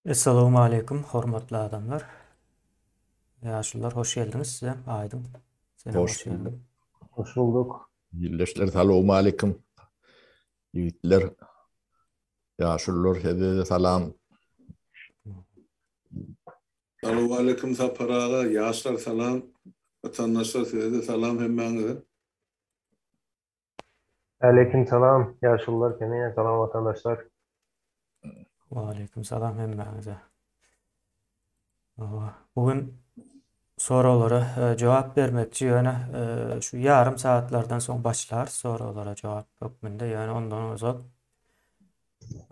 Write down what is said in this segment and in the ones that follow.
Essalawmaleýkum hormatly adamlar. Ýaşulular hoş geldiňiz sizem Aýdyň. Senem Hoş hoş geldiň. bulduk. Hoş bulduk. Ildeşler salowmaleýkum. Ýigitler, ýaşulular size-de salam. Salowmaleýkum Sapar aga, ýaşlar salam, watandaşlar size-de salam hemmäňize. Aleýkim salam ýaşulular kemine salam watandaşlar. Waleýkim salam hemmäňize. Bu gün soraglara e, jogap bermekçi ýöne e, şu ýarym saatlardan soň başlar soraglara jogap hökmünde ýöne ondan ozal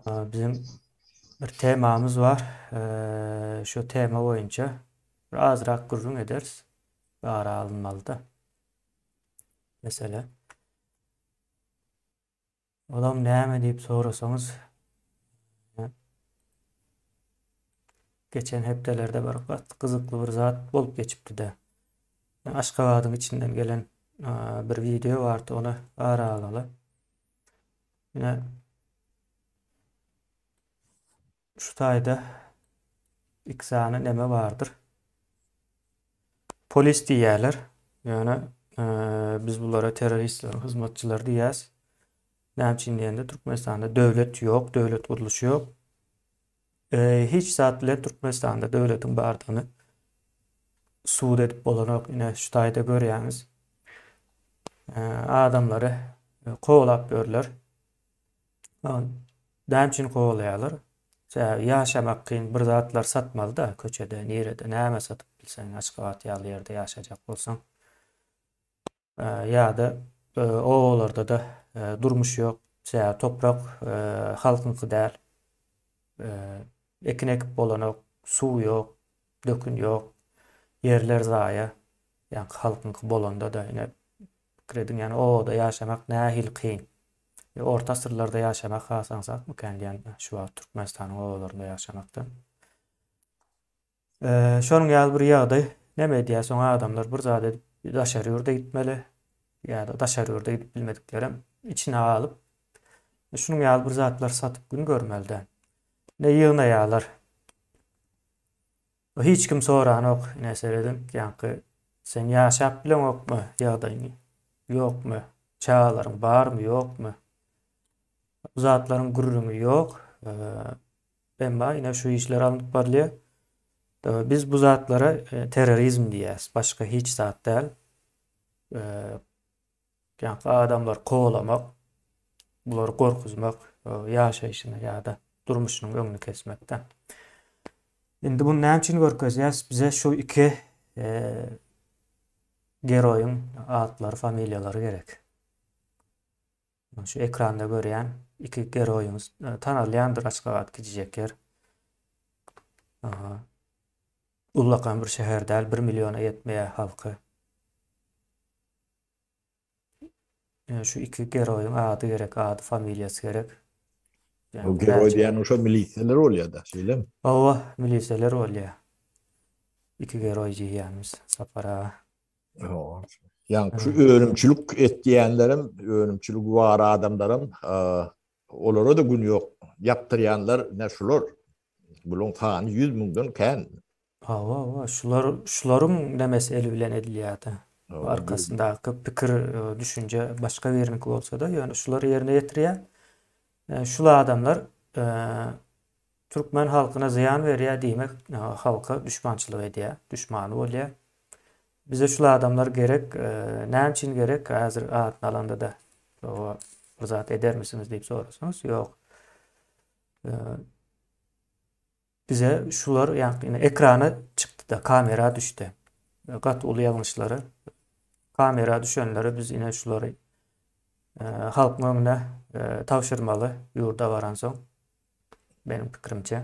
e, biziň bir temamyz bar. Şu tema boýunça bir azrak gürrüň ederis. Ara alynmalyda. Mesele. Olam näme diýip sorasaňyz, geçen hepdelerde bir gaty gyzykly bir zat bolup geçipdi-de. Aşgabadyň içinden gelen bir wideo bardy, ony ara alaly. Ine Şu taýda iki sany neme bardyr. Polis diýýärler. Ýöne e, biz bulara terroristleriň hyzmatçylary diýýäs. Näme üçin diýende Türkmenistanda döwlet ýok, döwlet gurluşy ýok. E, hiç zat bilen Türkmenistanda döwletiň bardygyny subut edip bolanok. Ine şu taýda görýäňiz. E, adamlary e, kowalap ýörler. Näme üçin kowalaýarlar? Sebäbi ýaşamak kyn, bir zatlar satmaly-da köçede, nirede, näme satyp bilseň, Aşgabat ýaly ýerde ýaşajak bolsaň. Ýa-da obalarda-da durmuş ýok. Sebäbi toprak halkyňky däl. Ekin ekip bolanok, suw ýok, dökün ýok, ýerler zaýa. Ýaňky halkyňky bolanda-da ine pikir ediň, ýagny obada ýaşamak nähili kyn. Orta asyrlarda ýaşamak has aňsatmykan diýen şu wagt Türkmenistanyň obalarynda ýaşamakdan. Şonuň ýaly bir ýagdaý näme edýär soň adamlar bir zat edip daşary ýurda gitmeli ýa-da daşary ýurda gidip bilmediklerem içine galyp şunuň ýaly bir zatlar satyp gün görmeli-dä. Ne ýygnaýarlar. Hiç kim soranok ine serediň ýaňky sen ýaşap bileňokmy ýagdaýyň ýokmy çagalaryň barmy ýokmy bu zatlaryň gürrüňi ýok emma ine şu işler alnyp barylýar biz bu zatlara e, terrorizm diýýäs başga hiç zat däl Ýaňky adamlary kowalamak, bulary gorkuzmak, ýaşaýşyny ýa-da durmuşynyň öňüni kesmekde. Indi muny näme üçin görkezýäs? Bize şu iki e, geroýyň atlary, familiýalary gerek. Şu ekranda görýän iki geroýyňyz e, tanalýandyr Aşgabat kiçijek ýer. Aha. Ullakan bir şäher däl, 1 milliona ýetmeýär halky. Şu iki geroýyň ady gerek, ady, familiýasy gerek. O geroý diýen şo milisiýalar bolýar da, şeýlemi? Hawa, milisiýalar bolýar. Iki geroý diýýänimiz Sapar aga. Hawa. Ýa şu önümçilik etýänlerem, önümçiligi bar adamlaram, olara-da gün ýok. Ýapdyrýanlar ne şular. Bularyň sany 100 müňden kän. Hawa, hawa, şular, şularyň nemesi eli bilen edilýärdi. Arkasyndaky pikir, e, düşünje başga biriniňki bolsa-da, ýöne şular ýerine ýetirýär. E, şul adamlar e, türkmen halkyna zyýan berýär diýmek, halka düşmançylyk edýär, düşmany bolýar. Bize şul adamlar gerek, näme üçin gerek? Häzir adyny alanda-da bir zat edermisiňiz diýip sorasaňyz, ýok. Bize şular ýaňky ine ekrana çykdy-da, kamera düşdi. Gaty uly ýalňyşlary kamera düşenleri biz ine şulary e, halkyň öňüne e, tabşyrmaly ýurda baransoň. Meniň pikirimçe.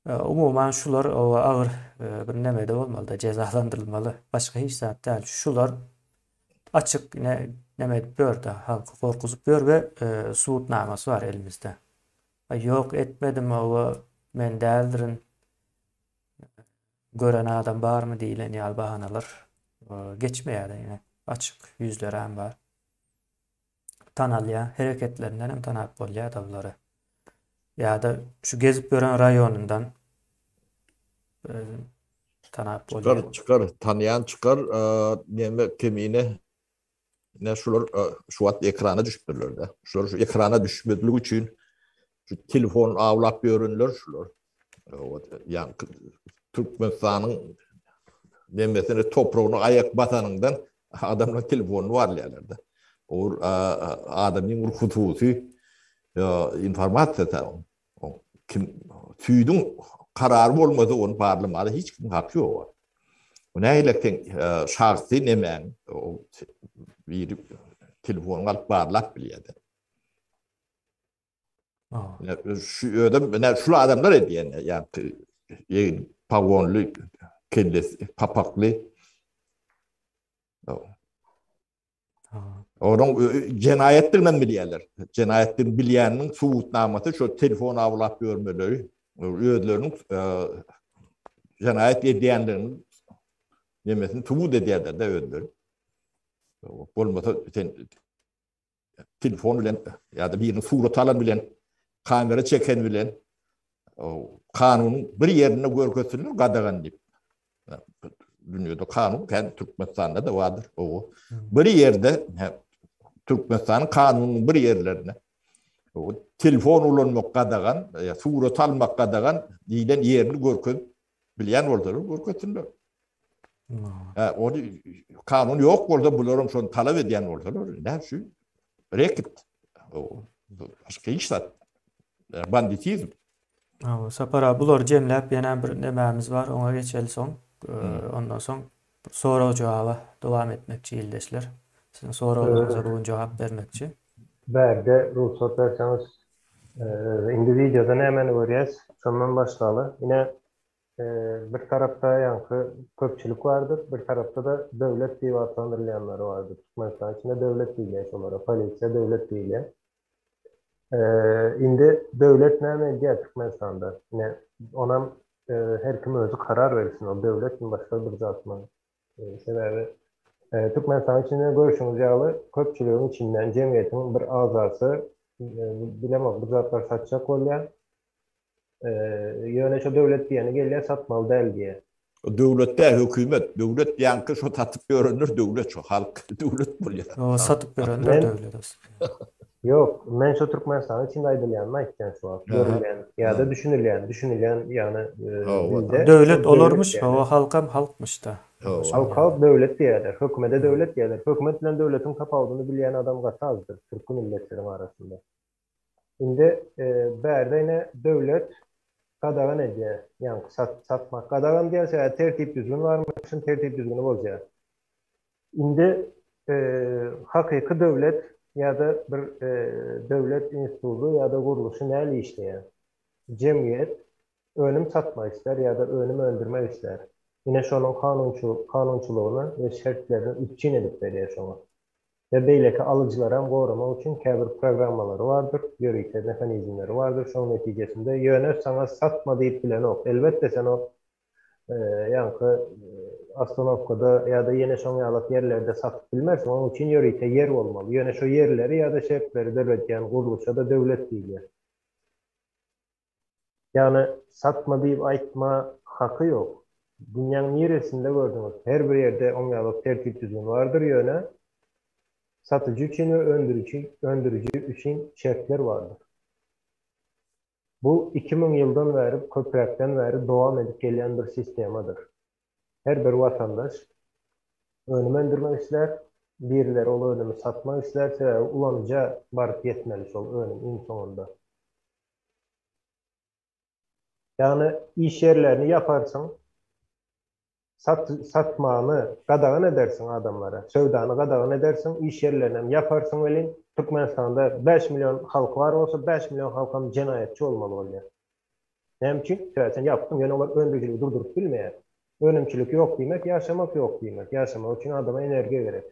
E, umuman şular o agyr e, bir nemede bolmaly-da, jezalandyrylmaly. Başga hiç zat däl. Şular açyk ine neme edip ýör-de, halky gorkuzyp ýör we e, subutnamasy bar elimizde. Ýok etmedim oba men däldirin gören adam barmy diýilen ýaly bahanalar geçmeýär ýene açyk ýüzlerem bar. Tanalýar, hereketlerinden hem tanap bolýar da bulary. Ýa-da şu gezip ýören raýonyndan tanap bolýar. Çykar, çykar, tanýan çykar, neme kemine ne şular şu wagt ekrana düşüpdirler-de. Şular şu ekrana düşmezlik üçin şu telefon awlap ýörenler şular. Ýa Türkmenistanyň nemesine topragyna aýak basanyňdan adamlar telefonyny barlaýarlar-da. Ol adamyň bir hususy informasiýa ta kim süýdüň karary bolmasa ony barlamaga hiç kimiň haky ýok. Bu nähili sen şahsy nemäň biri telefonyňy alyp barlap bilýär. Şu özüm ine şul adamlar edýän ýa-da ýegin pagonly kellesi papakly. Onuň jenaýatdygyny bilýärler. Jenaýatdygyny bilýäniniň subutnamasy şu telefon awlap ýörmeleri, özleriniň jenaýat edýändigini nemesini subut edýärler-de özleri. Bolmasa sen telefon bilen ýa-da biriniň surat alan bilen, kamera çeken bilen kanunyň bir ýerinde görkezsinler gadagan diýip. Dünýede kanun kän Türkmenistanda da bardyr. O bir ýerde Türkmenistanyň kanunynyň bir ýerlerinde telefon ulanmak gadagan, surat almak gadagan diýlen ýerini görkezip bilýän bolsalar görkezsinler. Ha, ony kanun ýok bolsa bularam şony talap edýän bolsalar, näme şu reket. Başga hiç zat. Banditizm. Hawa, Sapar aga, bulary jemläp ýene bir nemämiz bar, oňa geçeli soň. Ondan soň sorag-jogaba dowam etmekçi ildeşler. Siziň soraglaryňyza bu gün jogap bermekçi. Bärde rugsat berseňiz, indi wideoda nämäni görýäs? Şondan başlaly. Ine, Bir tarapda ýaňky köpçülik bardyr, bir tarapda-da döwlet diýip atlandyrylýanlary bardyr. Türkmenistan içinde döwlet diýilýär şolara, polisiýa döwlet diýilýär. Indi döwlet näme edýär Türkmenistanda? Ine, onam her kim özi karar bersin, ol döwletmi, başga bir zatmy? Sebäbi Türkmenistanyň içinde görşüňiz ýaly, köpçüligiň içinden jemgyýetiň bir agzasy bilemok bir zatlar satjak bolýar. Ýöne şo döwlet diýeni gelýär satmaly däl diýýär. Döwlet däl hökümet. Döwlet ýaňky şo satyp ýörenler döwlet şo halk döwlet bolýar. Ýo satyp ýörenler döwlet aslynda. Ýok men şo Türkmenistanyň içinde aýdylýanyny aýtýan şu wagt görülýän ýa-da düşünilýän düşünilýän ýagny dilde. Döwlet olarmyş hawa halkam halkmyşda. Halk halk döwlet diýýärler hökümede döwlet diýýärler hökümet bilen döwletiň tapawudyny bilýän adam gaty azdyr türki milletleriň arasynda. Indi bärde ine döwlet gadagan edýär. Ýaňky sat satmak gadagan diýýär, sebäbi tertip-düzgün barmyşyn, tertip-düzgüni bozýar. Indi hakyky döwlet ýa-da bir döwlet institudy ýa-da gurluşy näli işleýär? Jemgyýet önüm satmak islär ýa-da önüm öndürmek islär. Ine şonuň kanunçylygyny we şertlerini üpjün edip berýär şoňa. We beýleki alyjylaram goramak üçin käbir programmalary bardyr, ýörite mehanizmleri bardyr, şoň netijesinde ýöne saňa satma diýip bilenok. Elbetde sen o ýaňky ostanowkada ýa-da ýene şoň ýalak ýerlerde satyp bilmersiň, oň üçin ýörite ýer bolmaly. Ýöne şo ýerleri ýa-da şertleri döredýän gurluşa-da döwlet diýilýär. Ýagny satma diýip aýtma haky ýok. Dünýäň niresinde gördüňiz? Her bir ýerde oň ýaly tertip düzgün bardyr ýöne satyjy üçin we öndüriji öndüriji üçin şertler bardyr. Bu 2000 ýyldan bäri köpräkden bäri dowam edip gelýän bir sistemadyr. Her bir watandaş önüm öndürmek islär, birileri ol önümi satmak islär sebäbi ulanyja baryp ýetmeli şol önüm iň soňunda. Ýagny iş ýerlerini ýaparsyň, sat satmany gadagan edersiň adamlara, söwdany gadagan edersiň, iş ýerlerini hem ýaparsyň welin, Türkmenistanda 5 million halk bar bolsa, 5 million halkam jenaýatçy bolmaly bolýar. Näme üçin? Sebäbi sen ýapdyň, ýöne olar öndürijiligi durduryp bilmeýär. Önümçilik ýok diýmek, ýaşamak ýok diýmek. Ýaşamak üçin adama energiýa gerek.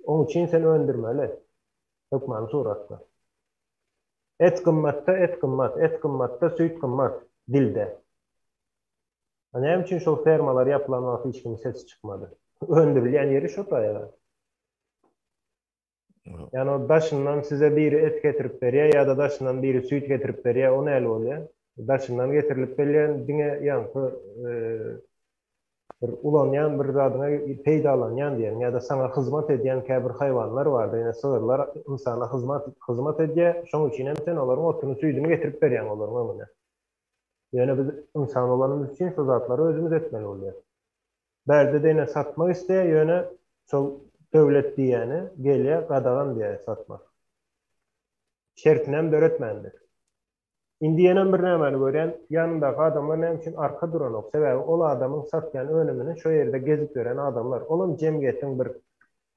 Oň üçin sen öndürmeli. Hökmany suratda. Et gymmatda et gymmat, et gymmatda süýt gymmat, dilde. A näme üçin şol fermalar ýapylan wagty hiç kimiň sesi çykmady? Öndürilýän ýeri şo taýa. Ýani o daşyndan size biri et getirip berýär ýa-da daşyndan biri süýt getirip berýär, o näli bolýar? Daşyndan getirilip berýän diňe ýaňky bir ulanýan bir zadyňa peýdalanýan diýen ýa-da saňa hyzmat edýän käbir haýwanlar bardyr. Ine sygyrlar ynsana hyzmat hyzmat edýär, şoň üçin hem sen olaryň otuny, süýdüni getirip berýäň olaryň öňüne. Ýöne biz ynsan bolanymyz üçin şu zatlary özümiz etmeli bolýar. Bärde-de ine satmak isleýär, ýöne şol döwlet diýýäni gelýär, gadagan diýýär satmak. Şertinem döretmändir. Indi ýenem bir nämäni görýän, ýanyndaky adamlar näme üçin arka duranok, sebäbi ol adamyň satýan önümini şo ýerde gezip ýören adamlar, olam jemgyýetiň bir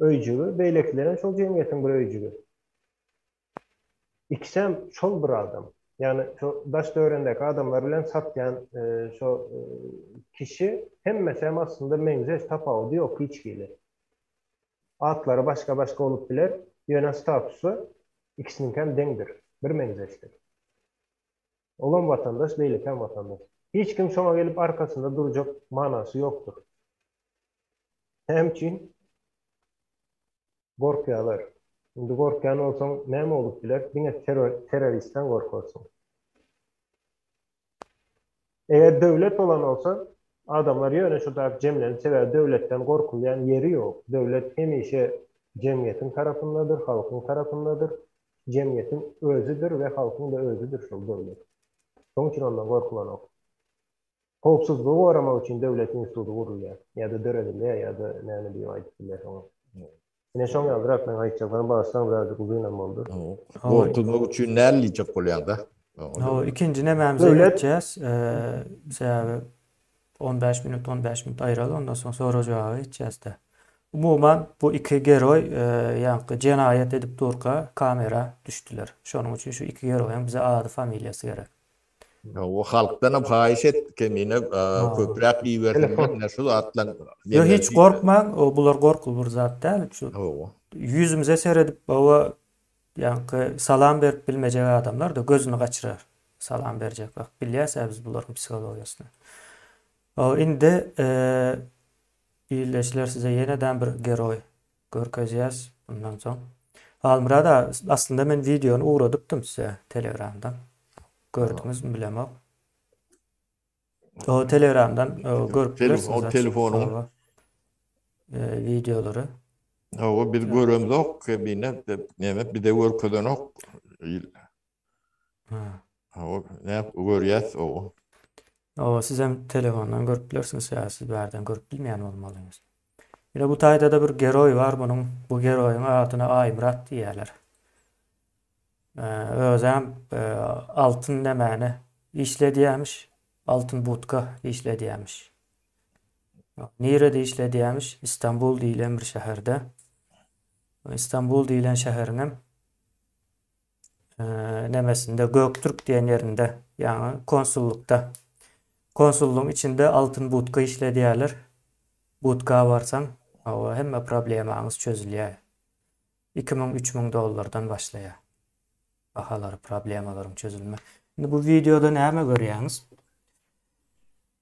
öýjügi, beýlekilerem şol jemgyýetiň bir öýjügi. Ikisem şol bir adam. Ýagny şo daş-töweregindäki adamlar bilen satýan şo kişi hemmesem aslynda meňzeş, tapawudy ýok hiç hili. Atlary başga-başga bolup biler, ýöne statusy ikisiniňkem deňdir, birmeňzeşdir. Olam watandaş, beýlekem watandaş. Hiç kim şoňa gelip arkasynda durjak manasy ýokdur. Näme üçin? Gorkýarlar. Indi gorkýan bolsaň näme bolup biler? Diňe terroristden gorkarsyň. Eger döwlet bolan bolsa, adamlar ýöne şu zat jemlenip, sebäbi döwletden gorkulýan ýeri ýok. Döwlet hemişe jemgyýetiň tarapyndadyr, halkyň tarapyndadyr. Jemgyýetiň özüdir we halkyň-da özüdir şol döwlet. Şonuň üçin ondan gorkulanok. Howpsuzlygy goramak üçin döwlet instituty gurulýar ýa-da döredilýär ýa-da näme diýip aýdyp bilýär oňa. Ine şoň ýalyrak meň aýtjaklarym bagyşlaň birazjyk uzynam boldy. Gorkuzmak üçin näl diýjek bolýaňda? Hawa, ikinji nemämize geçýäs. Sebäbi 15 minut 15 minut aýyraly ondan soň sorag-jogaba geçýäs-de. Umuman bu iki geroý ýaňky jenaýat edip durka kamera düşdüler. Şonuň üçin şu iki geroýyň bize ady familiýasy gerek. O halkdanam haýyş et kemine köpräk ibersinler ine şu zatlar. Ýok hiç gorkmaň o bular gorkuly bir zat däl şu ýüzümize seredip baba ýaňky salam berip bilmejek adamlar da gözüni gaçyrar salam berjek wagt bilýäs-ä biz bularyň psihologiýasyny. O indi ildeşler size ýeneden bir geroý görkezýäs bundan soň. Halmyrat aga aslynda men wideony ugradypdym size telegramdan. Gördüňizmi bilemok. O telegramdan görüp bilersiňiz. O telefonyň wideolary. Hawa biz göremzok kemine neme bize görkezenok. Ha. Hawa näp görýäs o. O siz hem telefondan görüp bilersiňiz ýa siz bärden görüp bilmeýän bolmalyňyz. Ine bu taýda-da bir geroý bar munuň. Bu geroýyň adyna Aýmyrat diýýärler. Özem altyn nämäni işledýämiş, altyn budka işledýämiş. Nirede işledýämiş? Istanbul diýlen bir şäherde. Istanbul diýlen şäheriňem nemesinde Göktürk diýen ýerinde, ýagny konsullykda. Konsullygyň içinde altyn budka işledýärler. Budka barsaň, hawa, hemme problemaňyz çözülýär. 2000, 3000 dollardan başlaýar. Bahalary, problemalaryň çözülme. Indi bu wideoda näme görýäňiz?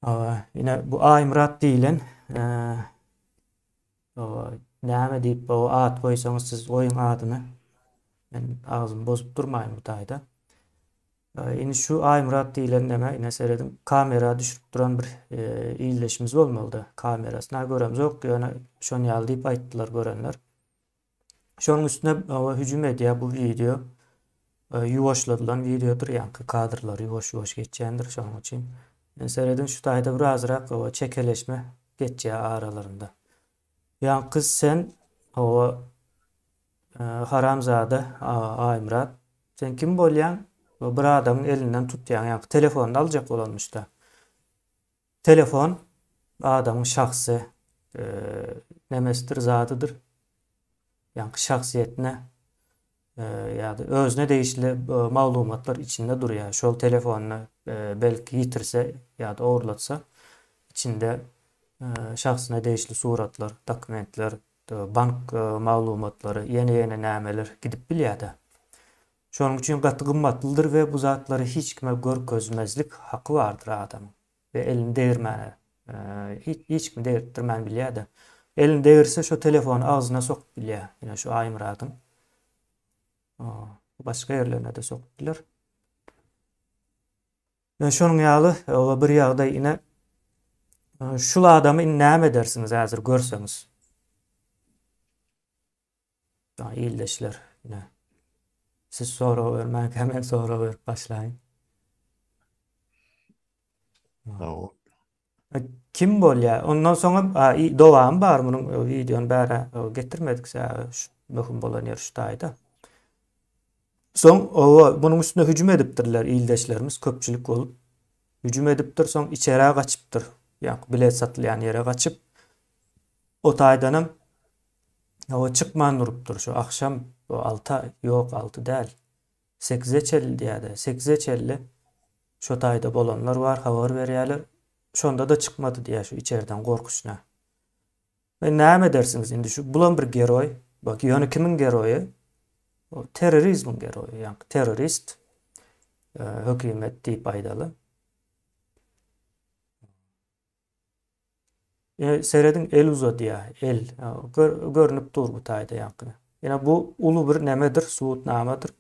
Hawa, ine bu Aýmyrat diýlen, Hawa, näme diýip bu at goýsaňyz siz goýuň adyny. Men agzymy bozup durmaýyn bu taýda. Indi şu Aýmyrat diýlen neme, ine serediň, kamera düşürip duran bir e, ildeşimiz bolmalydy. Kamerasyna göremzok, ýöne şon ýaly diýip aýtdylar görenler. Şonuň üstüne hawa hüjüm edýär bu wideo. E, ýuwaşladylan wideodyr, ýaňky kadrlar ýuwaş-ýuwaş geçýändir şonuň üçin. Indi serediň şu taýda birazrak hawa çekeleşme geçýär aralarynda. Ýaňky sen hawa e, haramzada Aýmyrat sen kim bolýaň? Bir adamyň elinden tutýaň, ýaňky telefonyny aljak bolanmyşda. Telefon adamyň şahsy nemesidir, zadydyr. Ýaňky şahsyýetine ýa-da özüne degişli maglumatlar içinde durýar. Şol telefonyny belki ýitirse ýa-da ogurlatsa, içinde şahsyna degişli suratlar, dokumentler, bank maglumatlary, ýene-ýene nämeler gidip bilýär-de. Şonuň üçin gaty gymmatlydyr we bu zatlary hiç kime görkezmezlik haky bardyr adamyň. We elini degirmäne, hiç kimi degirtdirmän bilýär-de. Elini degirse şo telefony agzyna sokup bilýär. Ine şu Aýmyradyň. Başga ýerlerine-de sokup biler. Ýöne şonuň ýaly oba bir ýagdaý ine şul adamy indi näme edersiňiz häzir görseňiz. Ildeşler ine. Siz sorag bermänkä men sorag berip başlaýyn. Kim bolýar? Ondan soňam dowamy bar munuň wideony bärä getirmedik sebäbi şu möhüm bolan ýeri şu taýda. Soň oba munuň üstüne hüjüm edipdirler ildeşlerimiz köpçülik bolup. Hüjüm edipdir, soň içerä gaçypdyr. Ýa bilet satylýan ýere gaçyp o taýdanam oba çykman durupdyr. Şu agşam alta ýok alty däl. Sekize çenli diýýärdi. Sekize çenli şo taýda bolanlar bar, habar berýärler. Şonda-da çykmady diýýär şu içerden gorkuşyna. E näme edersiňiz indi şu bulam bir geroý. Bak ýöne kimiň geroýy? O terrorizmiň geroýy, ýa terrorist e, hökümet diýip aýdaly. E, serediň el uzadýar, el. Gör, görnüp dur bu taýda ýaňky. Ýa bu uly bir nemedir, subutnamadyr.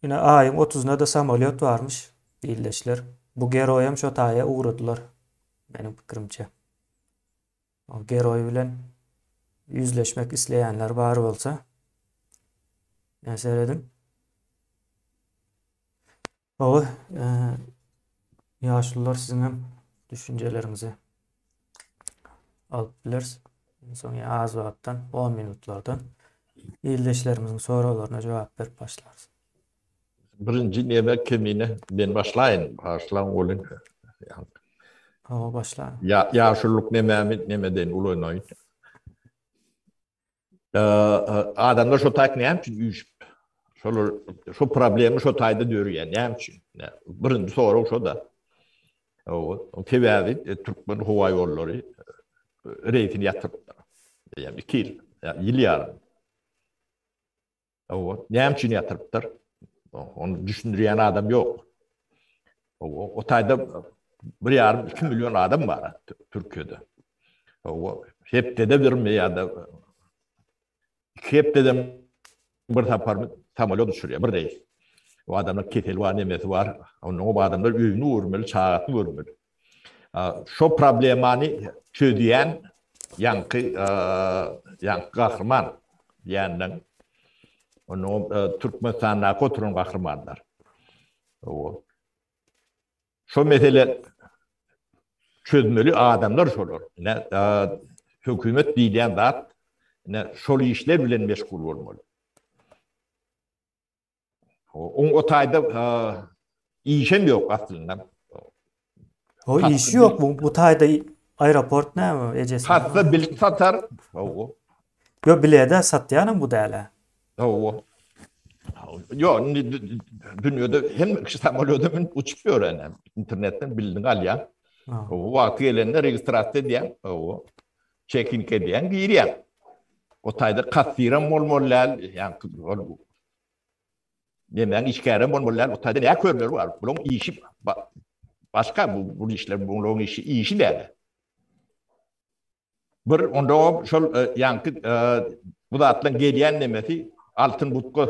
Ine aýyň 30-na da samolýot barmyş, ildeşler. Bu geroýam şo taýa ugradylar, meniň pikirimçe. O geroý bilen ýüzleşmek isleýänler bar bolsa, ýa serediň. Hawa, ýaşulular siziň hem düşünjeleriňizi alyp bileris. Soň ýa az wagtdan, 10 minutlardan ildeşlerimiziň soraglaryna jogap berip başlarys. Birinji neme kemine men başlaýyn, başlaň welin. Hawa, başlaň. Ýa ýaşululyk nemämi nemeden ulanaýyn. Adamlar şo taýk näme üçin üýşüp, şolar şo problema şo taýda dörýär, näme üçin? Birinji sorag şo-da. O sebäbi e, Türkmen howa ýollary e, reýsini ýatyrypdyr. Ýa 2 ýyl, ýa ýyl ýarym. Hawa, näme üçin ýatyrypdyr? Ony düşündirýän adam ýok. Hawa, o taýda bir ýarym, 2 million adam bar Türkiýede. Hawa, hepdede birmi ýa-da iki hepdeden bir sapar samolýot uçurýar, bir reýs. O adamlar keseli bar, nemesi bar. Ondan o adamlar öýüni görmeli, çagasyny görmeli. Şo problemany çözýän ýaňky ýaňky gahryman diýenden onuň Türkmenistandaky oturan gahrymanlar. Şo mesele çözmeli adamlar şolar. Ine, hökümet diýilýän zat ine şol işler bilen meşgul bolmaly. Oň o taýda işem ýok aslynda. O işi ýok bu bu taýda aeroport näme ejesi. Hatda bilet satar. Hawa. Ýok bilede satýanam bu däl. Hawa. Ýok indi dünýede hemme kişi samolýoda münüp uçup ýör Internetden bildiň alýan. Hawa wagty gelende registrasiýa edýän. Hawa. Çekin edýän girýän. O taýda kassiram bolmaly däl. Ýa ol Nemäň işgärem bolmaly däl, o taýda nä körler bar. Bulaň işi başga bu bu işler bulaň işi işi däl. Bir onda o şol e, ýaňky e, bu zatlaryň gelýän nemesi altyn butga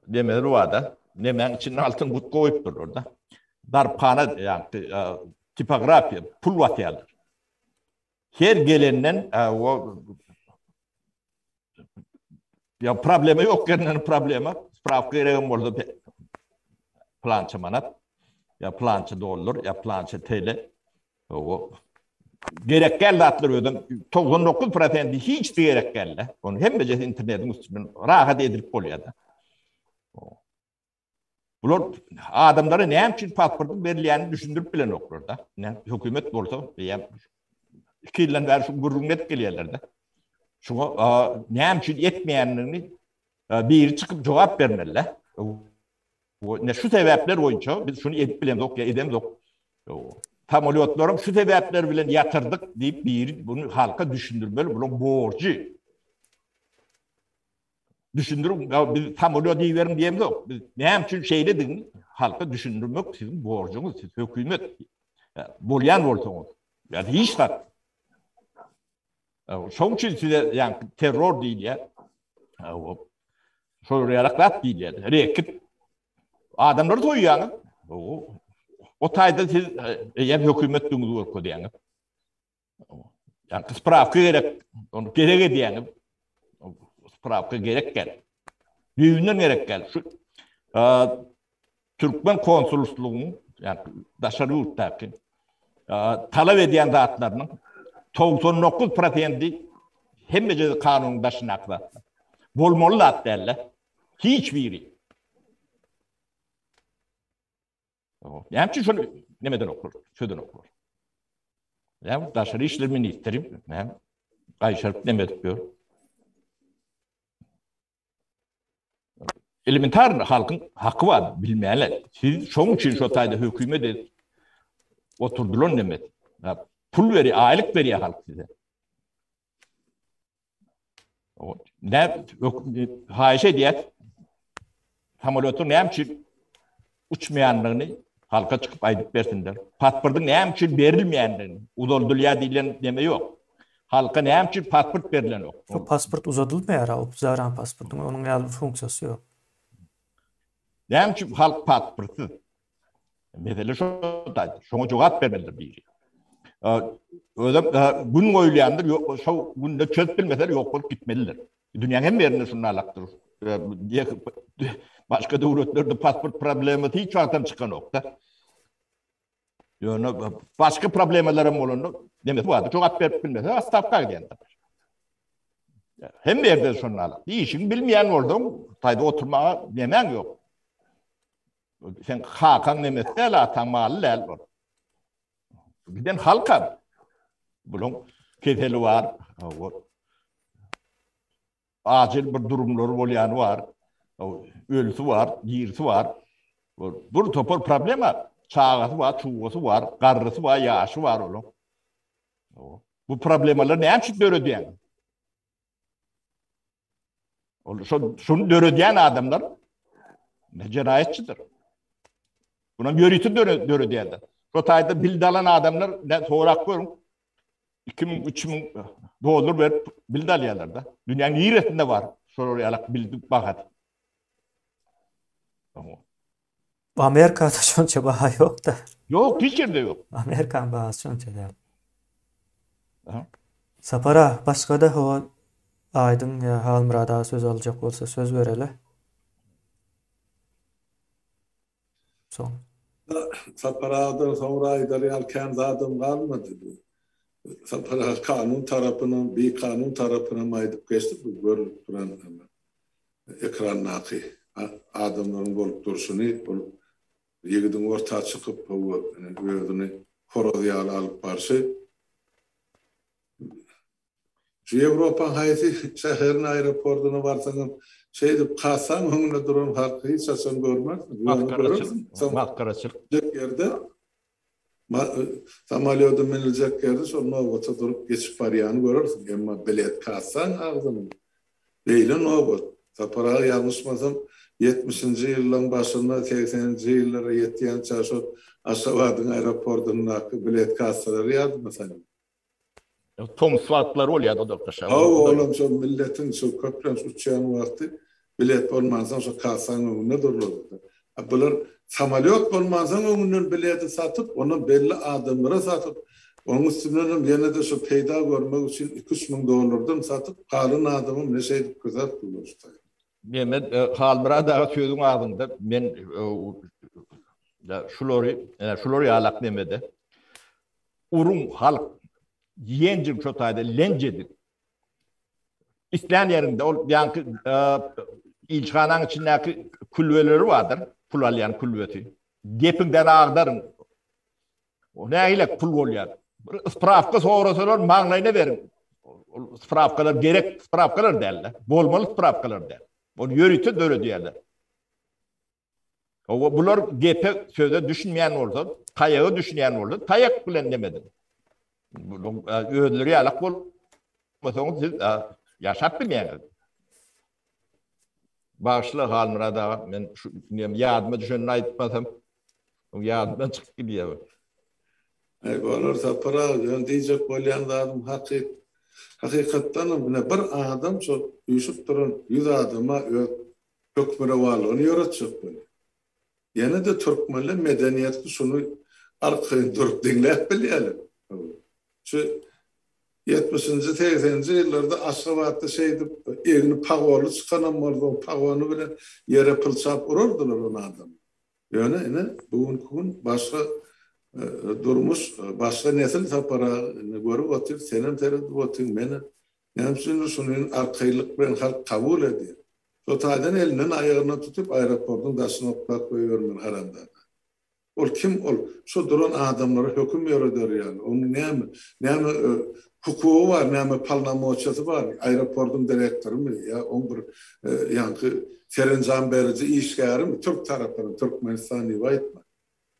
nemeleri bar-da. Nemäň içinde altyn butga goýup durlar-da. Darphana ýaňky e, tipografiýa pul basýarlar. Her gelenden o Ya problema yok ýerinden problema. Spravka geregem bolsa plança manat, ya plança dollar, ya plança TL. O gerek gel zatlar özüm 99% hiç de gerek gel. Onu hemmejesi internetiň üstünden rahat edilip bolýar da. Bular adamlara näme üçin pasportyň berilýänini düşündirip bilenoklar-da. Ine, hökümet bolsa, eýýäm iki ýyldan bäri şu gürrüňini edip gelýärler-de. Şuňa näme üçin etmeýändigini biri çykyp jogap bermeli-de. Ne şu sebäpler boýunça biz şuny edip bilemzok ýa edemzok. Samolýotlaryň şu sebäpler bilen ýatyrdyk diýip biri bunu halka düşündirmeli, bularyň borjy. Düşündiriň, ýa biz samolýot iberiň diýemzok. Biz näme üçin şeýledigini halka düşündirmek siziň borjuňyz, siz hökümet bolýan bolsaňyz. Ýa hiç zat. Şoň üçin size ýaňky terror diýilýär. Şol ýaly zat diýilýär. Rekit. Adamlary soýýaňyz. O taýda siz eýýäm hökümetdigiňizi görkezýäňiz. Ýaňky sprawka gerek, ony gerek edýäňiz. Sprawka gerek gel. Düýbünden gerek gel. Şu türkmen konsullygynyň, ýagny daşary ýurtdaky talap edýän zatlarynyň 99 prosenti hemmejesi kanunyň daşyndaky zatlar. Bolmaly zat däl-de. Hiç biri. Näme üçin şony nemeden oklar, sözen oklar? Näme daşary işler ministri, näme gaýşaryp neme edip ýör? Elementar halkyň haky bar, bilmäli. Siz şoň üçin şo taýda hökümet edip oturdylan neme. Pul beri, aýlyk berýär halk size. Ne haýyş edýär. Samolýotyň näme üçin uçmaýandygyny halka çykyp aýdyp bersinler. Pasportyň näme üçin berilmeýändigini, uzaldylýar diýlen neme ýok. Halka näme üçin pasport berilenok? Bu pasport uzadylmaýar, o zaran pasportyň onuň ýaly bir funksiýasy ýok. Näme üçin halk pasportsyz? Mesele şo da, şoňa jogap bermelidir biri. Özem gün goýulýandyr, ýok, şo günde çözüp bilmeseler ýok bolup gitmelidir. Dünýäň hemme ýerinde şunda alakdyr. Başga döwletlerde pasport problemasy hiç wagtam çykanok-da. Ýöne başga problemalar hem bolanda, demesi bardy, jogap berip bilmese, otstawka gidýändir. Hemme ýerde şunda alak. Işiňi bilmeýän bolsaň, taýda oturmaga nemäň ýok. Sen kakaň nemesi däl, ataň maly däl ol. Giden halkam. Buluň keseli bar. Acil bir durumlary bolýany bar. Ölüsi bar, dirisi bar. Bir topar problema. Çagasy bar, çugasy bar, garrysy bar, ýaşy bar onuň. Bu problemalar näme üçin döredýän? Ol şo şuny döredýän adamlar ne jenaýatçydyr. Buna ýörite döredýärler. Şo taýda bildi alan adamlar ne sorap görüň. 2000 3000 dollar berip bildi alýarlar da. Dünýäniň niresinde bar şolar ýalak bildi bahat. Amerikada şonça baha ýok da. Ýok, hiç ýerde ýok. Amerikanyň bahasy şonça däl. Aha. Sapar aga, başga-da hawa Aýdyň ýa Halmyrat aga söz aljak bolsa söz bereli. Soň. Sapar agadan soňra aýdar ýaly kän zadam galmady. Sapar aga kanun tarapynam, bikanun tarapynam aýdyp geçdi bu görlüp duran ekrandaky adamlaryň bolup durşuny, ol ýigidiň orta çykyp, hawa, özüni horaz ýaly alyp barşy. Şu Ýewropaň haýsy şäherine, aeroportyna barsaňam, şeýdip kassaň öňünde duran halky hiç haçan görmersiň. Ýöne görersiň, Masgaraçylyk. ýerde Samolýoda münüljek ýerde şol nobata durup geçip barýany görersiň, emma bilet kassaň agzynyň beýle nobat. Sapar aga ýalňyşmasam ýetmişinji ýyllaň başynda segseninji ýyllara ýetýänçä şol Aşgabadyň aeroportyndaky bilet kassalary ýadyma salýar. Tomus wagtlary bolýar o da. Hawa olam şol milletiň şol köplenç uçýan wagty bilet bolmansoň şo kassaň öňünde durlardy. A bular samolýot bolmansoň öňünden bileti satyp, onam belli adamlara satyp, onuň üstündenem ýene-de şo peýda görmek üçin iki-üç müň dollardan satyp, galan adamam ine şeýdip kösäp durlar şu taýda. Mehmet Halmyrat aga sözüň agzyňda men şulary şular ýalak nemede uruň halk ýenjiň şo taýda lenç ediň. Islän ýeriňde ol ýaňky ilçihanaň içindäki külbeleri bardyr, pul alýan külbesi. Gepiňden agdaryň. O nähili pul bolýar? Bir sprawka sorasalar maňlaýyna beriň. Ol sprawkalar gerek sprawkalar däl-de. Bolmaly sprawkalar däl. Ony ýörite döredýärler. Hawa, bular gepe, söze düşünmeýän bolsa, taýaga düşünýän bolsa, taýak bilen neme ediň. Özleri ýalak bolmasaňyz siz ýaşap bilmeýäňiz. Bagyşla Halmyrat aga, men şu ýadyma düşenini aýtmasam, ýadymdan çykyp gidýär. Aý bolar Sapar aga, ýöne diýjek bolýan zadym hakyt. Hakykatdanam ine bir adam şol üýşüp duran ýüz adama öz hökmürowanlygyny ýöretjek bolýar. Ýene-de türkmenler medeniýetli şuny arkaýyn durup diňläp bilýärler. Şu ýetmişinji, segseninji ýyllarda Aşgabatda şeýdip egni pagonly çykanam bolsa, o pagony bilen ýere pylçap urardylar ony adamlar. Ýöne ine bu günki gün başga durmuş, başga nesil Sapar aga indi görüp otyr, senem seredip otyň, menem. Näme üçindir şuny arkaýynlyk bilen halk kabul edýär. Şo taýdan elinden aýagyndan tutup aeroportyň daşyna oklap goýbermeli haramzada. Ol kim ol? Şo duran adamlara höküm ýöreder ýaly. Onuň näme, näme hukugy bar, näme polnomoçiýasy bar? Aeroportyň direktorymy ýa oň bir ýaňky serenjam beriji işgärimi? Türk tarapynyň, Türkmenistan diýip aýtma.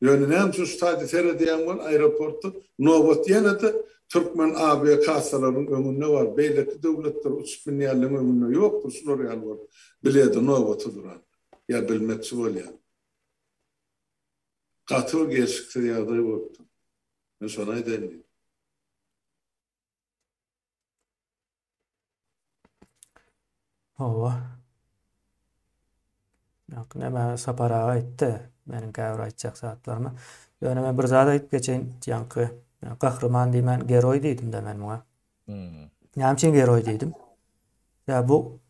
Ýöne näme üçin şu taýda seredýäň bol aeroportda nobat ýene-de türkmen awia kassalarynyň öňünde bar, beýleki döwletler uçup münýänleň öňünde ýokdur şular ýaly bolup bilede nobata duran ýa bilmekçi bolýan. Gaty bir gelşiksiz ýagdaý bolupdyr. Men şony aýdaýyn diýdim. Hawa. Ýa näme Sapar aga aýtdy, meniň käbir aýtjak zatlarymy. Ýöne men bir zat aýdyp geçeýin, ýaňky gahryman diýmän geroý diýdim-de men muňa. Hmm. Näme üçin geroý diýdim? Ýa bu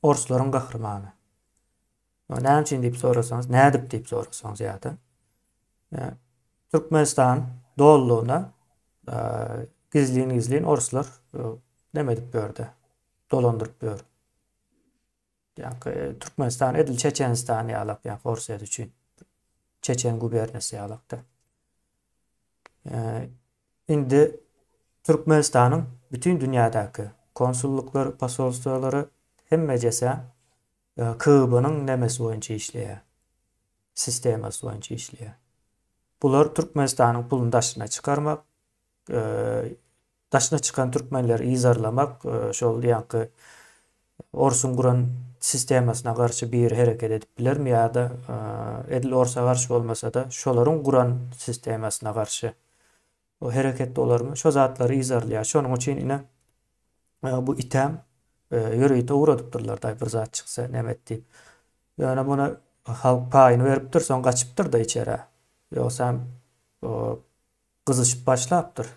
orslaryň gahrymany. Näme üçin diýip sorasaňyz, nädip diýip sorasaňyz ýa-da Türkmenistan dolulygyna gizlin-gizlin orslar neme edip ýördi, dolandyryp ýör. Ýa-da Türkmenistan edil Çeçenistan ýalak, ýa Orsýet üçin Çeçen guberniýasy ýalakda. Indi Türkmenistanyň bütin dünýädäki konsullyklary, posolstwolary hemmejesi KGB-niň nemesi boýunça işleýär. Sistemasy boýunça işleýär. Bular Türkmenistanyň puluny daşyna çykarmak, daşyna çykan türkmenleri yzarlamak, şol ýaňky orsuň guran sistemasyna garşy biri hereket edip bilermi ýa-da edil orsa garşy bolmasa-da şolaryň guran sistemasyna garşy o hereket bolarmy? Şo zatlary yzarlaýar. Şonuň üçin ine bu itäm ýörite ugradypdyrlar daý bir zat çyksa neme et diýip. Ýöne muny halk paýyny beripdir, soň gaçypdyr-da içerä. Ýogsam gyzyşyp başlapdyr.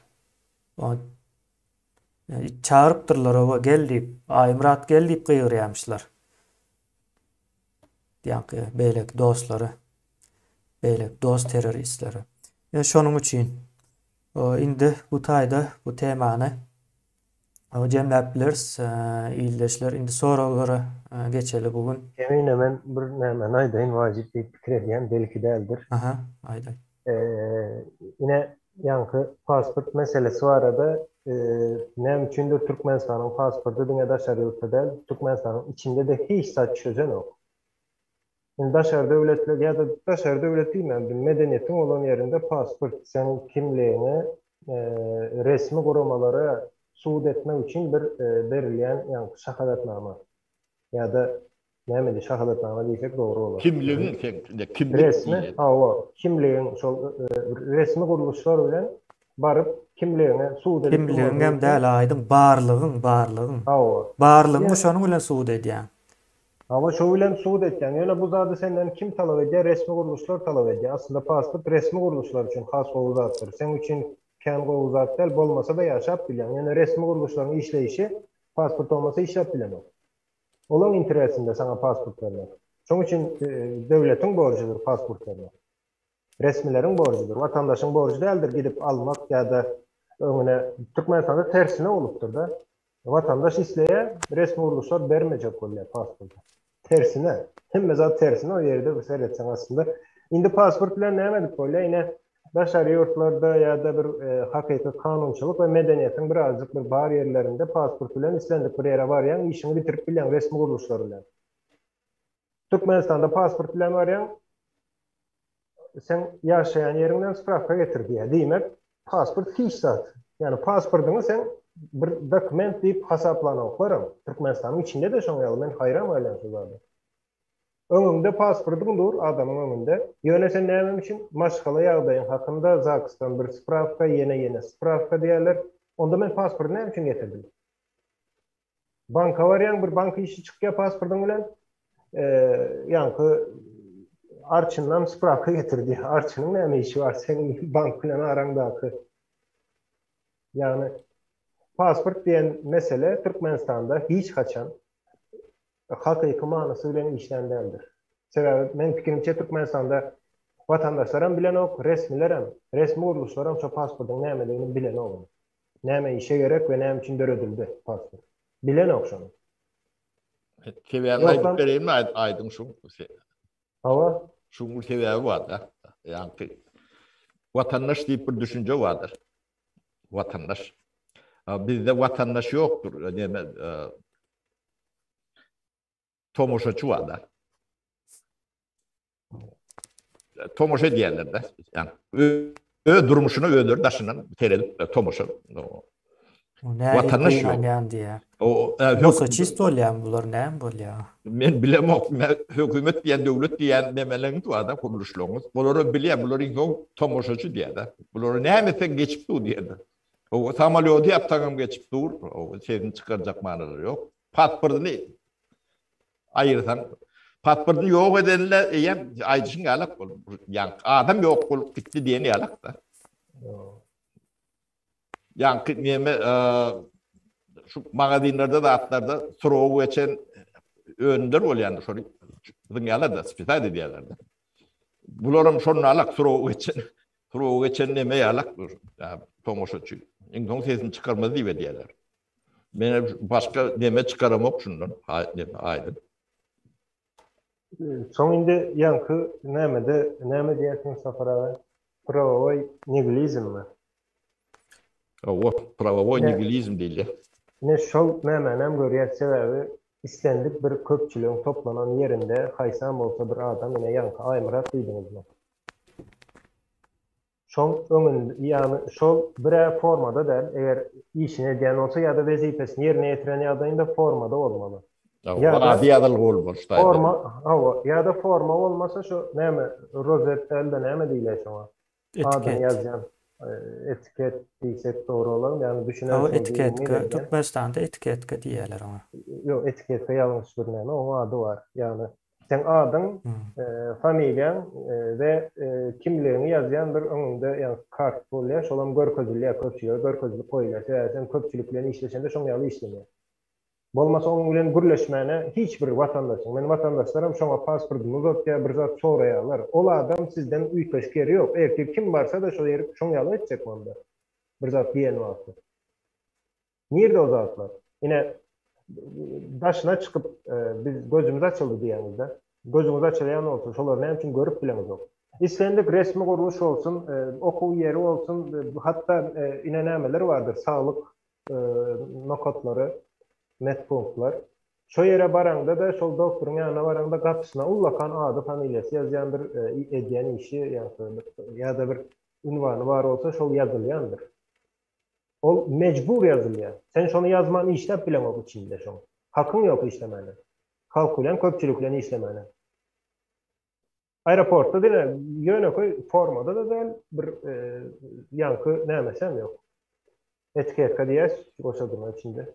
Çagyrypdyrlar oba gel diýip, Aýmyrat gel diýip gygyrýarmyşlar. Ýaňky beýleki dostlary, beýleki dost terroristleri. Ýa şonuň üçin indi bu taýda bu temany jemläp bileris. Ildeşler indi soraglara geçeli bu gün. Kemine men bir nämäni aýdaýyn wajyp diýip pikir edýän belki däldir. Aha, aýdaý. Ine ýaňky pasport meselesi barada näme üçindir Türkmenistanyň pasporty diňe daşary ýurtda däl, Türkmenistanyň içinde-de hiç zat çözenok. Indi daşary döwletler ýa-da daşary döwlet diýmän, bir medeniýetiň bolan ýerinde pasport seň kimligiňi resmi guramalara subut etmek üçin bir berilýän ýaňky şahadatnama ýa-da Näme şahadatnama diýsek dogry bolar. Kimligiň sen indi kimlik Resmi, hawa, kimligiň şol resmi gurluşlar bilen baryp kimligiňi subut edip Kimligiňem däl aýdyň barlygyň, barlygyň. Hawa. Barlygyňy şonuň bilen subut edýäň. Hawa şo bilen subut etýäň. Ýöne bu zady senden kim talap edýär? Resmi gurluşlar talap edýär. Aslynda pasport resmi gurluşlar üçin has gowy zatdyr. Seň üçin kän gowy zat däl, bolmasa-da ýaşap bilýäň. Ýöne resmi gurluşlaryň işleýşi pasport bolmasa işläp bilenok. Olaň interesinde saňa pasport bermek. Şoň üçin döwletiň borjudyr pasport bermek. Resmileriň borjudyr. Watandaşyň borjy däldir gidip almak ýa-da öňüne Türkmenistanda tersine bolupdyr-da. Watandaş isleýär, resmi gurluşlar bermejek bolýar pasporty. Tersine. Hemme zat tersine o ýerde bir seretseň aslynda. Indi pasport bilen näme edip bolýar? Ine Daşary ýurtlarda ýa-da bir hakyky kanunçylyk we medeniýetiň birazjyk bir bar ýerlerinde pasport bilen islendik bir ýere barýaň, işiňi bitirip bilýäň resmi gurluşlar bilen. Türkmenistanda pasport bilen barýaň, seň ýaşaýan ýeriňden sprawka getir diýýär. Diýmek, pasport hiç zat. Ýagny pasportyňy sen bir dokument diýip hasaplanoklaram. Türkmenistanyň içinde-de şoň ýaly, men haýran galýan şu zada. Öňüňde pasportyň dur adamyň öňünde. Ýöne sen näme üçin maşgala ýagdaýyň hakynda ZAGS-dan bir sprawka, ýene ýene sprawka diýýärler. Onda men pasporty näme üçin getirdim? Banka barýaň, bir bank işi çykýar pasportyň bilen. Ýaňky arçyndan sprawka getir diýýär. Arçynyň näme işi bar seniň bank bilen araňdaky? Ýagny pasport diýen mesele Türkmenistanda hiç haçan hakyky manysy bilen işlän däldir. Sebäbi meň pikirimçe Türkmenistanda watandaşlaram bilenok, resmilerem, resmi gurluşlaram şo pasportyň nämedigini bilenok. Näme işe gerek we näme üçin döredildi pasport. Bilenok şony. Sebäbini aýdyp bereýinmi aýdyň şu. Hawa. Şuň bir sebäbi bar-da. Ýaňky watandaş diýip bir düşünje bardyr. Watandaş. Bizde watandaş ýokdur. Näme tomaşaçy bar-da. Tomaşa edýärler-de. Ýani öz durmuşyna özleri daşyndan seredip tomaşa. Watandaş ýok. Diýýär. O Bolsa çist bolýar bular näme bolýar? Men bilemok. Hökümet diýen, döwlet diýen nemeleňiz bar-da, gurluşlaryňyz. Bulara bilýär, bular iň soň tomaşaçy diýýär-de. Bulara näme etseň geçip dur diýýär-de. O samolýody ýapsaňam geçip dur. O sesini çykarjak manylary ýok. Pasportyny aýyrsaň, pasportyny ýok edenler eýýäm aýdyşyň ýalak bol. Ýaňky adam ýok bolup gitdi diýen ýalak-da. Ýaňky neme şu magazinlerde zatlarda srogy geçen önümler bolýandy şony zyňýarlar-da, spisat edýärler-de. Bularam şonda alak srogy geçen, srogy geçen neme ýalak tomaşaçy. Iň soň sesini çykarmaz diýip edýärler. Men başga neme çykaramok şundan, neme aýdyn. Soň indi ýaňky nämede, näme diýersiň Sapar aga? Prawowoý nigilizmmi? Hawa, prawowoý nigilizm diýilýär. Ine şol nämänem görýäs, sebäbi islendik bir köpçüligiň toplanan ýerinde haýsam bolsa bir adam ine ýaňky Aýmyrat diýdiňizmi? Şoň öňünde, ýagny şol bir-ä formada däl, eger işini edýän bolsa ýa-da wezipesini ýerine ýetiren ýagdaýynda formada bolmaly. Ýa-da ady ýazylgy bolmaly şu taýda. Forma, hawa, ýa-da forma bolmasa şu näme, rozet däl-de näme diýilýär şoňa? Adyny ýazýan etiket diýsek dogry bolar, ýagny düşünersiňiz. Hawa, etiketka, Türkmenistanda etiketka diýýärler oňa. Ýok, etiketka ýalňyş bir näme, oň ady bar. Ýagny Seň adyň, familiýaň we kimligiňi ýazýan bir öňüňde ýa kart bolýar, şolam görkezilýär, köpçülige görkezilip goýulýar. Sebäbi sen köpçülik bilen işleşende şoň ýaly işlemeýär. Bolmasa onuň bilen gürleşmäne hiç bir watandaşyň, meni watandaşlaram şoňa pasportyny uzatýar, bir zat soraýarlar. Ol adam sizden üýtgeşik ýeri ýok. Ertir kim barsa-da şol ýeri şoň ýaly etjek onda. Bir zat diýen wagty. Nirde o zatlar? Ine, daşyna çykyp, biz gözümiz açyldy diýýäňiz-de. Gözüňiz açylýan bolsa, şolary näme üçin görüp bileňizok? Islendik resmi gurluş bolsun, okuw ýeri bolsun, hatda ine nämeler bardyr, saglyk nokatlary, medpunktlar. Şo ýere baraňda-da, şol doktoryň ýanyna baraňda gapysyna ullakan ady, familiýasy ýazýandyr, edýän işi ýa-da bir ünwany bar bolsa, şol ýazylýandyr. Ol mejbur ýazylýar. Sen şony ýazman işläp bileňok içinde şoň. Hakyň ýok işlemäne. Halk bilen köpçülik bilen işlemäne. Aeroportda diňe ýönekeý formada-da däl bir ýaňky nämesem ýok. Etiketka diýýäs goşadyna içinde.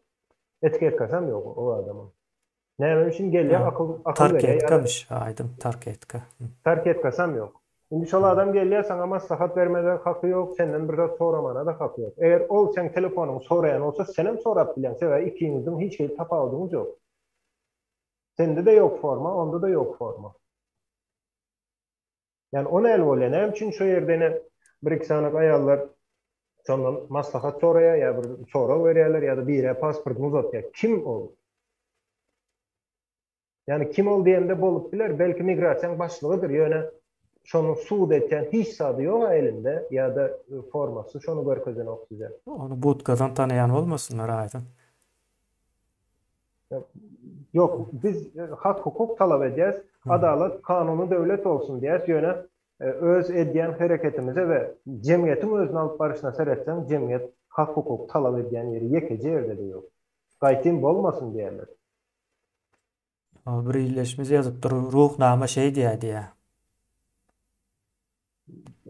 Etiketkasam ýok o adamyň. Näme üçin gelýär akyl akyl berýär. Tarketkamış aýdyň tarketka. Tarketkasam ýok. Indi şol adam gelýär saňa maslahat bermede haky ýok, senden bir zat soramana-da haky ýok. Eger ol seň telefonyňy soraýan bolsa senem sorap bilýäň, sebäbi ikiňiziň hiç hili tapawudyňyz ýok. Sende-de ýok forma, onda-da ýok forma. Ýani o näl bolýar? Näme üçin şo ýerde ine bir-iki sany aýallar şondan maslahat soraýar ýa bir sorag berýärler ýa-da birä pasportyny uzatýar. Kim ol? Ýani kim ol diýende bolup biler, belki migrasiýaň başlygydyr, ýöne şony sud etýän hiç zady ýog-a elinde ýa-da formasy şony görkezenok size. Ony budkadan tanaýan bolmasynlar aýdyň. Ýok, biz hak-hukuk talap edýäs, adalat, kanuny döwlet bolsun diýýäs, ýöne öz edýän hereketimize we jemgyýetiň özüni alyp baryşyna seretseň, jemgyýet hak-hukuk talap edýän ýeri ýekeje ýerde-de ýok. Gaýtym bolmasyn diýýärler. Bir ildeşimiz ýazypdyr, Ruhnama şeý diýýär diýýär.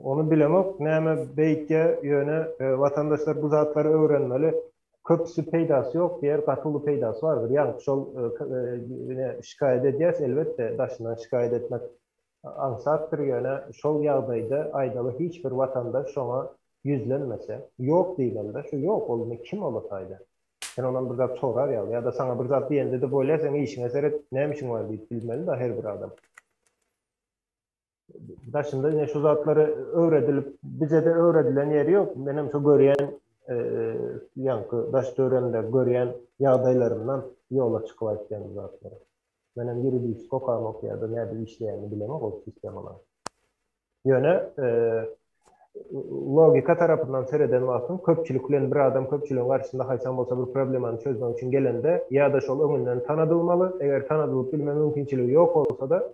Ony bilemok näme beýtýä ýöne watandaşlar bu zatlary öwrenmeli. Köpüsi peýdasy ýok diýer, gaty uly peýdasy bardyr. Ýagny şol ine şikaýat edýäs, elbetde daşyndan şikaýat etmek aňsatdyr, ýöne şol ýagdaýda aýdaly hiç bir watandaş şoňa ýüzlenmese, ýok diýmeli-de, şu ýok ol indi kim ol o taýda? Sen ondan bir zat sorar ýaly ýa-da saňa bir zat diýende-de bolýa seň işiňe seret, näme işiň bar diýip bilmeli-de her bir adam. Daşynda ine şu zatlary öwredilip, bize-de öwredilen ýeri ýok. Menem şu görýän, ýaňky daş döremde görýän ýagdaýlarymdan ýola çykyp aýtýan bu zatlary. Menem ýuridiski okamok ýa-da nädip işleýänini bilemok ol sistemalaryň. Ýöne logika tarapyndan sereden wagtyň köpçülik bilen bir adam köpçüligiň garşysynda haýsam bolsa bir problemany çözmek üçin gelende ýa-da şol öňünden tanadylmaly, eger tanadylyp bilme mümkinçiligi ýok bolsa-da,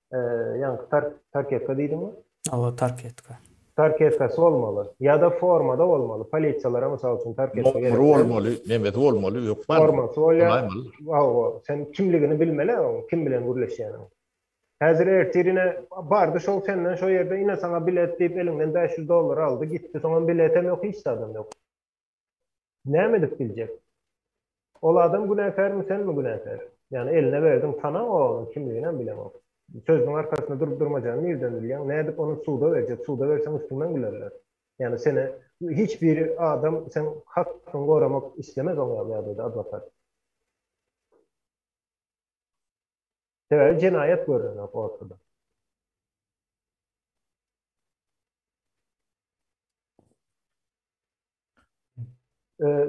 Ýaňky tar tarketka diýdiňmi? Hawa, tarketka. Tarketkasy bolmaly. Ýa-da formada bolmaly. Polisiýalara mysal üçin tarketka gerek. Nomery bolmaly, nemesi bolmaly, hökman. Formasy bolýar. Hawa, sen kimligini bilmeli oň, kim bilen gürleşýäniňi. Häzir ertir ine bardy şol senden şo ýerde ine saňa bilet diýip eliňden 500 dollar aldy, gitdi. Soňam biletem ýok, hiç zadam ýok. Näme edip biljek? Ol adam günäkärmi, senmi günäkär? Ýagny eline berdiň, tanaň o onuň kimliginem bileňok. Sözüniň arkasynda durup durmajagyny nirden bilýäň? Nädip ony suda berjek? Suda berseň üstüňden gülerler. Ýagny seni hiç bir adam seň hakyňy goramak islemez oň ýaly ýagdaýda adwokat. Sebäbi jenaýat görlenok ortada.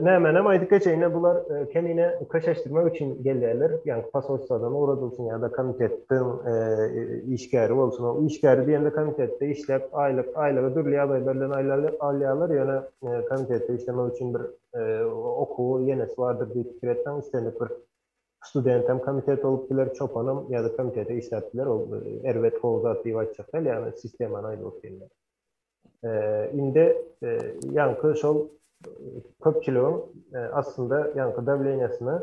Nämänem aýdyp geçeýin, bular kemine köşeşdirmek üçin gelýärler. Ýagny posolstwadan ugradylsyn ýa-da komitetden işgäri bolsun. O işgäri diýende komitetde işläp, aýlyk, aýlygy dürli ýagdaýlar bilen alýarlar, ýöne komitetde işlemek üçin bir okuwy ýenesi bardyr diýip pikir etmäň, islendik bir studentem komitet bolup biler, çopanam ýa-da komitete işläp biler. Ol erbet gowy zat diýip aýtjak däl, ýagny sistemany aýdyp otyryn men. Indi ýaňky şol köpçüligiň aslynda ýaňky dawleniýasyny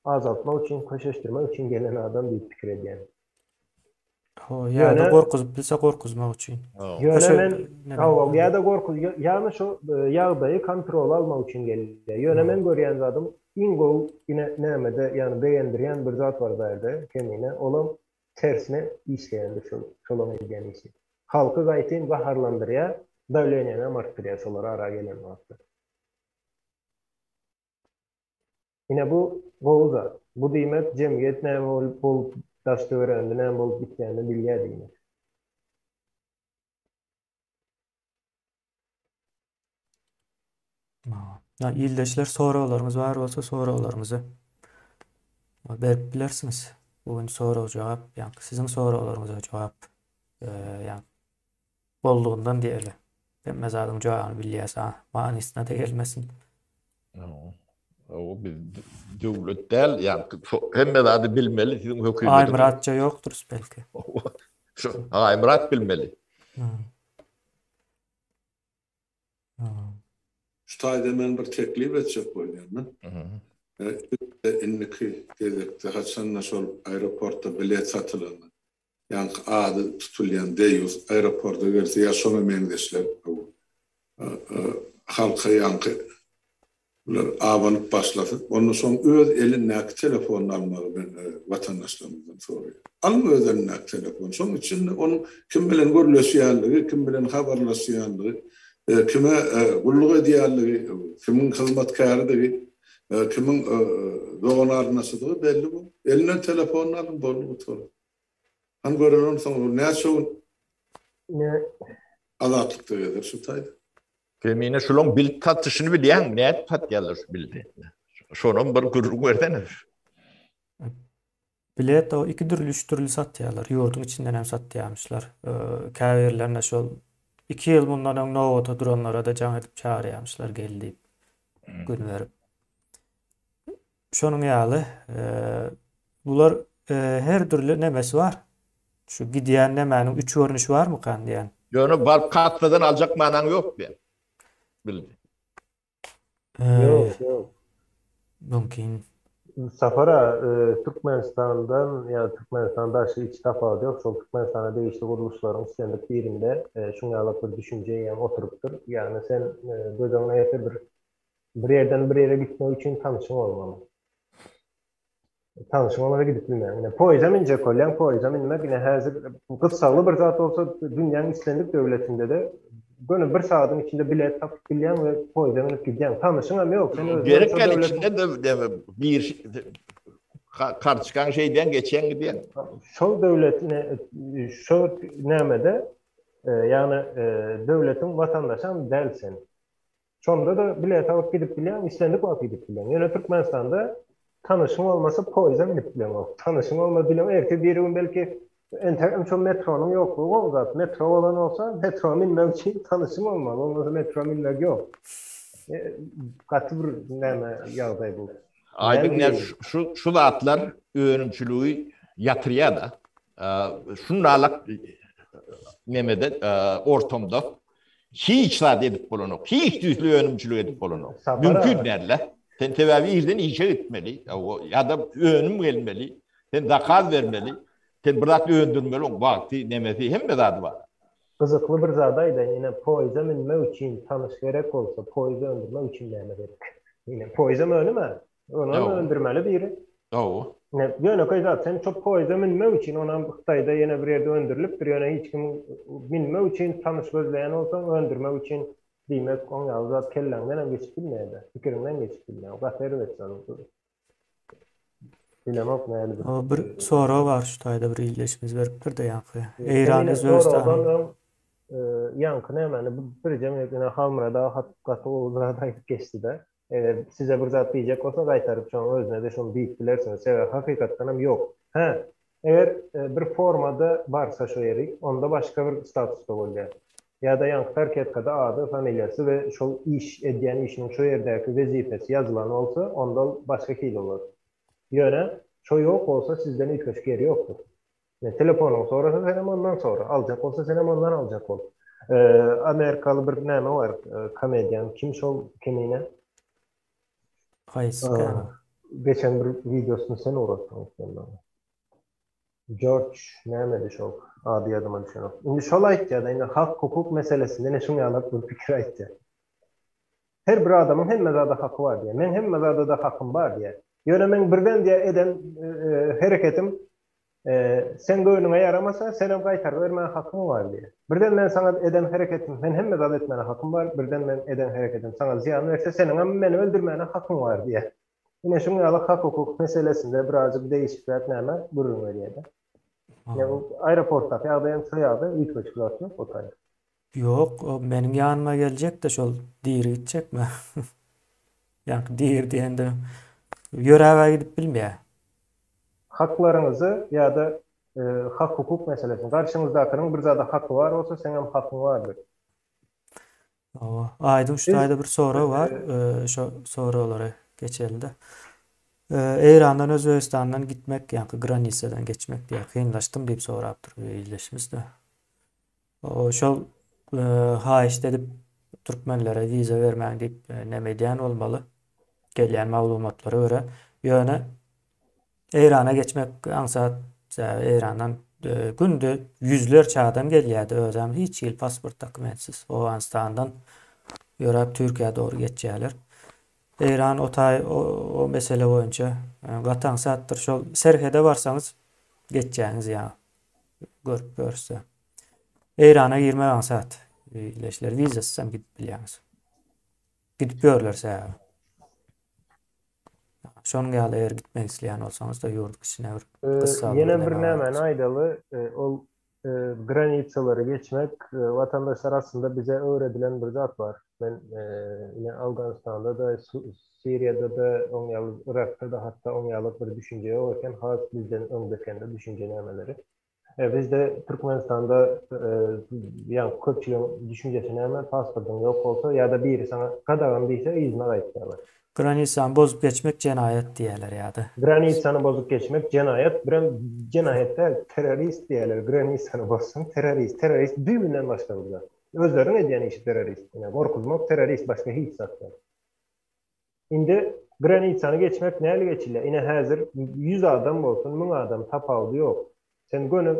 azaltmak üçin, köşeşdirmek üçin gelen adam diýip pikir edýän. Hawa, ýa-da gorkuzyp bilse gorkuzmak üçin. Ýöne men hawa, ýa-da gorkuz, ýagny şu ýagdaýy kontrola almak üçin gelýär. Ýöne men görýän zadym iň gowy ine nämede, ýagny begendirýän bir zat bar bärde kemine, olam tersine işleýändir şol, şolaň edýän işi. Halky gaýtym gaharlandyrýar, dawleniýaňam artdyrýar şolar ara gelen wagtda. Ine bu gowy zat. Bu diýmek jemgyýet näme bolup bolup daş töwereginde näme bolup gitýänini bilýär diýmek. Ya ildeşler soraglaryňyz bar bolsa soraglaryňyzy berip bilersiňiz. Bu gün sorag jogap, ýa siziň soraglaryňyza jogap ýa boldugyndan diýeli. Hemme zadyň jogabyny bilýäs, ha, manysyna da gelmesin. O biz döwlet däl, ýa hemme zady bilmeli siziň hökümetiňiz. Aýmyratça ýokdur belki. Şu Aýmyrat bilmeli. Şu taýda men bir teklip etjek bolýan men. Indiki gezekde haçanda şol aeroportda bilet satylanda, ýaňky ady tutulýan deýýus aeroporta gelse ýa şoňa meňzeşler halka ýaňky Bular abanyp başlasa, onda şoň öz elindäki telefonyny almagy men watandaşlarymyzdan soraýan. Alyň öz elindäki telefony. Şoň içinde onuň kim bilen gürleşýänligi, kim bilen habarlaşýanlygy, kime gulluk edýänligi, kimiň hyzmatkäridigi, kimiň dogan-garyndaşydygy belli bu. Elinden telefonyny alyň, boldy gutardy. Hany göreli onsoň ol näçe gün azatlykda gezer şu taýda. Kemine şulaň bilt satyşyny bilýäňmi? Nädip satýarlar şu bildi? Şonam bir gürrüň bersene. Bilet o iki dürli, üç dürli satýarlar. Ýurduň içinden hem satýarmyşlar. Käbirlerine şol iki ýyl mundan öň nobata duranlara-da jaň edip çagyrýarmyşlar gel diýip. Gün berip. Şonuň ýaly, bular her dürli nemesi bar. Şu gidýän nemäniň üç görnüşi barmykan diýýän. Ýöne baryp kassadan aljak manaň ýok diýýän. Bildi. Ýok, ýok. Mümkin. Sapar aga, Türkmenistandan ýa Türkmenistan daşy hiç tapawudy ýok, şol Türkmenistana degişli gurluşlaryň islendik birinde şuň ýalak bir düşünje eýýäm oturypdyr. Ýagny sen göz öňüne getir bir. Bir ýerden bir ýere gitmek üçin tanşyň bolmaly. Tanşyň bolmasa gidip bilmeýäň. Ine poýeza münjek bolýaň, poýeza münmek ine häzir gyssagly bir zat bolsa dünýäň islendik döwletinde-de göni bir sagadyň içinde bilet tapyp bilýäň we poýeza münüp gidýäň. Tanyşyň hem ýok. Sen özüň Gerek ýaly içinde de bir karçkaň şeýdýäň geçýäň gidýäň. Şol döwlet ine şo nämede ýagny döwletiň watandaşam däl sen. Şonda-da bilet alyp gidip bilýäň, islendik wagt gidip bilýäň. Ýöne Türkmenistanda tanyşyň bolmasa poýeza münüp bileňok. Tanyşyň bolmasa bileň ertir biri gün belki entegem şo metronyň ýoklugy gowy zat. Metro bolan bolsa metro münmek üçin tanyşyň bolmaly, bolmasa metro münmek ýok. Gaty bir näme ýagdaý bu. Aýdyň näme şu şu zatlar önümçiligi ýatyrýar-da. Şunalak nemede ortamda Hiç zat edip bolanok. Hiç tüýsli önümçilik edip bolanok. Mümkin däl-de. Sen sebäbi irden işe gitmeli, ýa-da önüm gelmeli, sen zakaz bermeli, sen bir zat öndürmeli, oň wagty, nemesi, hemme zady bar. Gyzykly bir zat aýdaýyn, ine poýza münmek üçin tanyş gerek bolsa, poýza öndürmek üçin näme gerek? Ine poýzam önüm-ä. Onam öndürmeli biri. Hawa. Ine, ýönekeý zat, sen şo poýeza münmek üçin, onam Hytaýda ýene bir ýerde öndürilipdir, ýöne hiç kim münmek üçin tanyş gözleýän bolsaň, öndürmek üçin diýmek, oň ýaly zat kelläňdenem geçip bilmeýär-de, pikiriňden geçip bilmeýär. Gaty erbet zat. Bilemok nähili bir. Bir sorag bar şu taýda bir ildeşimiz beripdir-de ýaňky. Eýran Özbegistanyň. Öň ýaňky nämäni birje minut ine Halmyrat aga gaty gowy zat aýdyp geçdi-de. Eger size bir zat diýjek bolsa gaýtaryp şonuň özüne-de şony diýip bilersiňiz. Sebäbi hakykatdan hem ýok. Hä, eger bir formada barsa şo ýeri, onda başga bir statusda bolýar. Ýa-da ýaňky tarketkada ady, familiýasy we şol iş edýän işiniň şo ýerdäki wezipesi ýazylan bolsa, onda ol başga hili bolar. Ýöne şo ýok bolsa sizden üýtgeşik ýeri ýokdur. Ne telefonyňy sorasa senem ondan sora. Aljak bolsa senem ondan aljak bol. Amerikaly bir näme bar, komedian kim şol kemine? Haýsy? Geçen bir wideosyny sen ugratdyň sen maňa. George nämedi şol? Ady ýadyma düşenok. Indi şol aýtýar-da, indi hak hukuk meselesinde ine şuň ýaly bir pikir aýtýar. Her bir adamyň hemme zada haky bar diýýär. Meň hemme zada-da hakym bar diýýär. Ýöne meň birden diýýär eden hereketim Seň göwnüňe ýaramasa, senem gaýtaryp bermäge hakyň bar diýýär. Birden men saňa eden hereketim, men hemme zat etmäne hakym bar, birden men eden hereketim saňa zyýan berse, seniňem meni öldürmäne hakyň bar diýýär. Ine şuň ýaly hak-hukuk meselesinde birazjyk degişikräk näme gürrüň berýär-de. Ine bu aeroportdaky ýagdaý hem şo ýagdaý, üýtgeşik zat ýok o taýda. Ýok, o meniň ýanyma geljek-de şol diri gitjekmi? Ýaňky diri diýende ýöräb-ä gidip bilmeýär. Haklaryňyzy ýa-da hak-hukuk meselesini, garşyňyzdakynyň bir zada haky bar bolsa, seňem hakyň bardyr. Hawa, Aýdyň şu taýda bir sorag bar, şo soraglara geçeli-de. Eýrandan Özbegistandan gitmek, ýaňky granisadan geçmek diýýär, kynlaşdym diýip sorapdyr bir ildeşimiz-de. Şol haýyşt edip türkmenlere wiza bermäň diýip neme edýän bolmaly gelýän maglumatlara görä. Ýöne Eýrana geçmek aňsat. Sebäbi Eýrandan günde ýüzlerçe adam gelýärdi özem hiç hili pasport dokumentsiz. Owganystandan ýöräp Türkiýä dogry geçýärler. Eýran o taý o mesele boýunça gaty aňsatdyr. Şol serhede barsaňyz geçýäňiz ýa görüp görse. Eýrana girmek aňsat. Ileşler wizasyz hem gidip bilýäňiz. Gidip ýörler sebäbi. Şonuň ýaly eger gitmek isleýän bolsaňyz da ýurduň içine bir gyssagly Ýene bir nämäni aýdaly, ol granisalary geçmek watandaşlar aslynda bize öwredilen bir zat bar. Men ine Awganystanda-da, Siriýada-da, oň ýaly Yrakda-da hatda oň ýaly bir düşünje ýok eken, has bizden öňde eken-de düşünje nämeleri. Bizde Türkmenistanda ýa köpçüligiň düşünjesi näme, pasportyň ýok bolsa ýa-da biri saňa gadagan diýse yzyna gaýtýarlar. Granisany bozup geçmek jenaýat diýýärler ýa-da. Granisany bozup geçmek jenaýat, birem jenaýat däl, terrorist diýýärler, granisany bozsaň terrorist, terrorist düýbünden başga bir zat. Özleriniň edýän işi terrorist, ine gorkuzmak terrorist başga hiç zat däl. Indi granisany geçmek näli geçilýär? Ine häzir 100 adam bolsun, 1000 adam tapawudy ýok. Sen göni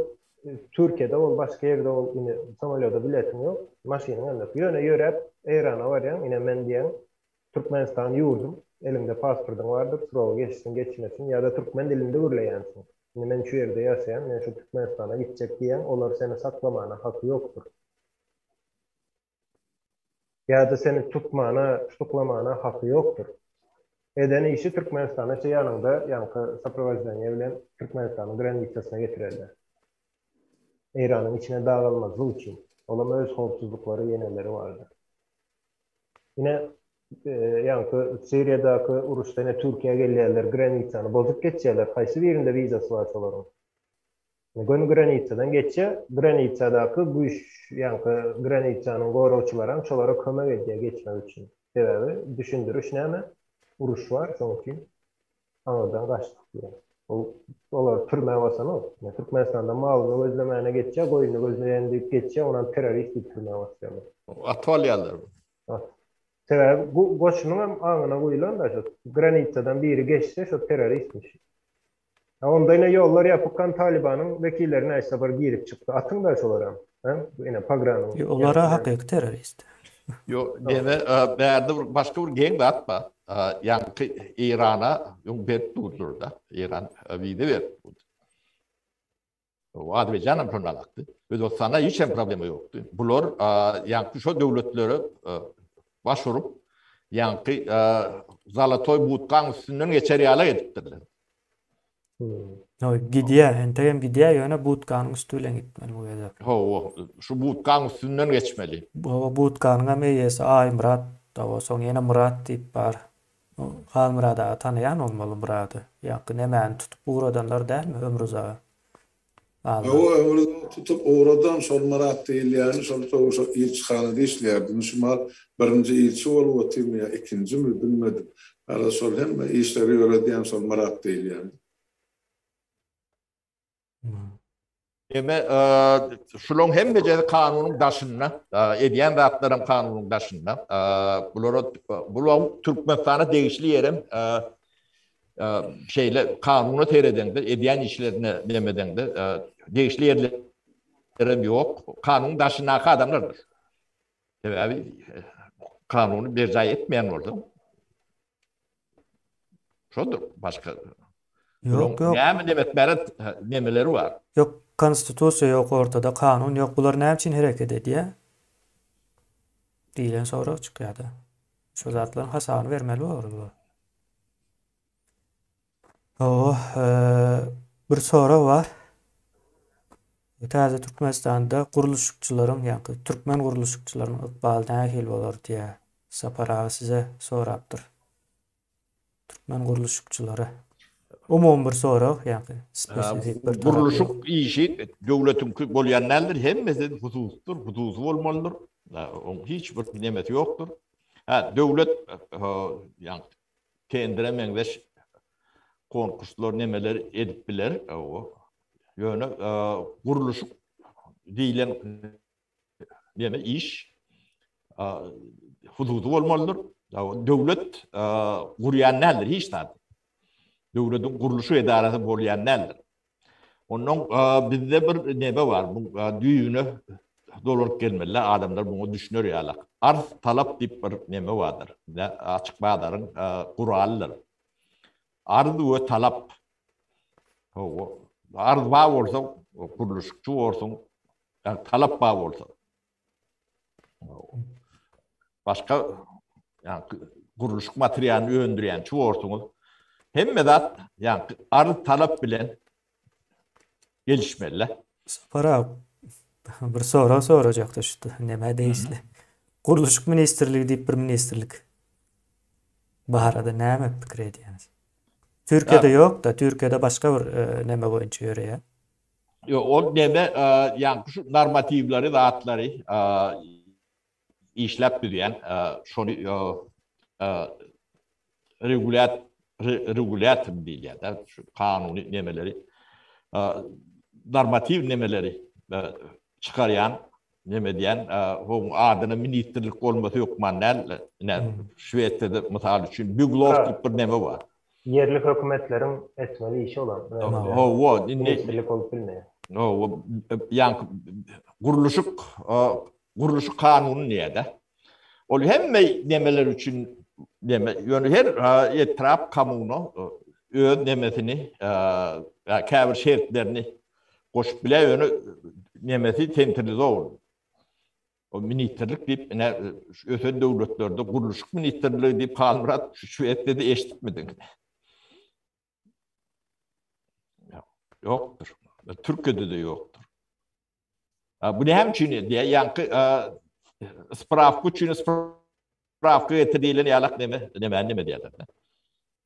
Türkiýede bol, başga ýerde bol, ine samolýoda biletiň ýok, maşynyň hem ýok. Ýöne ýöräp Eýrana barýaň, ine men diýýäň, Türkmenistan ýurdum, eliňde pasportyň bardyr, srogy geçsin, geçmesin, ýa-da türkmen dilinde gürleýänsiň. Indi men şu ýerde ýaşaýan, men şu Türkmenistana gitjek diýýäň, olar seni saklamana haky ýokdur. Ýa-da seni tutmana, tutuklamana haky ýokdur. Eden işi Türkmenistana şe ýanyňda ýaňky soprowoždeniýe bilen Türkmenistanyň granisasyna getirerler. Eýranyň içine dagalmazlyk üçin. Olam öz howpsuzlyklary ýeneleri bardyr. Ine ýaňky Siriýadaky uruşda ine Türkiýä gelýärler, granisany bozup geçýärler. Haýsy birinde wizasy bar şolaryň? Göni granisadan geçýär. Granisadaky güýç, ýaňky granisanyň goragçylaram şolara kömek edýär geçmek üçin. Sebäbi düşündiriş näme? Uruş bar, şonuň üçin aňyrdan gaçdyk diýýär. Ol olar türmä basanok. Türkmenistanda malyny gözlemäne geçýär, goýnuny gözleýän diýip geçýär, onam terrorist diýip türmä basýarlar. Atyp alýarlar. Sebäbi bu goşunyň hem aňyna guýlan-da şo granisadan biri geçse şo terroristmiş. A onda ine ýollar ýapykkan Talibanyň wekilleri näçe sapar girip çykdy. Atyň-da şolaram. Hä? Ine Pagranyň. Ýo, olara hakyky terrorist. Ýo, neme, bärde bir başga bir geň zat bar. Ýaňky Eýrana öň berip durdular-da. Eýran wiza berip durdy. Azerbaýjan hem şondan akdy. Özbegistanda hiç hem problema ýokdy. Bular ýaňky şo döwletlere baş urup, ýaňky zalatoý budkaň üstünden geçer ýaly edipdirler. No, gidýär, entegem gidýär, ýöne budkanyň üsti bilen gitmeli bu gezek. Hawa, şu budkaň üstünden geçmeli. Hawa, budkanyň hem eýesi Aýmyrat, hawa, soň ýene Myrat diýip bar. Halmyrat aga tanaýan bolmaly Myrady. Ýaňky nemäni tutup ugradanlar dälmi Ömrüzagy? Hawa Ömrüzagy tutup ugradan şol Myrat diýilýäni şol şo ilçihanada işleýärdi. Indi şu mahal birinji ilçi bolup otyrmy ýa ikinjimi bilmedim. Garaz şol hemme işleri ýöredýän şol Myrat diýilýäni. Eme şulaň hemmejesi kanunyň daşynda, edýän zatlaram kanunyň daşynda. Bulara bulaň Türkmenistana degişli ýerem şeýle kanuna seredeňde, edýän işlerine nemedeňde degişli ýerlerem ýok. Kanunyň daşyndaky adamlardyr. Sebäbi kanuny berjaý etmeýän bolsa şodur başga. Ýok, ýok. Näme demek bäret nemeleri bar. Ýok, konstitusiýa ýok ortada, kanun ýok. Bular näme üçin hereket edýär? Diýlen sorag çykýar-da. Şu zatlaryň hasabyny bermeli bolar bular. Hawa, bir sorag bar. Täze Türkmenistanda gurluşykçylaryň, ýagny türkmen gurluşykçylarynyň ykbaly nähili bolar diýýär. Sapar aga size sorapdyr. Türkmen gurluşykçylary. Umumy bir sorag, ýagny spesifik bir tarapy ýok. Gurluşyk işi döwletiňki bolýan däldir, hemmesi hususydyr, hususy bolmalydyr. Oň hiç bir nemesi ýokdur. Hä, döwlet ýagny tendere meňzeş konkurslar nemeler edip biler. Ýöne gurluşyk diýlen neme iş hususy bolmalydyr. Döwlet gurýan däldir hiç zat. Döwletiň gurluşyk edarasy bolýan däldir. Ondan bizde bir neme bar, bu düýbüne dolanyp gelmeli, adamlar muňa düşüner ýaly. Arz talap diýip bir neme bardyr. Açyk bazaryň guralydyr. Arz we talap. Hawa, arz bar bolsa, gurluşykçy borsuň, talap bar bolsa. Başga ýa gurluşyk materialyny öndürýänçi borsuňyz. Hemme zat ýa arz talap bilen gelişmeli. Sapar aga bir sorag sorajakdy şu nämä degişli. Gurluşyk ministrligi diýip bir ministrlik barada näme pikir edýäňiz? Türkiýede ýok-da, Türkiýede başga bir neme boýunça ýöreýär. Ýok, ol neme, ýaňky şu normatiwleri, zatlary işläp düzýän, şony regulýat regulýator diýilýär-de, şu kanuny nemeleri, normatiw nemeleri çykarýan, neme edýän, oň adyna ministrlik bolmasy hökman däl. Ine, Şwesiýada mysal üçin Bygglow diýip bir neme bar. Ýerli hökümetleriň etmeli işi olar. Hawa, indi ministrlik bolup bilmeýär. Hawa, ýaňky gurluşyk gurluşyk kanuny diýýär-de. Ol hemme nemeler üçin Neme, ýöne her etrap, kommuna öz nemesini, käbir şertlerini goşup bilýär, ýöne nemesi sentralizowan. O ministrlik diýip, ine, ösen döwletlerde gurluşyk ministrligi diýip Halmyrat Şwesiýada eşidipmidiň? Ýokdur. Türkiýede-de ýokdur. Bu näme üçin diýýär? Ýaňky sprawka üçin sprawka getir diýlen ýalak neme, neme neme diýýärler.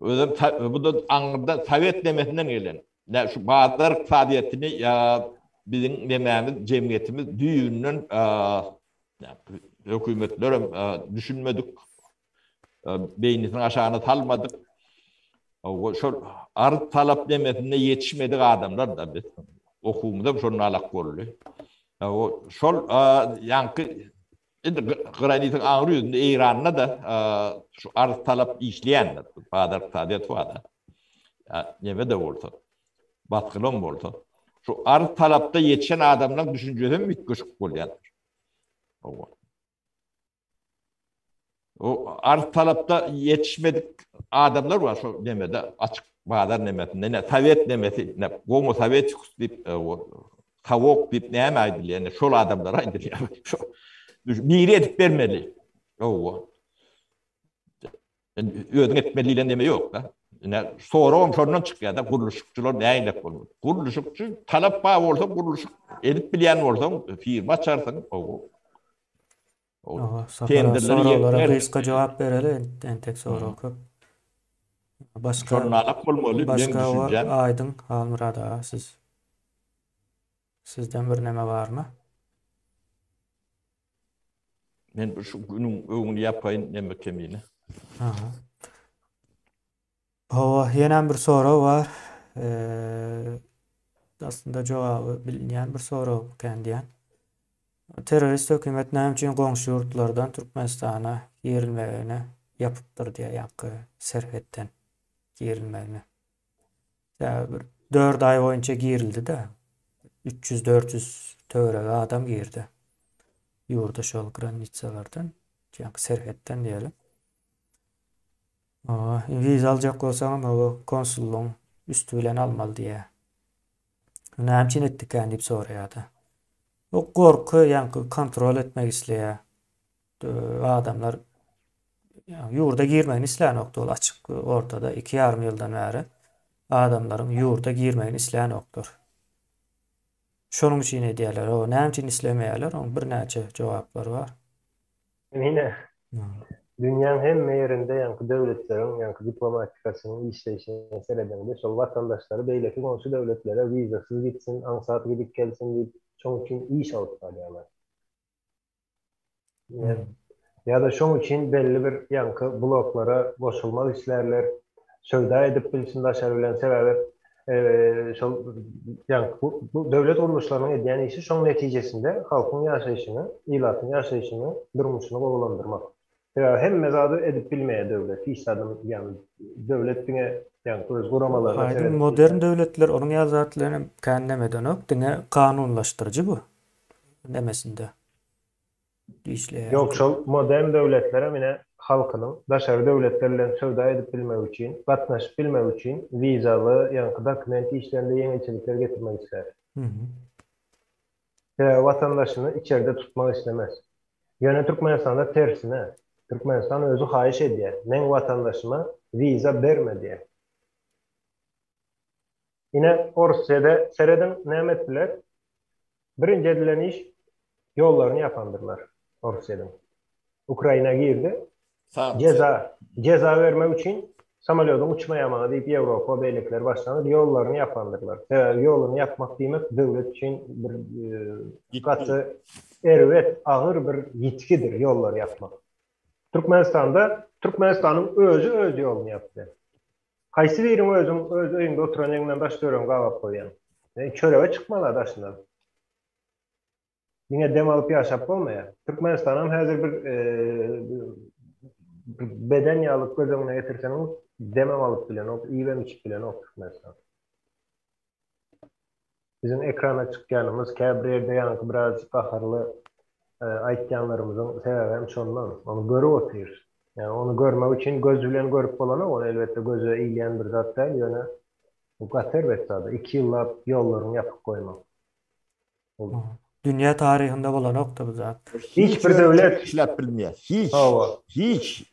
Özem bu da aňyrda sowet nemesinden gelen. Nä şu bazar ykdysadyýetini ýa biziň nemämiz, jemgyýetimiz düýbünden hökümetlerem düşünmedik. Beýnisiniň aşagyna salmadyk. Şol arz talap nemesinde ýetişmedik adamlar da biz. Okuwymyzam şondan alak boldy. Şol ýaňky indi granitiň aňry ýüzünde Eýranda da şu arz talap işleýändir. Bazar ykdysadyýeti bar-da. Neme-de bolsa, basgylam bolsa. Şu arz talapda ýetişen adamlaryň düşünjesi hem üýtgeşik bolýandyr. O arz talapda ýetişmedik adamlar bar şo nemede açyk bazar nemesinde ne sowet nemesi ne gomo sowetikus diýip e, sowok diýip näme aýdylýar ne şol adamlara aýdylýar. Şo biri edip bermeli. Owa. Özüň etmeli diýlen neme ýok da. Ine soragym şondan çykýar da gurluşykçylar nägilek bolmaly. Gurluşykçy talap bar bolsa gurluşyk edip bilýän bolsaň firma açarsyň. Owa. Tenderleri gysga jogap bereli, entek sorag köp. Başga Şonalak bolmaly, meň düşünjem. Aýdyň Halmyrat aga siz. Sizden bir neme barmy? Men şu günüň öňüni ýapaýyn neme kemine. Aha. Hawa, ýenem bir sorag bar. Eee, aslynda jogaby bilinýän bir sorag ekän diýýän. Terrorist hökümet näme üçin goňşy ýurtlardan Türkmenistana girilmegini ýapypdyr diýýär, ýaňky serhetden girilmegini. Sebäbi bir 4 aý boýunça girildi-de. 300-400 töweregi adam girdi. Ýurda şol granitsalardan, ýaňky serhetden diýeli. Wiza aljak bolsaňam hawa konsullygyň üsti bilen almaly diýýär. Näme üçin etdikän diýip soraýar-da. Bu gorky ýaňky kontrol etmek isleýär. Adamlar ýurda girmegini islänokdy ol açyk ortada 2,5 ýyldan bäri adamlaryň ýurda girmegini islänokdyr. Şonuň üçin edýärler. O näme üçin islemeýärler? Onuň birnäçe jogaplary bar. Ine, dünýäň hemme ýerinde ýaňky döwletleriň ýaňky diplomatikasynyň işleýşine seredeňde şol watandaşlary beýleki goňşy döwletlere wizasyz gitsin, aňsat gidip gelsin diýip şoň üçin iş alyp barýarlar. Ýa-da şoň üçin belli bir ýaňky bloklara goşulmak islärler, söwda edip bilsin daşary bilen sebäbi şol ýaňky bu döwlet gurluşlarynyň edýän işi şoň netijesinde halkyň ýaşaýşyny, ilatyň ýaşaýşyny, durmuşyny gowulandyrmak. Sebäbi hemme zady edip bilmeýär döwlet, hiç zadam ýagny döwlet diňe ýaňky öz guramalaryna Aýdyň seredip modern döwletler onuň ýaly zat bilen hem kän neme edenok, diňe kanunlaşdyryjy bu nemesinde. işleýär. Ýok şol modern döwletlerem ine halkynyň daşary döwletler bilen söwda edip bilmegi üçin, gatnaşyp bilmegi üçin wizaly ýaňky dokument işlerinde ýeňilçilikler getirmek islär. Sebäbi watandaşyny içerde tutmak islemez. Ýöne Türkmenistanda tersine, Türkmenistan özi haýyş edýär, meň watandaşyma wiza berme diýär. Ine Orsýede serediň näme etdiler? Birinji edilen iş ýollaryny ýapandyrlar Orsýediň. Ukraina girdi. Jeza, jeza bermek üçin samolýodyň uçmaýar maňa diýip Ýewropa beýlekiler başlanyp ýollaryny ýapandyrlar. Sebäbi ýoluny ýapmak diýmek döwlet üçin bir gaty erbet, agyr bir ýitgidir ýollary ýapmak. Türkmenistanda Türkmenistanyň özi öz ýoluny ýapdy. Haýsy biriň özüň öz öýüňde oturan ýeriňden daş töweregiňi gabap goýýaň? Ýa çörege çykmaly-a daşyndan. Diňe dem alyp ýaşap bolmaýar. Türkmenistanam häzir bir beden ýaly göz öňüne getirseňiz, demem alyp bilenok, iýibem içip bilenok Türkmenistan. Biziň ekrana çykýanymyz, käbir ýerde ýaňky biraz gaharly aýtýanlarymyzyň sebäbi hem şondan. Ony görüp otyrys. Ýani ony görmek üçin göz bilen görüp bolanok, ony elbetde göze ilýän bir zat däl, ýöne bu gaty erbet zat. Iki ýyllap ýollaryňy ýapyk goýmak. Dünýä taryhynda bolanokdy bu zat. Hiç bir döwlet işläp bilmeýär. Hiç. Hawa. Hiç.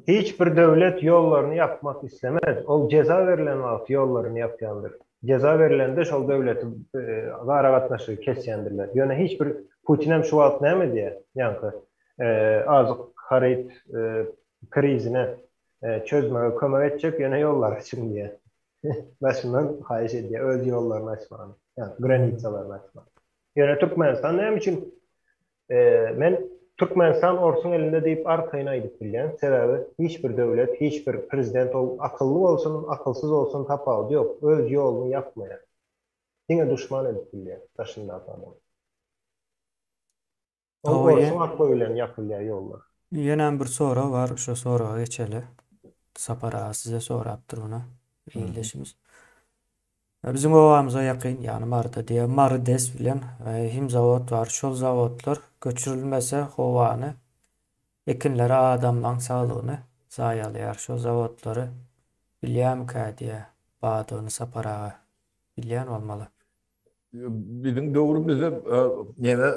Hiç bir döwlet ýollaryny ýapmak islemez. Ol jeza berlen wagty ýollaryny ýapýandyr. Jeza berlende şol döwleti aragatnaşygy kesýändirler. Ýöne hiç bir Putinem şu wagt näme edýär? Ýaňky azyk haryt krizine çözmege kömek etjek, ýöne ýollary açyň diýýär. Daşyndan haýyş edýär öz ýollaryny açmagyny, ýagny granitsalaryny açmagyny. Ýöne Türkmenistan näme üçin men Türkmenistan orsuň elinde diýip arkaýyn aýdyp bilýän. Sebäbi hiç bir döwlet, hiç bir prezident ol akylly bolsun, akylsyz bolsun tapawudy ýok, öz ýoluny ýapmaýar. Diňe duşman edip bilýär daşyndaky adam. Ol orsuň akly bilen ýapylýar ýollar. Ýenem bir sorag bar, şo soraga geçeli. Sapar aga size sorapdyr muny ildeşimiz. Biziň obamyza ýakyn, ýagny Maryda diýýär, Mary DES bilen himzawod bar. Şol zawodlar göçürilmese howany, ekinleri, adamlaň saglygyny zaýalaýar. Şo zawodlary bilýämikä diýýär, badygyny Sapar aga bilýän bolmaly. Biziň döwrümizde neme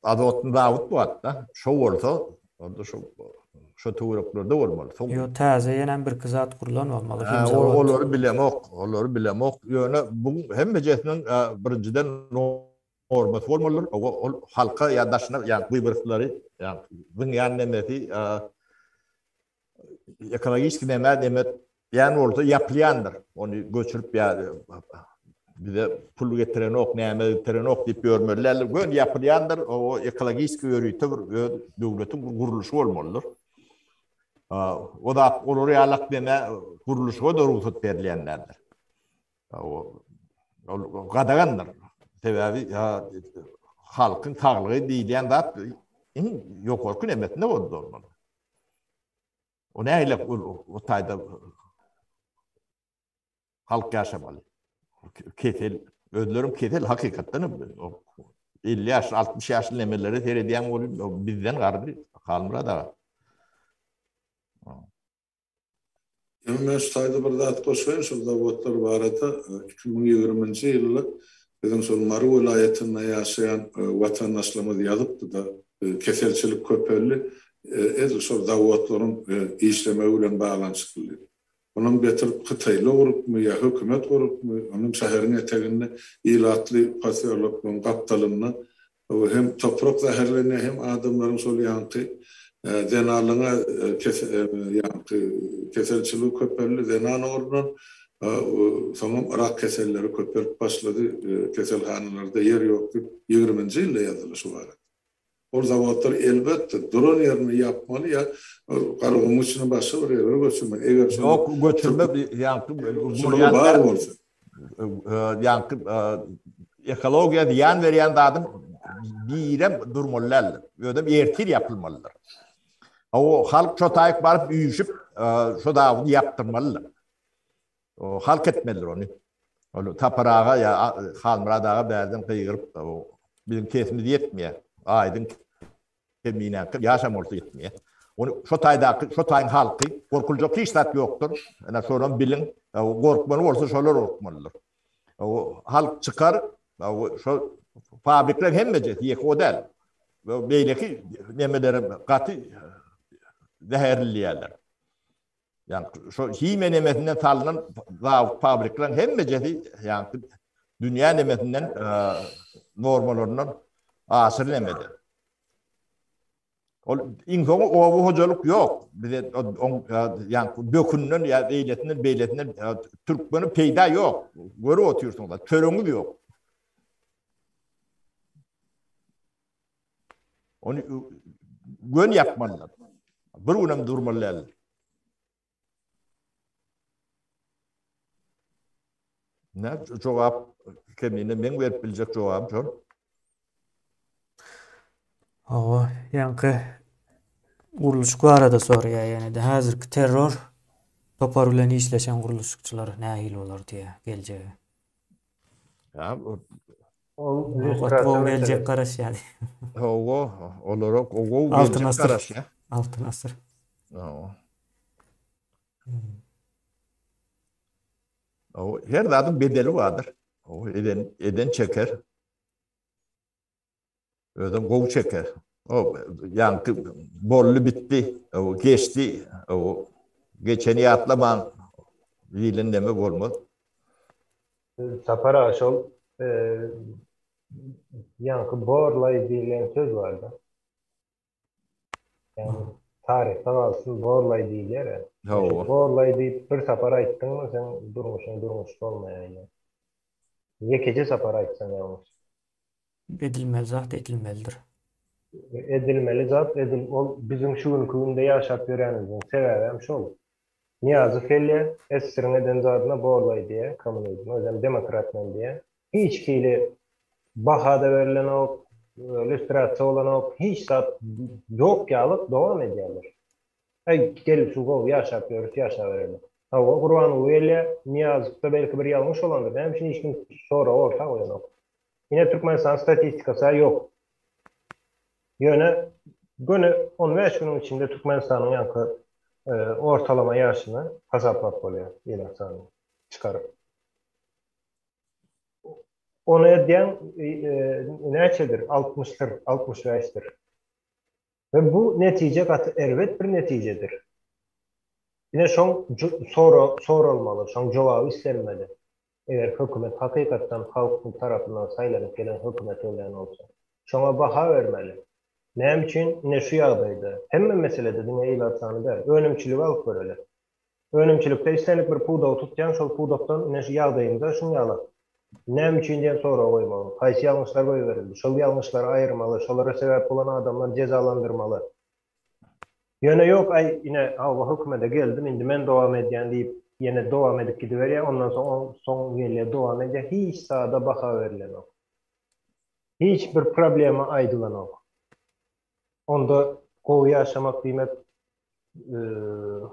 azotny zawod bardy-da. Şo bolsa, onda şo şo töwereklerde bolmaly. Soň Ýok, täze ýenem birki zat gurlan bolmaly, him zawod. Olary bilemok, olary bilemok. Ýöne bu hemmejesiniň birinjiden normasy bolmalydyr. Ol halka ýa daşyna ýa wybrosylary ýa zyňýan nemesi Ekologik neme neme ýan bolsa ýapylýandyr. Ony göçürip ýa bize pul getirenok, näme getirenok diýip ýörmeli däldir. Göni ýapylýandyr. O ekologik ýörite bir öz döwletiň bir gurluşy bolmalydyr. O zat olar ýalak neme gurluşyga da rugsat berilýän däldir. Ol gadagandyr. Sebäbi halkyň saglygy diýilýän zat iň ýokarky nemesinde bolmaly. O nähili o taýda halk ýaşamaly? Kesel, özlerim kesel hakykatdan hem 50 ýaşly, 60 ýaşly nemelere seredýän bolup bizden garry Halmyrat aga. Ýöne men şu taýda bir zat goşaýyn, şol zawodlar barada 2020-nji ýylda biziň şol Mary welaýatynda ýaşaýan watandaşlarymyz ýazypdy-da, keselçilik köpeldi, edil şol zawodlaryň işlemegi bilen baglanyşykly diýip. Onam getirip hytaýly gurupmy ýa hökümet gurupmy, onam şäheriň eteginde ilatly posýoloklaryň gapdalynda Hem toprak zäherlenýär, hem adamlaryň şol ýaňky zenanlygyň ýaňky keselçiligi köpeldi, zenan ugrundan soňam rak keselleri köpelip başlady, keselhanalarda ýer ýok diýip, ýigriminji ýylda ýazyldy şu barada. Ol zawodlar elbetde duran ýerinde ýapmaly ýa Garagumuň içine başga bir ýere göçürmeli. Eger şol Ýok, göçürmek ýaňky bar bolsa. Ýaňky ekologiýa zyýan berýän zadyň birem durmaly däldir. Özem ertir ýapylmalydyr. O halk şo taýyk baryp üýşüp, şo zawody ýapdyrmalydyr. O halk etmelidir ony. Ol Sapar aga ýa Halmyrat aga bärden gygyryp, biziň sesimiz ýetmeýär. Aýdyň Kemine ýaşam bolsa ýetmeýär. Ony şo taýdaky, şo taýyň halky gorkuljak hiç zat ýokdur. Ene şonam biliň. Gorkmaly bolsa şolar gorkmalydyr. Halk çykar, şo fabrikler hemmejesi ýeke o däl. Beýleki nemelerem gaty zäherliýärler. Ýagny şo himiýa nemesinden salnan zawod fabrikleriň hemmejesi ýagny dünýä nemesinden normalaryndan aşyr nemede. Ol iň soňy oba hojalyk ýok. Bize oň ýagny dökünden ýa beýlesinden beýlesinden türkmeni peýda ýok. Görüp otyrsyňyz. Çöregiňiz ýok. Ony gön ýapmalylar. Bir günem durmaly däl. Ne jogap kemine men berip biljek jogabym şol. Hawa, ýaňky gurluşyk barada soraýar ýene-de. Häzirki terror topar bilen işleşen gurluşykçylar nähili bolar diýýär geljegi. Ýa, Ol Gowy geljek garaşýar. Hawa, olara gowy geljek garaşýar. Altyn asyr. Hawa. Her zadyň bedeli bardyr. Eden, eden çeker. Özem gowy çeker. O, ýaňky boldy bitdi, o, geçdi, o, geçeni ýatlaman diýlen neme bolmaz. Sapar aga şol ýaňky borlaý diýlen söz barda. Ýagny taryhda galsyn borlaý diýilýär. Hawa. Borlaý diýip bir sapar aýtdyňmy seň durmuşyň durmuş bolmaýar ýa. Ýekeje sapar aýtsaň ýalňyş. Edilmeli zat edilmelidir. Edilmeli zat edil ol biziň şu günki günde ýaşap ýöränimiziň sebäbem şol. Nyýazow gelýär, SSR-iň eden zadyna borlaý diýýär, kommunizm, özem demokrat men diýýär. Hiç hili baha-da berlenok, lýustrasiýa bolanok, hiç zat ýok ýaly dowam edýärler. Äý, gel şu gowy ýaşap ýörüs, ýaşabereli. Hawa, Gurbanguly gelýär, Nyýazowda belki bir ýalňyş bolandyr, näme üçin hiç kim soragy orta goýanok. Ine Türkmenistan statistikasy-a ýok. Ýöne göni 15 günüň içinde Türkmenistanyň ýaňky ortalama ýaşyny hasaplap bolýar, ilat sanyny çykaryp. Ony edýän näçedir? 60-dyr, 65-dir. We bu netije gaty erbet bir netijedir. Ine şoň soralmaly, şoň jogaby islenmeli. Eger hökümet hakykatdan halkyň tarapyndan saýlanyp gelen hökümet bolýan bolsa. Şoňa baha bermeli. Näme üçin ine şu ýagdaýda? Hemme meselede diňe ilat sany däl. Önümçiligi alyp göreli. Önümçilikde islendik bir pudagy tutýaň, şol pudakdan ine şu ýagdaýymyza şuň ýaly. Näme üçin diýen soragy goýmaly. Haýsy ýalňyşlar goýberildi? Şol ýalňyşlary aýyrmaly, şolara sebäp bolan adamlary jezalandyrmaly. Ýöne ýok, aý, ine, hawa, hökümete geldim, indi men dowam edýän diýip, ýene dowam edip gidiberýär, ondan soň oň soň gelýär, dowam edýär, hiç zada baha berilenok. Hiç bir problema aýdylanok. Onda gowy ýaşamak diýmek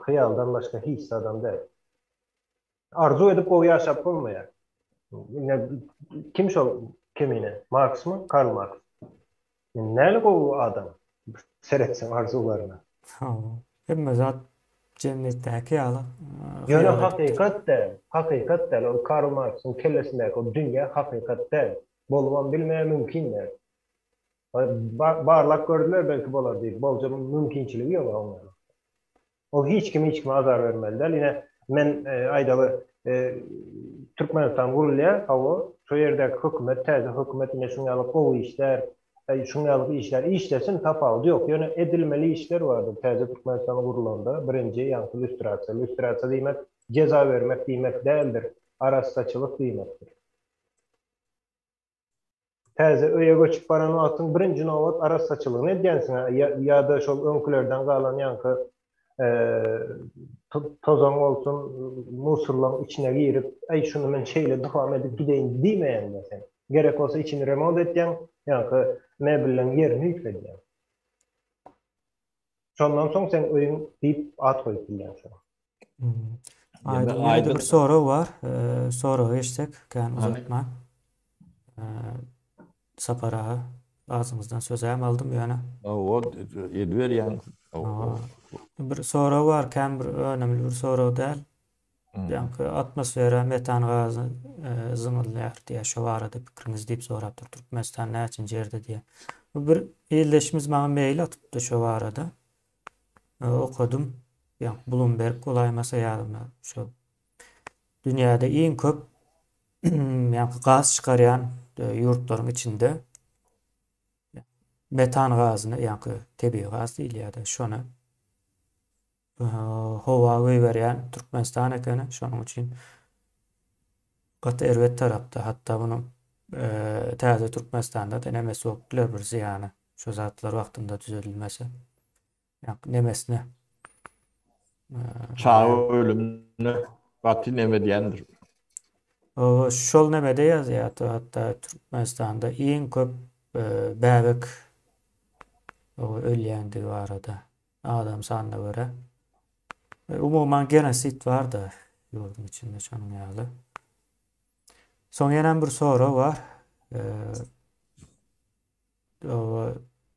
hyýaldan başga hiç zadam däl. Arzuw edip gowy ýaşap bolmaýar. Ine kim şol kemine? Marksmy? Karl Marks. Näli gowy adam? Seretseň arzuwlaryna. Hawa. Hemme zat jennetdäki ýaly. Ýöne hakykat däl. Hakykat däl. Ol Karl Marksyň kellesindäki o dünýä hakykat däl. Bolubam bilmeýär, mümkin däl. Barlap gördüler belki bolar diýip. Boljak mümkinçiligi ýok oň. Ol hiç kim hiç kime azar bermeli däl. Ine men aýdaly Türkmenistan gurulýar, hawa, şo ýerdäki hökümet, täze hökümet ine şuň ýaly gowy işlär, şuň ýaly işler işlesin, tapawudy ýok. Ýöne edilmeli işler bardyr täze Türkmenistan gurulanda, birinji ýaňky lýustrasiýa. Lýustrasiýa diýmek jeza bermek diýmek däldir, arassaçylyk diýmekdir. Täze öýe göçüp baran wagtyň birinji nobat arassaçylygyny edýänsiň ýa-da şol öňkülerden galan ýaňky tozan bolsun, musurlaň içine girip, äý şuny men şeýle dowam edip gideýin diýmeýäň-de sen. Gerek bolsa içini remont etýäň, ýaňky mebelleň ýerini üýtgedýäň. Şondan soň seň öýüň diýip at goýup bilýäň şoňa. Aýdyň ýene-de bir sorag bar. Soraga geçsek, kän uzatman. Sapar aga, agzyňyzdan sözäm aldym ýöne. Hawa, ediberýäň. Bir sorag bar, kän bir önemli bir sorag däl. Ýaňky atmosfera metan gazy zyňylýar diýýär, şo barada pikiriňiz diýip sorapdyr. Türkmenistan näçinji ýerde diýýär. Bu bir ildeşimiz maňa mail atypdy şo barada. Okadym. Ýaňky Bloomberg bolaýmasa ýadyma şo dünýäde iň köp ýaňky gaz çykarýan ýurtlaryň içinde metan gazyny, ýaňky tebigy gaz diýilýär-de, şony howa goýberýän Türkmenistan ekeni. Şonuň üçin gaty erbet tarapda. Hatda munuň täze Türkmenistanda-da nemesi bolup biler bir zyýany. Şu zatlar wagtynda düzedilmese. Ýa nemesine. Çaga ölümine gaty neme diýendir. Şol nemede ýazýardy hatda Türkmenistanda iň köp bäbek ölýändigi barada. Adam sanyna görä. Umuman genosid bar-da ýurduň içinde şonuň ýaly. Soň ýene bir sorag bar.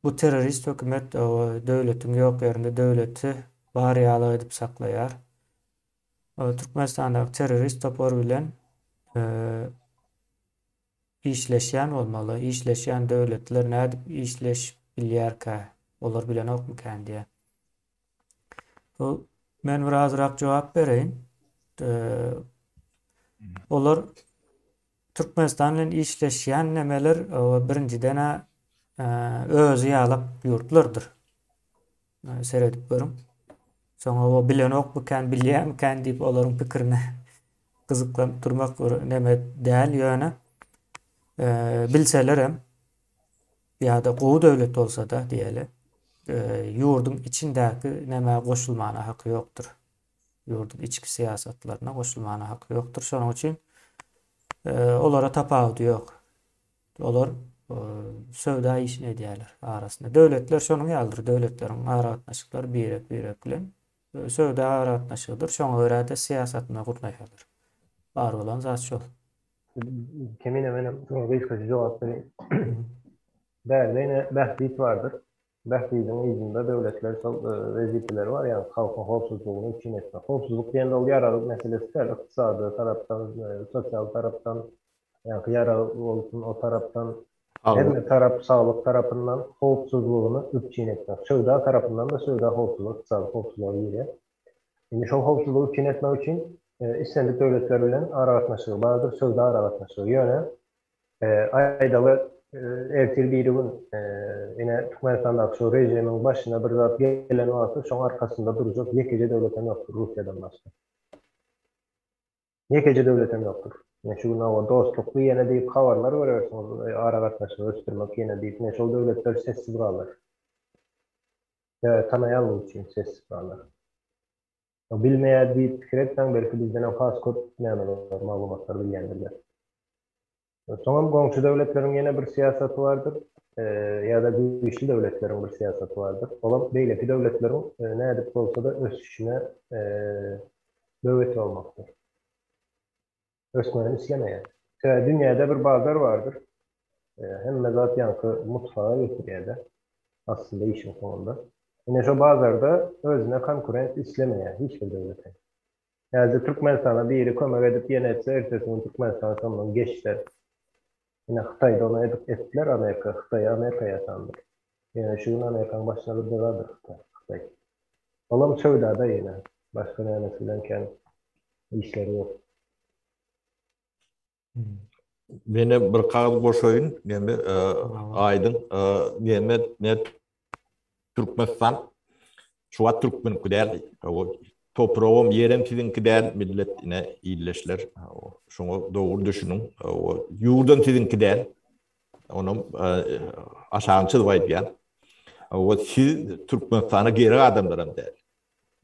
Bu terrorist hökümet döwletiň ýok ýerinde döwleti bar ýaly edip saklaýar. Türkmenistandaky terrorist topar bilen işleşýän bolmaly. Işleşýän döwletler nädip işleşip bilýärkä? Olar bilenokmykän diýýär. Bu men bir azrak jogap bereýin. Olar Türkmenistan bilen işleşýän nemeler birinjiden-ä özi ýalak ýurtlardyr. Seredip görüň. Soňra o bilenokmykän, bilýärmikän diýip olaryň pikirine gyzyklanyp durmak bir neme däl ýöne bilselerem ýa-da gowy döwlet bolsa-da diýeli, ýurduň içindäki nämä goşulmana haky ýokdur. Ýurduň içki syýasatlaryna goşulmana haky ýokdur. Şonuň üçin olara tapawudy ýok. Olar söwda işini edýärler arasynda. Döwletler şonuň ýalydyr. Döwletleriň aragatnaşyklary birek-birek bilen söwda aragatnaşygydyr. Şoňa görä-de syýasatyny gurnaýarlar. Bar bolan zat şol. Kemine menem şuňa gysgaça jogap bereýin. Bärde ýene bähbit bardyr. Bähbidiň yzynda döwletler şol wezipeleri bar, ýagny halkyň howpsuzlygyny üpjün etmek. Howpsuzlyk diýende ol ýarag meselesi däl, ykdysady tarapdan, sosial tarapdan, ýagny ýarag bolsun o tarapdan, hemme tarap saglyk tarapyndan howpsuzlygyny üpjün etmek. Söwda tarapyndan-da söwda howpsuzlygy, ykdysady howpsuzlyga girýär. Indi şol howpsuzlygy üpjün etmek üçin islendik döwletler bilen aragatnaşygy bardyr, söwda aragatnaşygy. Ýöne aýdaly ertir biri gün ine Türkmenistandaky şu režimiň başyna bir zat gelen wagty şoň arkasynda durjak ýekeje döwlet hem ýokdur Russiýadan başga. Ýekeje döwlet hem ýokdur. Ine şu gün hawa dostlukly ýene diýip habarlar görersiňiz, aragatnaşygy ösdürmek ýene diýip, ine şol döwletler sessiz galar. Sebäbi tanaýanlygy üçin sessiz galar. Bilmeýär diýip pikir etmäň, belki bizdenem has köp nämeler, maglumatlar bilýändirler. Soňam goňşy döwletleriň ýene bir syýasaty bardyr, ýa-da güýçli döwletleriň bir syýasaty bardyr. Olam beýleki döwletleriň nädip bolsa-da ösüşine böwet bolmakdyr. Ösmegini islemeýär. Sebäbi dünýäde bir bazar bardyr. Hemme zat ýaňky mutfaga getirýär-de. Aslynda işiň soňunda. Ine şo bazarda özüne konkurent islemeýär hiç bir döwlet hem. Häzir Türkmenistana biri kömek edip ýene etse ertesi gün Türkmenistan şondan geçser. Ine Hytaýda ony edip etdiler Amerika Hytaýy Amerika ýasandyr. Ýöne şu gün Amerikanyň başyna bir beladyr Hytaý. Hytaý. Olam söwdada ýene. Başga nämesi bilen kän işleri ýok. Menem bir kagyz goşaýyn, neme aýdyň, neme ne Türkmenistan şu wagt türkmeniňki däl. Topragam, ýerem siziňki däl, millet ine illeşler. Şoňa dogry düşüniň. Ýurdam siziňki däl. Onam aşagyny çyzyp aýdýan. Siz Türkmenistana gerek adamlaram däl.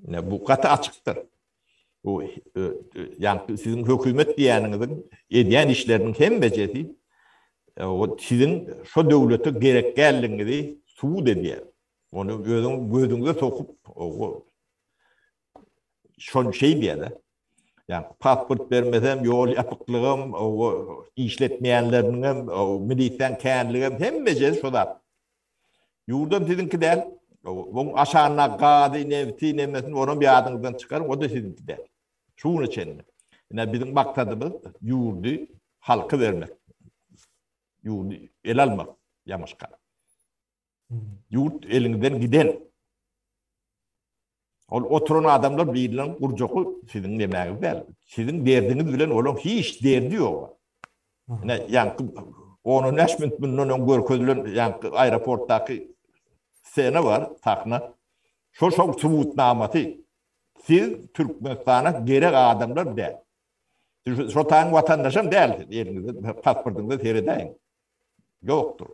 Ine bu gaty açykdyr. Bu ýa siziň hökümet diýýäniňiziň edýän işleriniň hemmejesi o siziň şo döwlete gerek däldigiňizi subut edýär. Ony özüň gözüňize sokup o şol şeý diýýär-de. Ýa pasport bermesem, ýol ýapyklygam, o işletmeýänleriniňem, o milisiýaň känligem hemmejesi şo zat. Ýurdam siziňki däl. Oň aşagynda gazy, nebti, nemesini onam ýadyňyzdan çykaryň, o-da siziňki däl. Şu güne çenli. Ine biziň maksadymyz ýurdy halka bermek. Ýurdy ele almak ýamaşka. Ýurt eliňizden giden. Ol oturan adamlar biriniň gurjaky siziň nemäňiz däl. Siziň derdiňiz bilen olaň hiç derdi ýok. Ine, ýaňky on-on bäş minut mundan öň görkezilen ýaňky aeroportdaky scena bar, sahna. Şol şoň subutnamasy. Siz Türkmenistana gerek adamlar däl. Siz şo taýyň watandaşam däl siz, eliňizde pasportyňyza seredäýiň. Ýokdur.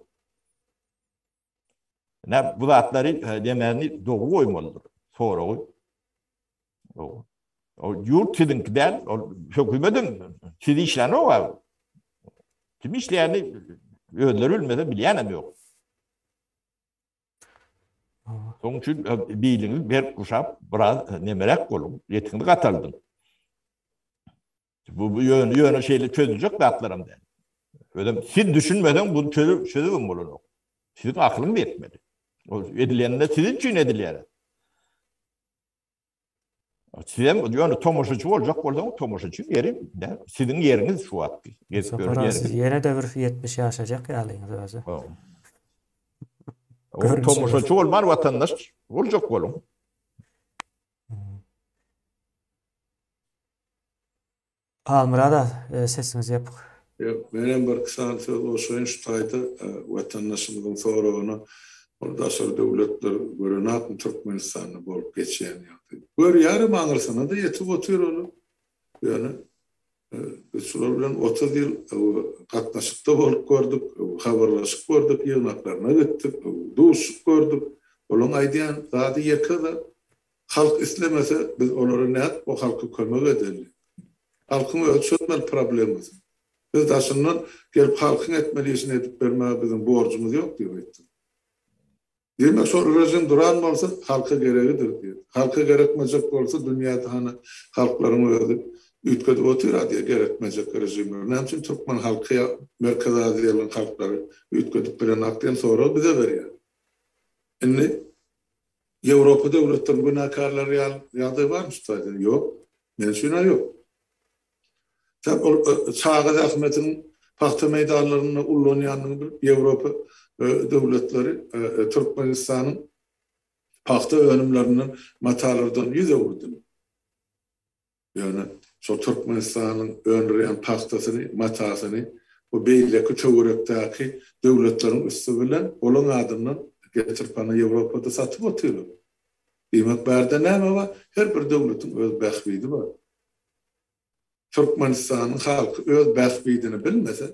Ine bu zatlary demäni dogry goýmalydyr. Soragy. O ýurt siziňki däl, ol hökümetem siz işlänok abi. Kim işleýäni özleri bilmese bilýänem ýok. Şonuň üçin biliňizi berk guşap, biraz nemeräk boluň, ýetiňizi gataldyň. Bu, bu ýöne, ýöne şeýle çözüljek zatlaram däl. Özem siz düşünmeseň bunu çözüp, çözübem bolanok. Siziň akylyňyz ýetmeli. O edilende siziň üçin edilýär. Sizem ýöne tomaşaçy boljak bolsaňyz tomaşaçy ýeri siziň ýeriňiz şu wagtky. Gezip ýören ýeriňiz. Ýene de bir 70 ýaşajak ýalyňyz özi. Tomaşaçy bolman watandaş boljak boluň. Halmyrat aga, sesiňiz ýapyk. Ýok, menem bir iki sany söz goşaýyn şu taýda watandaşymyzyň soragyna. Ol daşary döwletler görenakmy Türkmenistanda bolup geçýän ýagdaýy. Görýärem aňyrsyna-da ýetip otyr olar. Ýöne biz şular bilen 30 ýyl gatnaşykda bolup gördük, habarlaşyp gördük, ýygnaklaryna gitdik, duşup gördük. Olaryň aýdýan zady ýeke zat, Halk islemese biz olara nädip o halka kömek edeli? Halkyň özi çözmeli problemasyny. Biz daşyndan gelip halkyň etmeli işini edip bermäge biziň borjumyz ýok diýip aýtdyk. Diýmek şol rejim duran bolsa halka geregidir diýdi. Halka gerekmejek bolsa dünýäde hany halklaryň özi üýtgedip otyr-a diýýär gerekmejek rejimleri. Näme üçin türkmen halky ýa Merkezi Aziýalyň halklary üýtgedip bilenok diýen soragy bize berýär. Indi Ýewropa döwletlerini günäkärlär ýaly ýagdaý barmy şu taýda? Ýok. Meniň üçin-ä ýok. Sen ol çaga zähmetiniň pagta meýdanlarynda ullanýanyny bilip, Ýewropa döwletleri Türkmenistanyň pagta önümlerinden, matalardan ýüz öwürdiler. Ýöne şol Türkmenistanyň öndürýän pagtasyny, matasyny bu beýleki töwerekdäki döwletleriň üsti bilen olaň adyndan getirip ana Ýewropada satyp otyrlar. Diýmek bärde näme bar? Her bir döwletiň öz bähbidi bar. Türkmenistanyň halky öz bähbidini bilmese,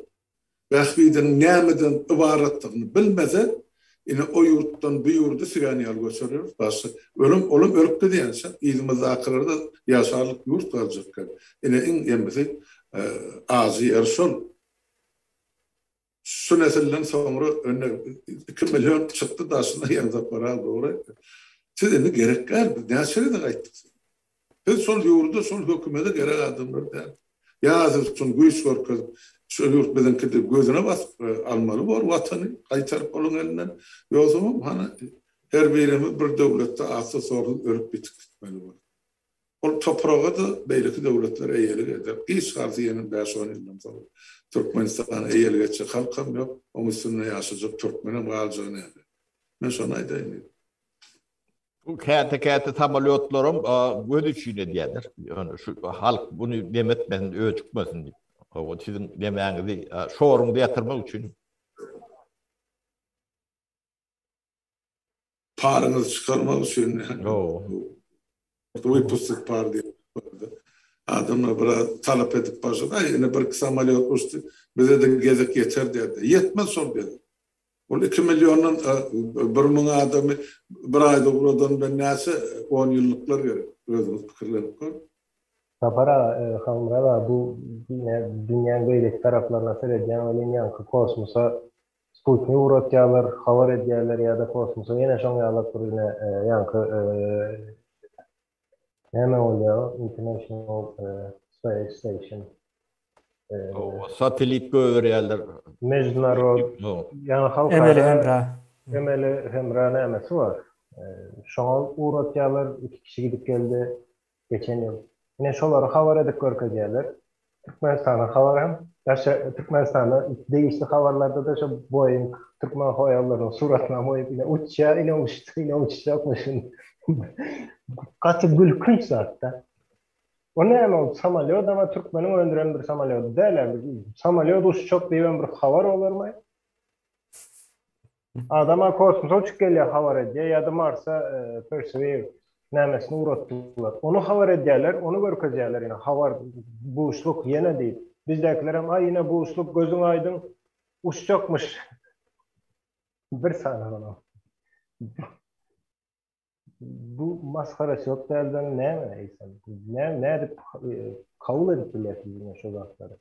bähbidiniň nämeden ybaratdygyny bilmese, ine o ýurtdan bu ýurda süýän ýaly göçürýäris. Başga ölüm, olam ölüp gidýänçä yzymyzdakylara-da ýaşarlyk ýurt galjak eken. Ine iň emisi ajy ýeri şol. Şu nesilden soňra indi 2 million çykdy daşyna ýaňzaplar al dogry aýtdy. Siz indi gerek däl biz näçe gezek aýtdyk size. Siz şol ýurda şol hökümede gerek adamlar däl. Ýa siz şuny güýç görkezip şu ýurt biziňki diýip gözüne basyp almaly bor watany gaýtaryp olaň elinden. Ýogsamam hany her birimiz bir döwletde atsyz-sorsuz ölüp ýitip gitmeli bor. Ol topraga-da beýleki döwletler eýelik eder. Giç galsa ýene bäş-on ýyldan soň Türkmenistana eýelik etjek halkam ýok, oň üstünde ýaşajak türkmenem galjagy näme? Men şony aýdaýyn diýdim. Bu käte-käte samolýotlaram göz üçin edýärler. Ýöne şu halk buny neme etmesin, öjükmesin diýip. Hawa, siziň nemäňizi, şoruňyzy ýatyrmak üçin. Paryňyzy çykarmak üçin. Wypustit par diýip. Adamlar biraz talap edip başlady. Aý, ine bir-iki samolýot uçdy. Bize-de gezek ýeter diýerdi. Ýetmez şol gezek. Ol 2 milliondan 1000 adamy bir aýda ugradan bilen näçe on ýyllyklar gerek. Özüňiz pikirlenip görüň. Sapar aga, Halmyrat aga bu dünýäň beýleki taraplaryna seredýäň welin ýaňky kosmosa Sputnik ugratýarlar, habar edýärler ýa-da kosmosa ýene şoň ýalak bir ine ýaňky näme bolýar o International Space Station. Satellit goýberýärler. Mejnarod ýaňy halkara Emeli hemra. Emeli hemra nämesi bar. Şoňa ugratýarlar, iki kişi gidip geldi. Geçen ýyl. Ine şolary habar edip görkezýärler. Türkmenistanyň habary hem daşa Türkmenistana degişli habarlarda-da şo Boeing türkmen howaýollarynyň suratyny goýup ine uçýar, ine uçdy, ine uçjakmyşyn. Gaty gülkünç zat-da. O näme ol samolýot ama türkmeniň öndüren bir samolýody däl-ä. Samolýot uçjak diýibem bir habar bolarmy? Adama kosmosa uçup gelýär habar edýär ýa-da Marsa Perseverance nämesini ugratdylar. Ony habar edýärler, ony görkezýärler ýene habar buşluk ýene diýip. Bizdäkilerem aý ine buşluk gözüň aýdyň uçjakmyş. Bir sany olam. Bu masgaraçylyk dälden näme eýsem? Näme nädip kabul edip bilýärsiz ine şo zatlary?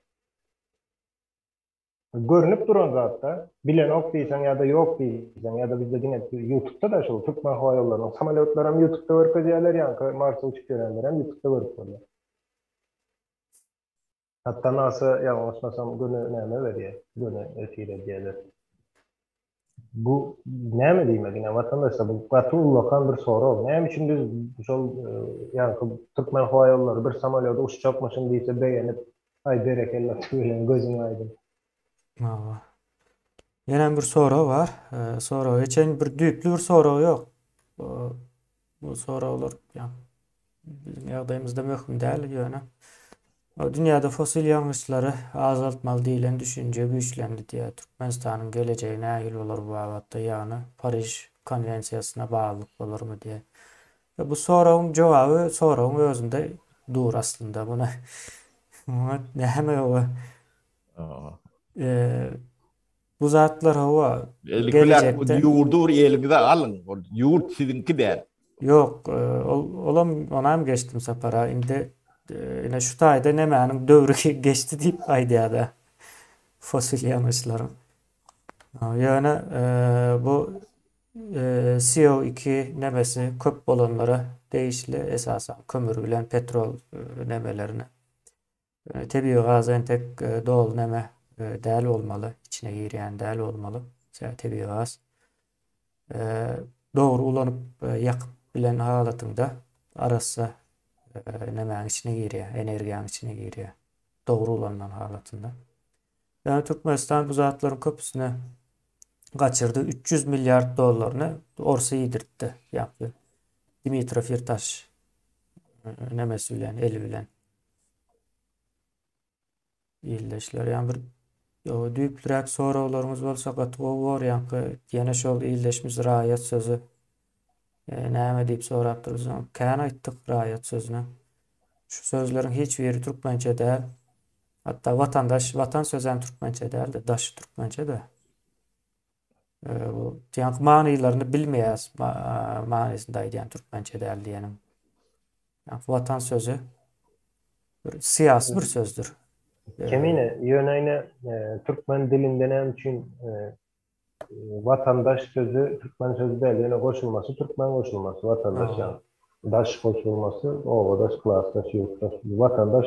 Görnüp duran zatda, bilenok diýseň ýa-da ýok diýseň ýa-da bizde diňe ýutubda-da şol türkmen howa ýollarynyň samolýotlaram ýutubda görkezýärler, ýaňky Marsa uçup ýörenlerem ýutubda görüp bolýar. Hatda NASA ýalňyşmasam göni näme berýär, göni efir edýärler. Bu näme diýmek ine watandaşlar bu gaty ullakan bir sorag. Näme üçin biz şol ýaňky Türkmen howa ýollary bir samolýoda uçjakmyşyn diýse begenip aý berekella tüweleme gözüň aýdyň. Hawa. Ýene bir sorag bar. Sorag geçen bir düýpli bir sorag ýok. Bu soraglar ýa biziň ýagdaýymyzda möhüm däl ýöne. Dünýäde fosil ýangyçlary azaltmaly diýlen düşünje güýçlendi diýýär. Türkmenistanyň gelejegi nähili bolar bu babatda, ýagny Pariž konwensiýasyna baglylyk bolarmy diýýär. Bu soragyň jogaby soragyň özünde dur aslynda. Muny muňa näme we bu zatlar hawa gelecekde ýurdy bir eliňize alyň. Ol ýurt siziňki däl. Ýok, ol olam onam geçdim sapara. Indi ine şu taýda nemäniň döwri geçdi diýip aýdýar-da. Fosil ýangyçlaryň. Ýöne bu CO2 nemesi köp bolanlara degişli, esasan kömür bilen petrol nemelerine. Tebigy gaz entek doly neme däl bolmaly, içine girýän däl bolmaly. Tebigy gaz dogry ulanyp ýakyp bilen halatyňda arassa nemäň içine girýär, energiýaň içine girýär. Dogry ulanylan halatynda. Ýöne Türkmenistan bu zatlaryň köpüsini gaçyrdy. 300 milliard dollaryny orsa iýdirtdi. Ýa-da Dimitrow Ýertaş nemesi bilen, eli bilen. Ildeşler, ýa bir düýplüräk soraglaryňyz bolsa gaty gowy bor. Ýaňky ýene şol ildeşimiz raýat sözi e, näme diýip sorapdyr biz kän aýtdyk raýat sözüne. Şu sözleriň hiç biri türkmençe däl. Hatda watandaş, watan sözi hem türkmençe däl-de, daşy türkmençe-de. E, bu ýaňky manylaryny bilmeýäs, manysynda aýdýan türkmençe däl diýeniň. Ýaňky watan sözi bir syýasy bir sözdür. Kemine, ýöne ine e, türkmen dilinde näme üçin e, Watandaş sözi türkmen sözi däl, ýöne goşulmasy türkmen goşulmasy, watandaş ýa daş goşulmasy, obadaş, klasdaş, ýurtdaş, watandaş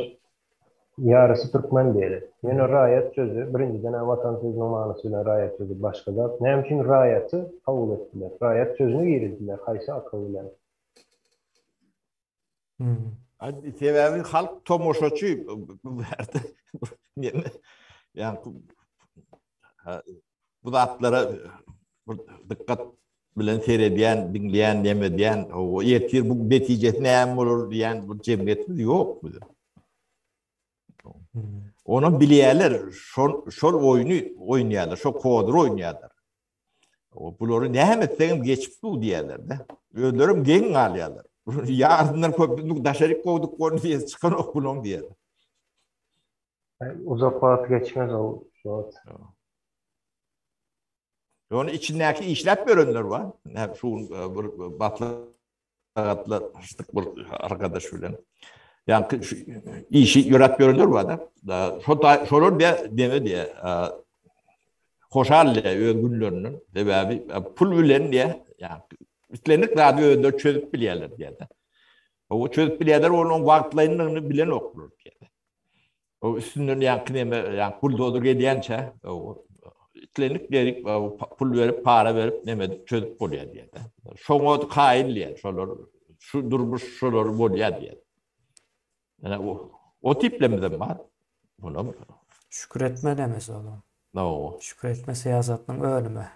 ýarysy türkmen diýeli. Ýöne raýat sözi, birinjiden-ä watan sözüniň manysy bilen raýat sözi başga zat. Näme üçin raýaty kabul etdiler? Raýat sözüni girizdiler, haýsy akyl bilen? Sebäbi halk tomaşaçy bu ýerde. Ýa bu zatlara bir dikkat bilen seredýän, diňleýän, neme edýän, o ertir bu netijesi näme bolar diýen bir jemgyýetimiz ýok biziň. Onu bilýärler, şol şol oýny oýnaýarlar, şol kodyry oýnaýarlar. Bulary näme etsegem geçip dur diýerler-de. Özlerem geň galýarlar. Ýarysyndan köpüsini daşaryk kowduk ony diýe çykanok bulaň diýerler. Uzak wagt geçmez ol şu wagt. Ony içindäki işläp ýörenler bar. Şu bir maslahatlaşdyk bir arkadaş bilen. Ýa şu işi ýöräp ýörenler bar da. Şo şolar diýe deme diýe. Hoşal diýe öz günlerinden. Sebäbi pul bilen diýe, ýa islendik zady özleri çözüp bilýärler diýe. O çözüp bilýärler, onuň wagtlaýynlygyny bilenoklar diýe. O üstünden ýaňky neme, ýaňky buldozer gelýänçä, islendik berip, pul berip, para berip, neme edip çözüp bolýar diýýär. Şoňa kaýyl diýýär, şolar şu durmuş şolar bolýar diýýär. Ýa o o tiplemizem bar. Bunam şükür etme demesi olam. No. Şükür etme syýasatynyň önümi.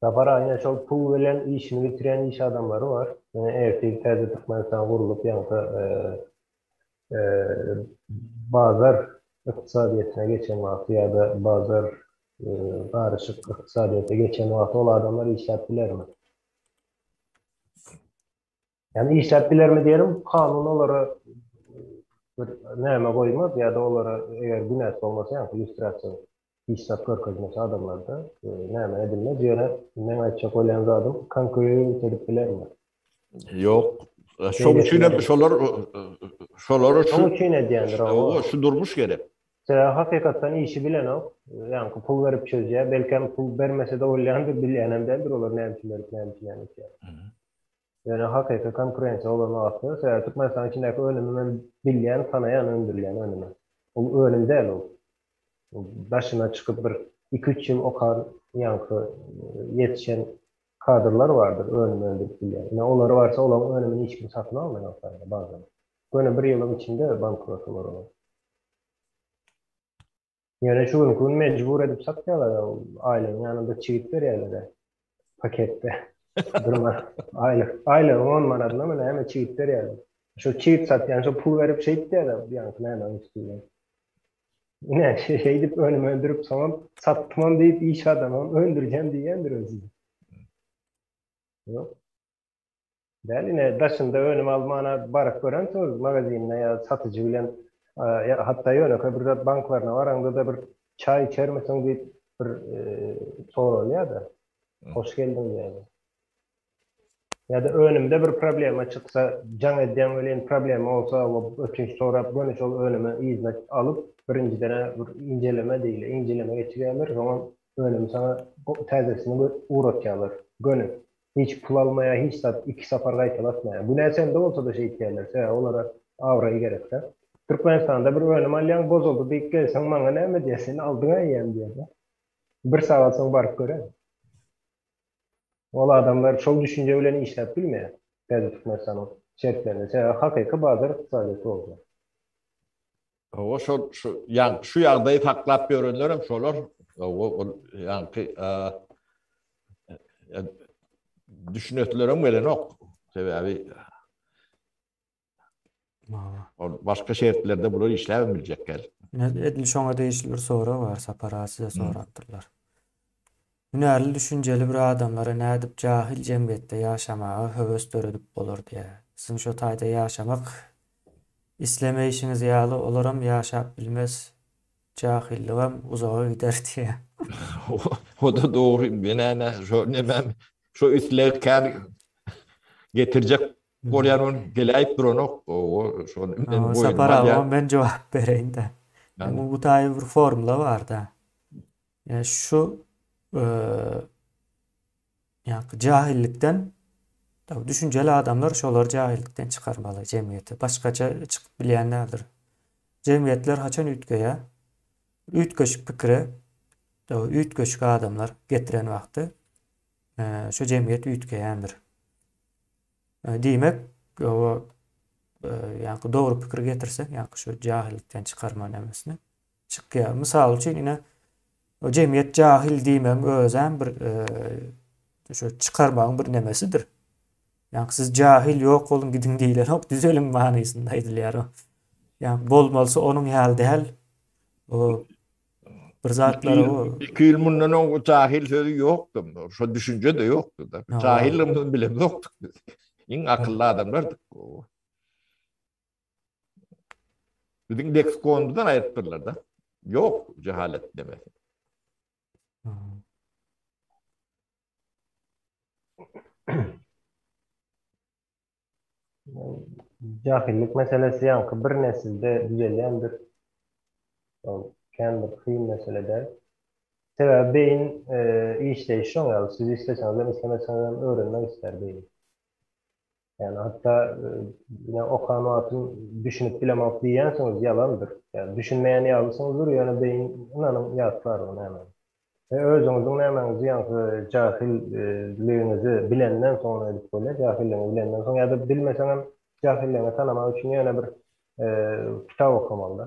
Sapar aýna şol pul bilen işini bitirýän iş adamlary bar. Ýöne ertir täze Türkmenistan gurlup ýaňsa bazar ykdysadyýetine geçen wagty ýa-da bazar garyşyk ykdysadyýete geçen wagty ol adamlar işläp bilermi? Ýagny işläp bilermi diýelim, kanun olara bir näme goýmaz ýa-da olara eger günäsi bolmasa, ýagny lýustrasiýa hiç zat görkezmese adamlarda näme edilmez. Ýöne meň aýtjak bolýan zadym konkurirowat edip bilermi? Ýok. Şoň üçin hem şolar şolara şu Şoň üçin edýändir o. Şu durmuş gerek. Sebäbi hakykatdan işi bilenok. Ýaňky pul berip çözýär. Belkem pul bermese-de bolýandyr, bilýänem däldir olar näme üçin berip, näme üçin näme etýär. Ýöne hakyky konkurensiýa bolan wagty, sebäbi Türkmenistanyň içindäki önümi men bilýän, tanaýan öndürilýän önümi. Ol önüm däl ol. Daşyna çykyp bir iki-üç ýyl okan ýaňky ýetişen kadrlar bardyr önüm öndürip bilýän. Ine olar barsa olaryň önümini hiç kim satyn almaýar aslynda bazarda. Göni bir ýylyň içinde bankrot bolar olar. Ýöne şu günki gün mejbur edip satýarlar aýlygyň ýanynda çigit berýärler paketde. Bir manat aýlyk aýlygyň 10 manadyna mı näme çigit berýärler. Şu çigit satýan şu pul berip şeýtýärler ýaňky näme üstünden. Ine şeýdip önüm öndürip soňam satmam diýip iş adamam öndüreceğim diýendir özü. Ýok. Däl ine daşynda önüm almana baryp görensiňiz magazinde ýa satyjy bilen ýa hatda ýönekeý bir zat banklaryna baraňda-da bir çaý içermisiň diýip bir soralýar-da. Hoş geldiň diýýärler. Ýa-da önümde bir problema çyksa jaň edýäň welin problema bolsa ötünç sorap göni şol önümi yzyna alyp birinjiden bir injeleme diýilýär injeleme geçirýärler soňam önümi saňa täzesini ugratýarlar göni. Hiç pul almaýar, hiç zat iki sapar gaýtalatmaýar. Günä sende bolsa-da şeýtýärler, sebäbi olara abraý gerek-dä. Türkmenistanda bir önüm alýaň, bozuldy diýip gelseň, maňa näme diýýär, sen aldyň-a eýýäm diýýär-de. Bir sagat soň baryp göräý. Ol adamlar şol düşünje bilen işläp bilmeýär, täze Türkmenistanyň şertlerinde. Sebäbi hakyky bazar ykdysadyýeti bolsa. Hawa, şol şu ýa şu ýagdaýy saklap ýörenlerem şolar. Hawa, ol ýaňky düşüneslerem gelenok. Sebäbi ol başga şertlerde bular işläp biljek gel. Edil şoňa degişli bir sorag bar, Sapar aga size sorapdyrlar. Hünärli düşünjeli bir adamlara nädip jahil jemgyýetde ýaşamaga höwes döredip bolar diýýär. Siziň şo taýda ýaşamak islemeýşiňiz ýaly olaram ýaşap bilmez. Jahillygam uzaga gider diýýär. O-da dogry. Men-ä şo nemem şo islegi kän getirjek bolýan ony geläýip duranok. O şony men boýnuma Sapar aga men jogap bereýin-de. Bu taýy bir formula bar-da. Ýa şu ýa jahillikden düşünjeli adamlar şolary jahillikden çykarmaly jemgyýete. Başgaça çykyp bilýän däldir. Jemgyýetler haçan üýtgeýär? Üýtgeşik pikire, üýtgeşik adamlar getiren wagty şu jemgyýet üýtgeýändir. Diýmek, o ýa dogry pikir getirseň, ýa şu jahillikden çykarma nemesini çykýar. Mysal üçin ine jemgyýet jahil diýmegiň özem bir şu çykarmagyň bir nemesidir. Ýa siz jahil ýok boluň gidiň diýilenok, düzeliň manysynda aýdylýar o. Ýa bolmalysy onuň ýaly däl. O bir zatlary o. 2 ýyl mundan öň jahil sözi ýokdy. Şo düşünje de ýokdy da. Jahilligimizi bilemzokdyk biz. Iň akylly adamlardyk. Biziň leksikonymyzdan aýrypdyrlar-da. Ýok jehalet demesi. Jahillik meselesi ýaňky bir nesilde düzelýändir. Ol kän bir kyn mesele däl. Sebäbi beýin e, işleýşi şoň ýaly. Siz isleseňiz hem islemeseňiz hem öwrenmek islär beýin. Ýagny hatda ýa okan wagtym düşünip bilemok diýýänsiňiz ýalandyr. Ýa düşünmeýän ýalysyňyzdyr, ýöne beýin ynanyň ýatlar ony näme. We özüňiziň nämäňizi ýaňky jahilligiňizi bilenden soň ony edip bolýar, jahilligiňi bilenden soň ýa-da bilmeseňem jahilligiňi tanamak üçin ýöne bir kitap okamaly-da.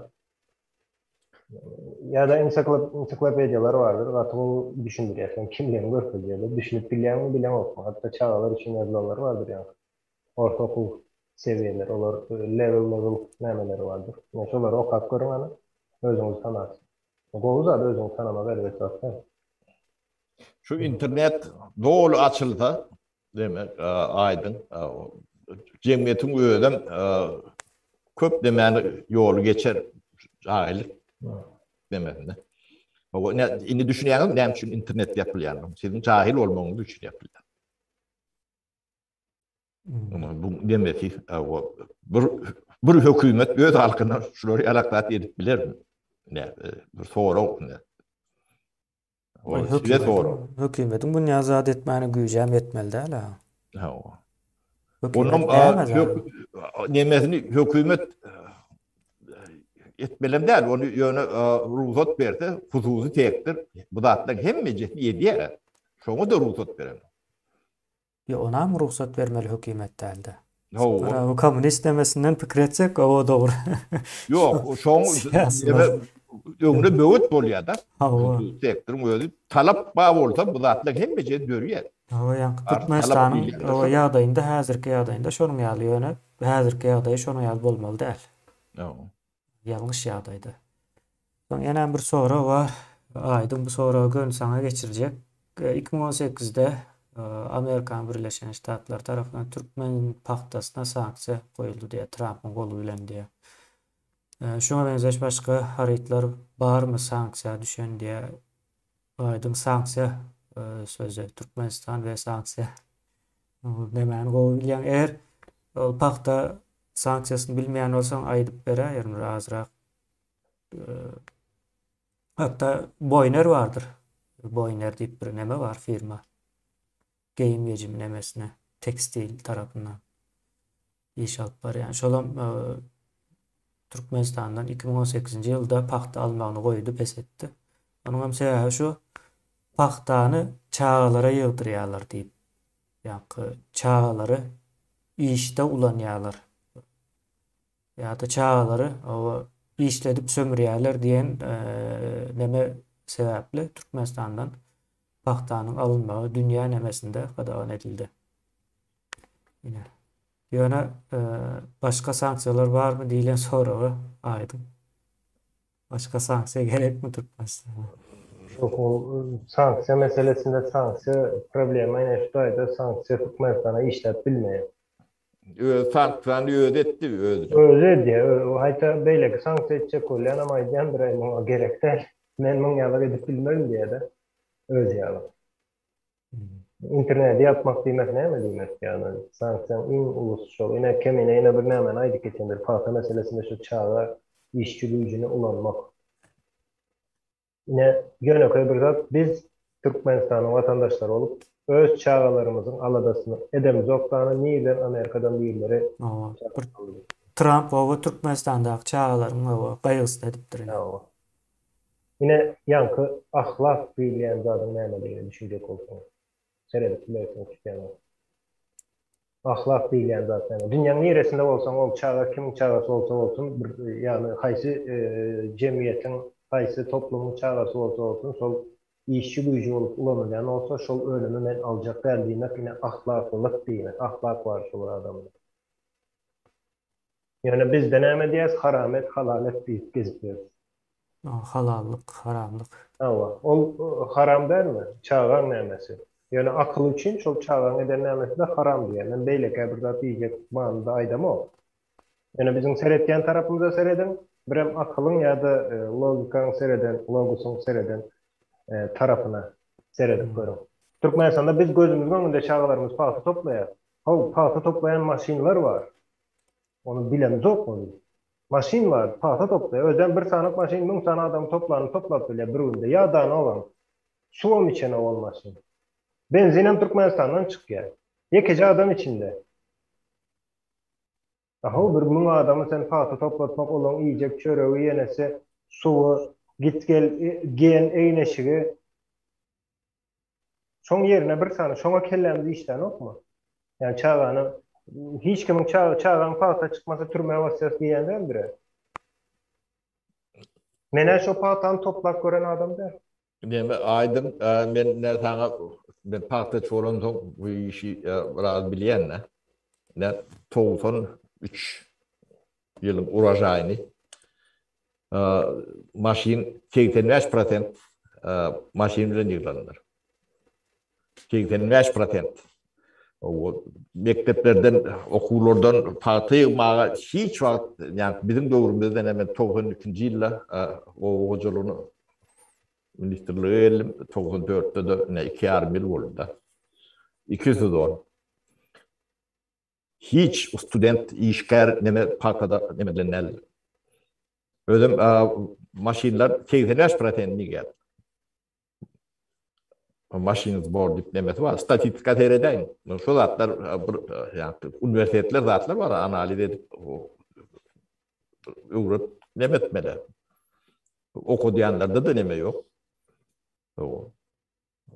Ýa-da ensiklopediýalar bardyr, gaty gowy düşündirýär. Sen kimligini görkezýärler. Düşünip bilýäňmi, bileňokmy? Hatda çagalar üçin ýazylanlar bardyr ýa. Orta okuw sewiýeleri, olar level-level nämeleri bardyr. Ýa şolary okap görüň hany, özüňizi tanarsyňyz. Gowy zat özüňi tanamak erbet zat däl. Şu internet doly açylsa, Demek, aýdyň, jemgyýetiň özem köp demäni ýoly geçer jaýlyk demesinde. Indi düşünýäňizmi näme üçin internet ýapylýanyny? Siziň jahil bolmagyňyz üçin ýapylýar. Bu demesi bir bir hökümet öz halkyna şular ýalak zat edip bilermi? Ne, bir sorag. Ol size sorag. Hökümetiň bu ýa zat etmäne güýjem ýetmeli däl ha. Hawa. Onuň nemesini hökümet. etmelem däl, ony ýöne rugsat berse, hususy sektor bu zatlaryň hemmejesini edýär. Şoňa-da rugsat berenok. Ýa onam rugsat bermeli hökümet dälde. Hawa. Bu kommunist demesinden pikir etsek, owo dogry. Ýok, şoň öňüne böwet bolýar-da. Hawa. Sektoryň özi talap bar bolsa bu zatlaryň hemmejesi dörýär. Hawa, ýaňky Türkmenistanyň ýagdaýynda häzirki ýagdaýynda şonuň ýaly ýöne häzirki ýagdaýy şonuň ýaly bolmaly däl. Hawa. Ýalňyş ýagdaýda. Soň ýenäm bir sorag bar. Aýdyň bu soragy göni saňa geçirjek. 2018-de Amerikanyň Birleşen Ştatlary tarapyndan türkmen pagtasyna sanksiýa goýuldy diýýär, Trampyň goly bilen diýýär. Şuňa meňzeş başga harytlar barmy sanksiýa düşen diýýär. Aýdyň sanksiýa sözi Türkmenistan we sanksiýa. Nämäni gowy bilýäň? Eger ol pagta Sanksiýasyny bilmeýän bolsaň aýdyp beräýerin bir azrak. Hatda Boýner bardyr. Boýner diýip bir neme bar firma. Geýim gejim nemesine tekstil tarapyndan iş alyp barýan. Şolam e, Türkmenistandan 2018-nji ýylda pagta almagyny goýdy, bes etdi. Onuň hem sebäbi şu pagtany çagalara ýygdyrýarlar diýip. Ýaňky çagalary işde ulanýarlar. Ýa-da çagalary oba işledip sömürýärler diýen neme sebäpli Türkmenistandan pagtanyň alynmagy dünýä nemesinde gadagan edildi. Ine. Ýöne başga sanksiýalar barmy diýlen soraga aýdyň. Başga sanksiýa gerekmi Türkmenistana? Şok ol sanksiýa meselesinde sanksiýa problema ine şu taýda sanksiýa Türkmenistana işläp bilmeýär. Öz sanksiýany özi etdi özüne. Özi edýär. O haýta beýleki sanksiýa etjek bolýanam aýdýandyr aý muňa gerek däl. Men muň ýalyk edip bilmerin diýýär-de. Özi ýaly. Interneti ýapmak diýmek näme diýmek ýagny sanksiýaň iň ulusy şol. Ine Kemine ýene bir nämäni aýdyp geçendir pagta meselesinde şu çaga işçi güýjüni ulanmak. Ine ýönekeý bir zat biz Türkmenistanyň watandaşlary bolup öz çagalarymyzyň aladasyny edemizok dana nirden Amerikadan birileri Hawa bir Tramp oba Türkmenistandaky çagalaryň oba gaýgysyny edipdir ine. Hawa. Ine, ýaňky ahlak diýilýän zadyň nämedigine düşünjek bolsaň, seredip bilersiň şu tema. Ahlak diýilýän zat näme? Dünýäň niresinde bolsaň, ol çaga kimiň çagasy bolsa bolsun, bir ýagny haýsy jemgyýetiň, haýsy toplumyň çagasy bolsa bolsun, şol işçi güýji bolup ulanylýan bolsa, şol önümi men aljak däl diýmek, ine, ahlaklylyk diýmek, ahlak bar şol adamda. Ýöne bizde näme diýýäs, haram et, halal et diýip gezip ýörüs. Halallyk, haramlyk. Hawa, ol haram dälmi? Çagaň nämesi? Ýöne akyl üçin şol çagaň eden nämesi-de haram diýýär. Men beýlekä bir zat diýjek manyda aýdamok. Ýöne biziň seretýän tarapymyza serediň, birem akylyň ýa-da logikaň sereden, logusyň sereden tarapyna seredip görüň. Türkmenistanda biz gözümiziň öňünde çagalarymyz pagta toplaýar. How, pagta toplaýan maşynlar bar. Ony bilemzokmy biz? Maşyn bar, pagta toplaýar. Özem bir sanyk maşyn 1000 sany adamy toplanyny toplap bilýär bir günde. Ýadanogam. Suwam içenok ol maşyn. Benzinem Türkmenistandan çykýar. Ýekeje adam içinde. Ahow bir 1000 adamy sen pagta toplatmak olaň iýjek çöregi ýenesi suwy git gel geýen egin-eşigi Şoň ýerine bir sany şoňa kellämiz işlänokmy? Ýani çagany hiç kimiň çaga çagaň pagta çykmasa türmä basýas diýýän däldir-ä. Men-ä şo pagtany toplap gören adam däl. Neme aýdyň men ne saňa men pagtaçy bolansoň bu işi biraz bilýän-dä. Ne 93 ýylyň uražaýyny maşyn 85 prosent maşyn bilen ýyglandyr. 85 prosent. Mekdeplerden, okuwlardan pagta ýygmaga hiç wagt, ýagny biziň döwrümizde men 92-nji ýylda oba hojalygyny ministrlige geldim, 94-de-de ine iki ýarym ýyl boldy-da. Iki sezon. Hiç student, işgär neme pagtada neme bilen däldir. Özem maşynlar 85 prosentini ýer. Maşyn zbor diýip nemesi bar. Statistika seredäýiň. Şu zatlar bir ýa uniwersitetler zatlar bar, analiz edip öwret. Neme etmeli? Okudýanlarda-da neme ýok.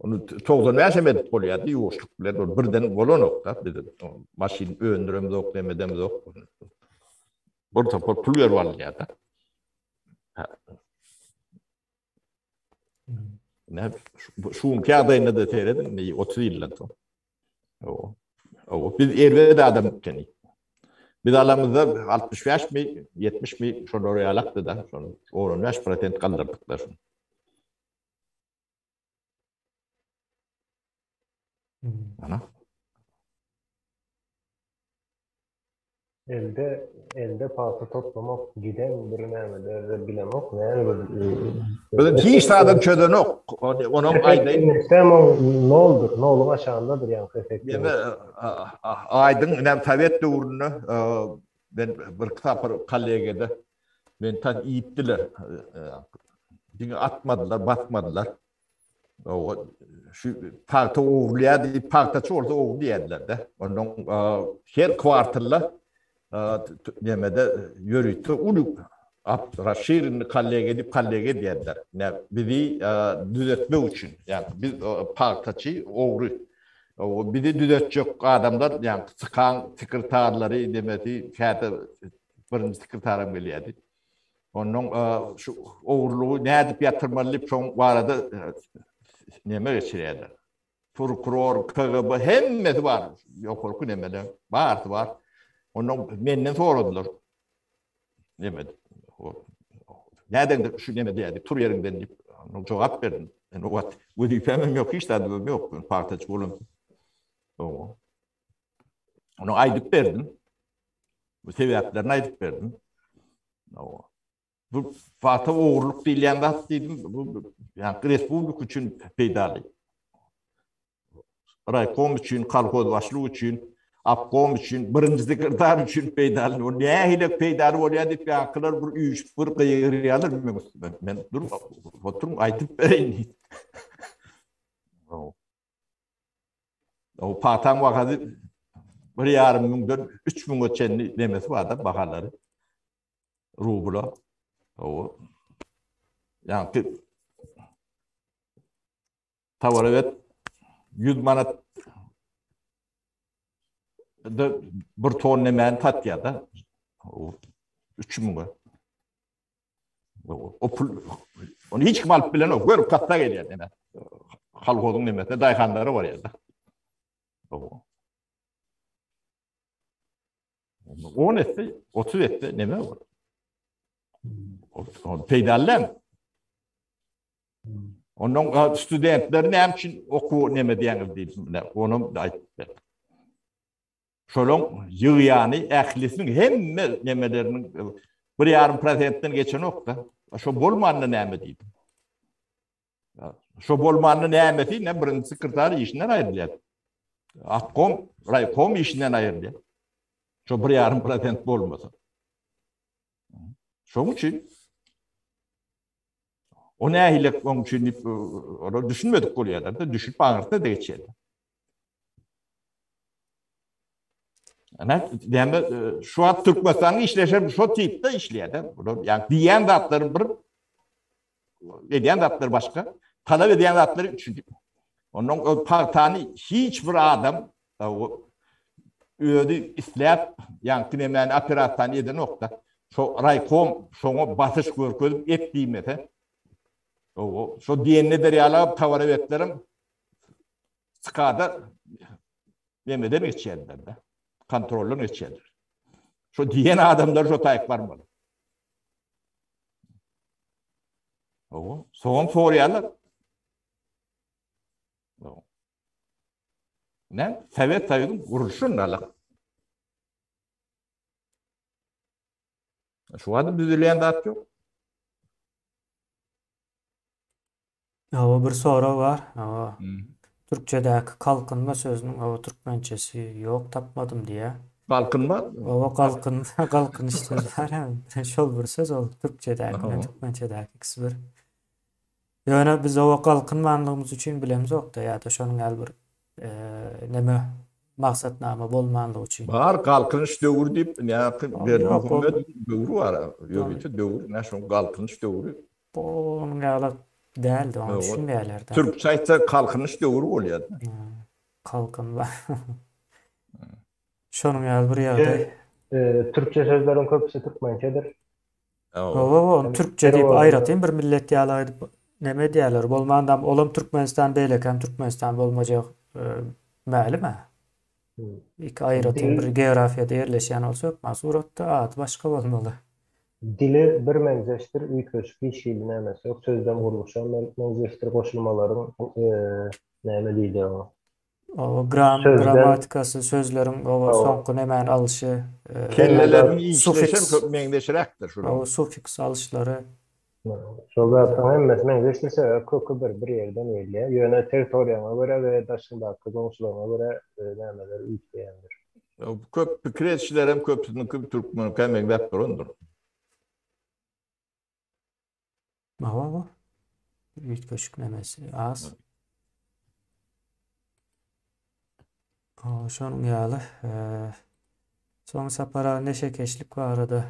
Ony 95 hem edip bolýardy ýuwaşlyk bilen. Ol birden bolanok-da. Biz maşyn öndüremzok, neme edemzok. Bir topar pul berip alynýar-da. Ne şu günki ýagdaýynda da serediň, ne 30 ýyldan soň. O. O biz erbet adam ekeni. Biz alamyzda 65 mi, 70 mi şolar ýalakdy da, şony 15% galdyrdyk da şunu. Ana. Elde elde pagta toplamak giden bir nämeler bilemok näme bir Biz hiç zadam çözenok. Onam aýdaýyn. Sen o noldur, noluň aşagyndadyr ýaňky efekt. Ýene aýdyň näme sowet döwründe men bir sapar kollegiýada men tas iýipdiler. Diňe atmadylar, basmadylar. Şu pagta ogurlaýar diýip, pagtaçy bolsa ogry diýerdiler-de. Ondan her kwartalda nemede ýörite uly raşirinli kollegiýa diýip kollegiýa diýerdiler. Ne bizi düzetmek üçin, ýagny biz pagtaçy ogry. Bizi düzetjek adamlar, ýagny sykan sekretarlary demesi, käte birinji sekretaram gelýärdi. Ondan şu ogurlygy nädip ýatyrmaly diýip şoň barada neme geçirýärler. Prokuror, KGB hemmesi bar. Ýokarky nemeler barysy bar. Ondan menden soradylar. Neme? Näden şu neme diýdi, tur ýeriňden diýip, ondan jogap berdim. Men o wagt wezipem hem ýok, hiç zadym ýok. Men partiýaçy bolan. Onu aýdyp berdim. Bu sebäplerini aýdyp berdim. Bu pagta ogurlyk diýilýän zat diýdim. Bu ýa respublika üçin peýdaly. Raýkom üçin, kolhoz başlyk üçin, obkom üçin, birinji sekretar üçin peýdaly. O nähili peýdaly bolýar diýip ýaňkylar bir üýşüp bir gygyrýarlar meň üstüme. Men dur, oturyň aýdyp bereýin diýip. O pagtaň bahasy bir ýarym müňden üç müňe çenli nemesi bar-da bahalary. Rubla. O. Ýa-ki towar 100 manat da bir ton nemäni satýar-da. 3 müňe. O pul onu hiç kim alyp bilenok. Görüp kassa gelýär neme. Kolhozyň nemesine daýhanlara barýar da. 10 etse, 30 etse neme bor? O peýdaly däl. Ondan studentler näme üçin okuw neme diýäňiz diýip, onam aýdyp ber. Şolaň ýygýany ählisiniň hemme nemeleriniň bir ýarym prosentden geçenok-da. Şo bolmanda näme diýdim. Şo bolmanda nämesi, ne birinji sekretar işinden aýrylýar. Obkom, raýkom işinden aýrylýar. Şo bir ýarym prosent bolmasa. Şoň üçin o nähili oň üçin diýip olar düşünmedik bolýarlar-da, düşünip aňyrsyna da geçýärler. Ana, näme şu wagt Türkmenistanyň işleşen şo tipde işleýär-de. Bular ýa diýýän zatlary bir edýän zatlary başga, talap edýän zatlary üçünji. Ondan o pagtany hiç bir adam özi isläp, ýaňky nemäni operasiýany edenok-da. Şo raýkom şoňa basyş görkezip et diýmese, o şo diýenine eder ýaly towarowetlerem Skada nemeden geçýärler-de, kontroldan geçýärler. Şo diýen adamlar şo taýyk barmaly. Owa, soňam soraýarlar. Ne? Sowet Soýuzyň gurluşy nalak. Şu wagt düzülýän zat ýok. Hawa bir sorag bar. Hawa. Türkçedäki kalkynma sözüniň hawa türkmençesi ýok tapmadym diýýär. Galkynma? Hawa galkyn galkynyş sözi bar hem şol bir söz ol türkçedäki bilen türkmençedäki ikisi bir. Ýöne biz hawa galkynmanlygymyz üçin bilemzokda ýa-da şonuň ýaly bir neme. Maksatnama bolmanlygy üçin. Bar galkynyş döwri diýip näki Berdimuhamet döwri bar. Ýörite döwür, näme şoň galkynyş döwri. Onuň ýaly däldi, oňa düşünmeýärler-de. Türkçe aýtsa kalkynyş döwri bolýar. Kalkynma. Şonuň ýaly bir ýagdaý. Türkçe sözleriň köpüsi türkmençedir. Hawa, ony türkçe diýip aýratyn bir millet ýaly aýdyp neme edýärler. Bolmandam olam Türkmenistan beýlekem Türkmenistan bolmajak mälim-ä. Iki aýratyn bir geografiýada ýerleşýän bolsa hökman suratda ady başga bolmaly. Dili birmeňzeşdir, üýtgeşik hiç hili nämesi ýok. Sözlem gurluşam meňzeşdir, goşulmalaryň näme diýdi oňa? O gram grammatikasy sözleriň o soňky nemäni alyşy. Kelleleriň işleşem köp meňzeşräkdir şular. O sufiks alyşlary. Şol zatlaryň hemmesi meňzeşdir sebäbi köki bir bir ýerden gelýär. Ýöne territoriýaňa görä we daşyňdaky goňşularyňa görä nämeler üýtgeýändir. Köp pikir edişlerem köpüsiniňki türkmeniňkä meňzäp durandyr. Hawa, üýtgeşik nemesi az. Şonuň ýaly, soň Sapar aga neşekeşlik barada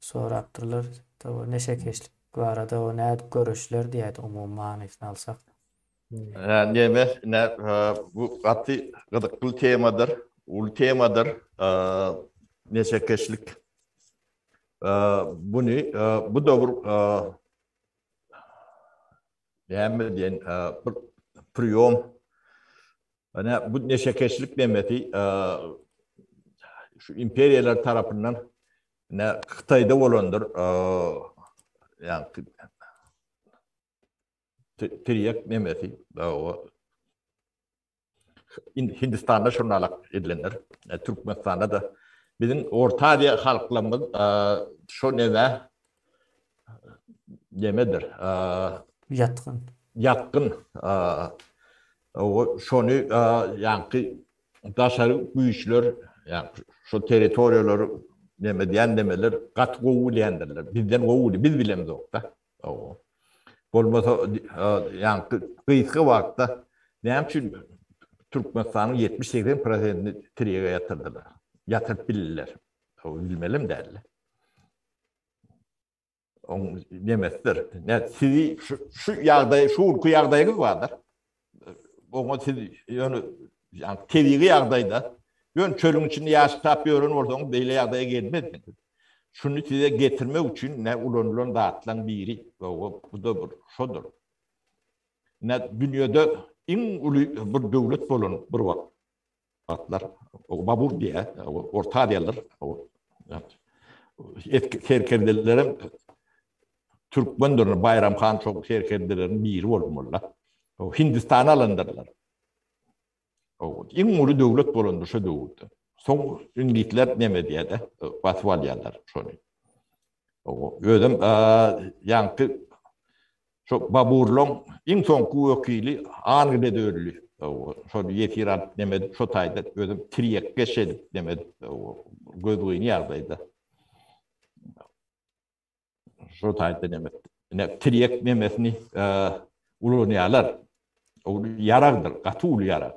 sorapdyrlar. Tawa neşekeşlik barada o nädip göreşiler diýýärdi umumy manysyny alsak. Hä, neme, ne, bu gaty gyzykly temadyr, uly temadyr, neşekeşlik. Buny, bu-da bir näme diýen, bir priýom. Ine, bu neşekeşlik nemesi şu imperiýalar tarapyndan ine Hytaýda bolandyr. Ýa tirýek nemesi, Hindistanda şonalak edilendir. Türkmenistanda-da biziň Orta Aziýa halklarymyz şo neme nemedir? Ýatgyn. Ýatgyn. O şony ýaňky daşary güýçler, ýa şo territoriýalary neme diýen nemeler gaty gowy bilýändirler. Bizden gowy biz bilemzok-da. Bolmasa ýaňky gysga wagtda näme üçin Türkmenistanyň 70-80 prosentini tirýege ýatyrdylar? Ýatyryp bildiler. O bilmelem däldi. Oň nemesidir. Ne sizi şu, şu ýagdaý, şu günki ýagdaýyňyz bardyr. Oňa siz ýöne ýa tebigy ýagdaýda ýöne çölüň içinde ýaşap ýören bolsaňyz beýle ýagdaýa gelmezdiňiz. Şuny size getirmek üçin ne ulanylan zatlaryň biri, bu-da bir şodur. Ne dünýede iň uly bir döwlet bolan bir wagtlar Babur diýä, Orta Aziýalylar, eski serkerdelerem türkmendir, Baýram han şol serkerdeleriň biri bolmaly. Hindistany alandyrlar. Iň uly döwlet bolandyr şo döwürde. Soň iňlisler neme diýýär-de, basyp alýarlar şony. Özem ýaňky şo Baburlaň iň soňky wekili Angliýada öldi. Şony ýesir alyp neme edip şo taýda özem tirýekkeş edip neme edip gözgyny ýagdaýda. Şo taýda neme ine tirýek nemesini ulanýarlar. Ol ýaragdyr, gaty uly ýarag.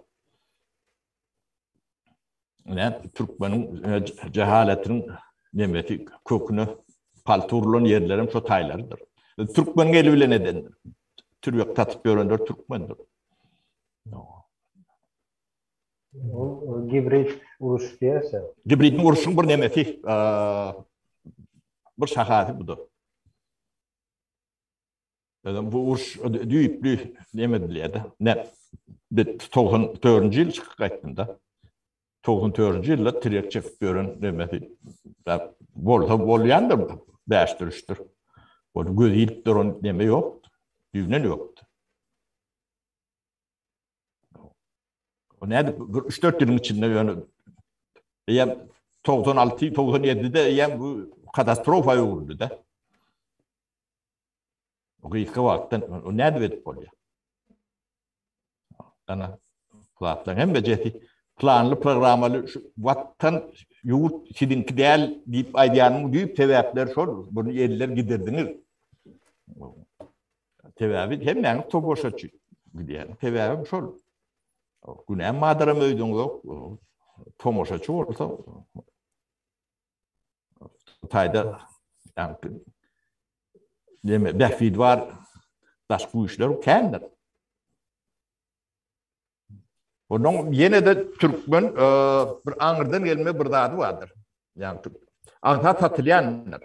Ine türkmeniň jehaletiniň nemesi köküne palta urlan ýerlerem şo taýlardyr. Türkmeniň eli bilen edendir. Türbek satyp ýörenler türkmendir. Ol gibrid uruş diýerse. Gibrid uruşyň bir nemesi, bir şahasy bu da. Özem bu uruş düýpli neme edilýär-de. Ne bir 94-nji ýyl çykyp gaýtdym-da. 94-nji ýylda tirek çekip ýören nemesi bolsa bolýandyr, bäşdir, üçdür. Ol göz ilip duran neme ýokdy. Düýbünden ýokdy. O nädip bir 3-4 ýylyň içinde ýöne eýýäm 96, 97-de eýýäm bu katastrofa öwrüldi-de. O gysga wagtdan o nädip edip bolýar? Ana, zatlaryň hemmejesi planly, programmaly şu watan ýurt siziňki däl diýip aýdýanyň düýp sebäpleri şol. Bunu eller gidirdiňiz. Sebäbi hemmäňiz tomaşaçy gidýän. Sebäbi şol. Günäm bardyram öýdüňzok. Tomaşaçy bolsa taýda ýa neme bähbidi bar daş güýçler kändir. Onuň ýene-de türkmen e, bir aňyrdan gelme bir zady bardyr. Ýagny aňsat satylýandyr.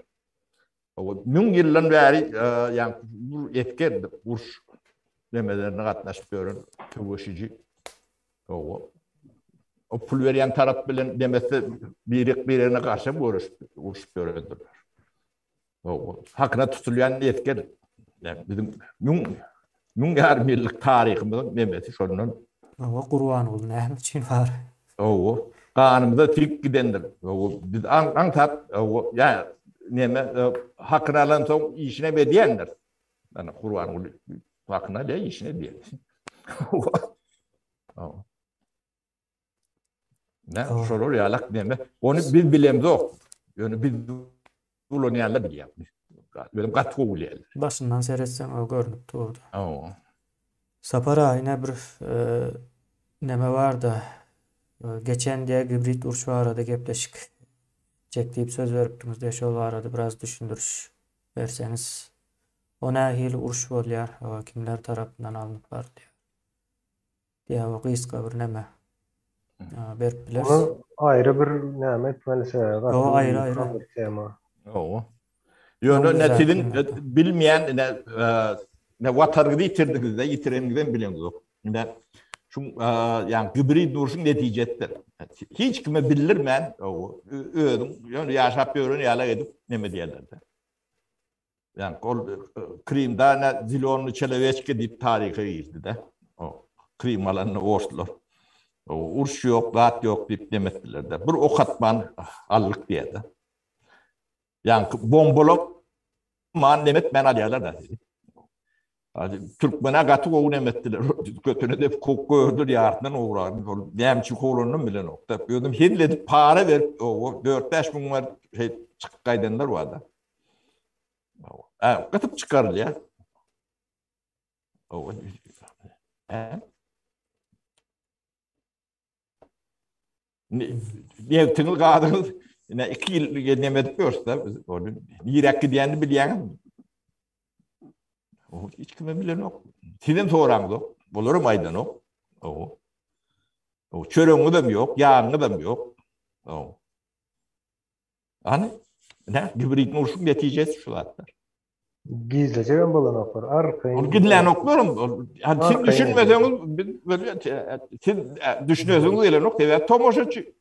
O müň ýyldan bäri e, ýagny bu esger uruş nemelerine gatnaşyp ýören söweşiji. O o pul berýän tarap bilen demese birek birine garşy görüşip uruşyp ýörendirler. O hakyna tutulýan esger ýagny biziň müň müň ýarym ýyllyk taryhymyzyň nemesi şondan. Hawa Gurbanguly näme üçin bar? Hawa ganymyza siňip gidendir. Hawa biz aň aňsat hawa ýa neme hakyny alansoň işinem edýändir. Ana Gurbanguly hakyny alýar işini edýär. Hawa. Hawa. Ne şolar ýalak neme. Ony biz bilemzok. Ýöne biz ulanýanlar bilýär. Özüm gaty gowy bilýärler. Başyndan seretseň o görnüp durdy. Hawa. Sapar aga ine bir e, neme barda. E, geçen diýe gibrid uruş barada gepleşik etjek diýip söz beripdiňiz diýe şol barada biraz düşündiriş berseňiz. O nähili uruş bolýar, kimler tarapyndan alnyp barylýar? Ýa o gysga bir neme berip bileris. Ony aýry bir näme etmeli sebäbi gaty Hawa aýry aýry. bir tema. Hawa. Ýöne ne siziň bilmeýän ne ne watanyňyzy ýitirdiňiz-de, ýitireniňizem bileňzok. Ine şu ýa gibrid urşuň netijesidir. Hiç kime bildirmän, özüň ýöne ýaşap ýören ýaly edip neme diýerler-de. Ýa ol Krymda ne zilonny çeleweçki diýip taryha girdi-de. O Krym alanda orslar. O uruş ýok, zat ýok diýip neme etdiler-de. Bir ok atman aldyk diýýär-de. Ýa bombalaman neme etmän alýarlar-da. Türkmene gaty gowy neme etdiler. Götüne dep kowup gördüler ýartyndan owragyny. Ol näme üçin kowlandyny bilenok. Özüm hezil edip para berip, o 4-5 müň berip şey çykyp gaýdanlar bar-da. Hä, gysyp çykarylýar. Hä? Nebtiňiz, gazyňyz ine 2 ýyl neme edip ýörüs-de biz. Ony niräk gidýänini bilýäňizmi? O hiç kimem bilenok. Sizem soraňzok. Olaram aýdanok. O. O çöregiňizem ýok, ýagyňyzam ýok. O. Hany, ne, gibridin urşuň netijesi şu zatlar. Gizlejegem bolanoklar, arkaýyn. Ol gizlänoklarym. Hany siz düşünmeseňiz, biz siz düşünesiňiz gelenok, sebäbi tomaşaçy.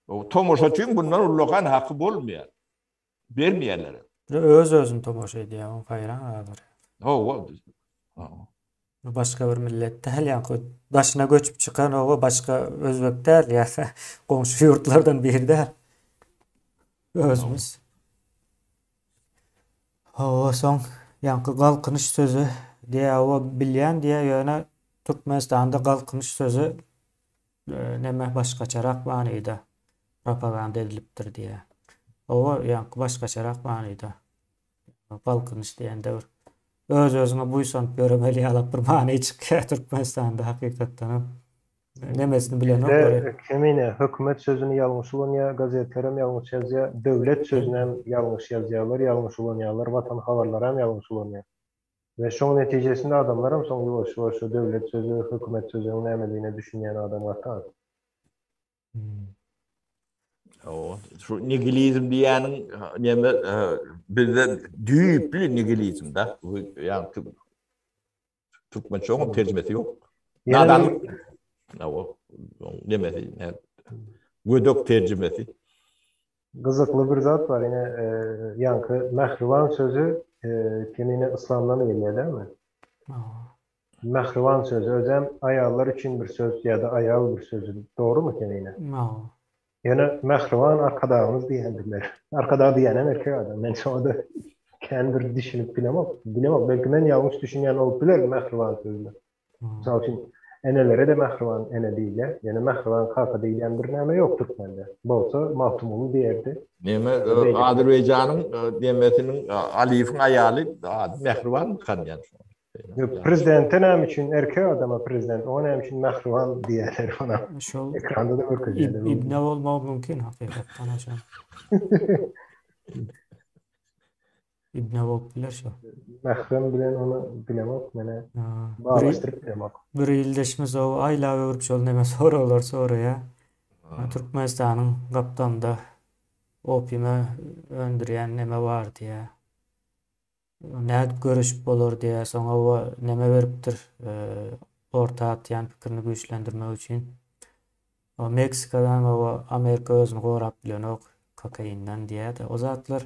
O tomaşaçyň bundan ullakan haky bolmaýar. Bermeýärler. Öz özüni tomaşa edýär, o haýran galar. Hawa. Bu başga bir millet däl ýaňky daşyna göçüp çykan oba başga özbek däl ýa goňşy ýurtlardan biri däl. Özümiz. Hawa soň ýaňky galkynyş sözi diýä oba bilýän diýä ýöne Türkmenistanda galkynyş sözi e, neme başgaçarak manyda propaganda edilipdir diýä. Oba ýaňky başgaçarak manyda. Galkynyş diýende bir öz-özüňe buýsanyp ýöremeli ýalak bir many çykýar Türkmenistanda hakykatdan hem. Nemesini bilenok. Bizde kemine hökümet sözüni ýalňyş ulanýar, gazetler hem ýalňyş ýazýar, döwlet sözüni hem ýalňyş ýazýarlar, ýalňyş ulanýarlar, watan habarlary hem ýalňyş ulanýar. We şoň netijesinde adamlar hem soň ýuwaş-ýuwaş şu döwlet sözi, hökümet sözüniň nämedigine düşünýän adam gaty az. O, şu nihilizm diýýäniň näme bizde düýpli nihilizm da. Bu ýa türkmençe oň terjimesi ýok. Nadanlyk. O, nemesi, gödek terjimesi. Gyzykly bir zat bar, ine, ýaňky mähriban sözi kemine yslamdan gelýär dälmi? Mähriban sözi özem aýallar üçin bir söz ýa-da aýal bir sözi dogrymy Kemine? Hawa. Ýöne mähriban Arkadagymyz diýendirler. Arkadag diýýänem erkek adam. Men şoňa-da kän bir düşünip bilemok. Bilemok, belki men ýalňyş düşünýän bolup bilerin mähriban sözüne. Mysal üçin, enelere-de mähriban ene diýilýär. Ýöne mähriban kaka diýilýän bir näme ýok türkmende. Bolsa Magtymguly diýerdi. Neme Azerbaýjanyň nemesiniň Aliýewiň aýaly ady Mähribanmykan diýen. Prezidente näme üçin erkek adama prezident, oňa näme üçin mähriban diýýärler ona. Şol ekranda da görkezýärler. Ibne bolmagy mümkin hakykatdan şol. Ibne bolup biler şo. Mährem bilen ony bilemok mene. Baglaşdyryp bilemok. Bir ildeşimiz o aýlap öwrüp şol neme soraglar soraýar. Türkmenistanyň gapdalynda opiume öndürýän neme bar diýýär. Nädip göreşip bolar diýýär. Soň oba neme beripdir orta atýan pikirini güýçlendirmek üçin. Meksikadan oba Amerika özüni gorap bilenok kokainden diýýär-de. O zatlar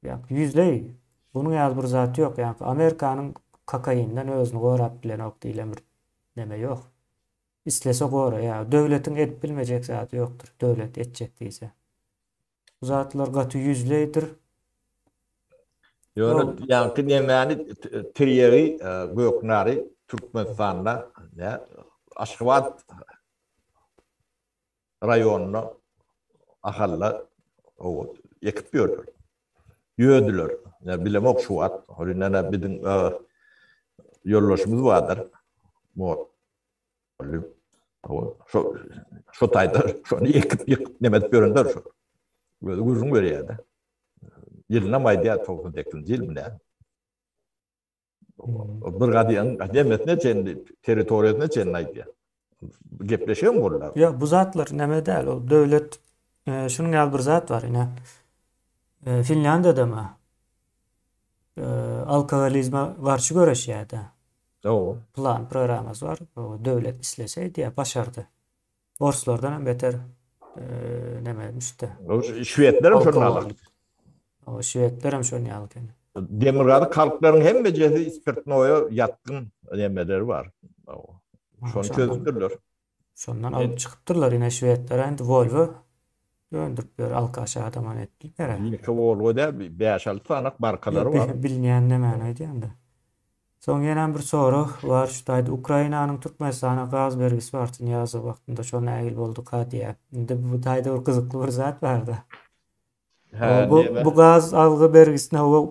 ýüzleý bunuň ýaly bir zat ýok. Ýa Amerikanyň kokainden özüni gorap bilenok diýlen bir neme ýok. Islese goraýar. Döwletiň edip bilmejek zady ýokdur. Döwlet etjek diýse. Bu zatlar gaty ýüzleýdir. Ýöne ýaňky nemäni tirýegi göknary Türkmenistanda nä Aşgabat raýonynda Ahalda ekip ýörler. Ýödüler. Ýa bilemok şu wagt. Ol indi biziň ýoldaşymyz bardyr. Şo şo taýda şony ekip ýykyp neme edip ýörenler şo. Özi gürrüň berýär-de. Ýylynam aýdýar 98-nji ýylmy näme. Bir gadyň nemesine çenli, territoriýasyna çenli aýdýar. Gepleşigem boldy. Ýok, bu zatlar neme däl, ol döwlet şunuň ýaly bir zat bar ine. Finlýandiýadamy alkogolizme garşy göreşýär-de. Hawa. Plan, programmasy bar. Döwlet islese edýär, başardy. Orslardan hem beter neme etmişdi. Şwedler hem şonuň ýaly. Hawa, şwedler hem şonuň ýaly eken. Demirgazyk halklaryň hemmejesi spirtnoýa ýatgyn nemeleri bar. Şony çözüpdirler. Şondan alyp çykypdyrlar ine şwedler indi Volvo öndürip ýör alkaş adama etdi ýere. Ýeke Volvo däl, 5-6 sany markalary bar. Bilmeýän nämäni aýdýan-da. Soň ýenem bir sorag bar şu taýda Ukrainanyň Türkmenistana gaz bergisi bar Nyýazow wagtynda şo nähili bolduka diýýär. Indi bu taýda bir gyzykly bir zat barda. Hä, bu bu gaz algy bergisini hawa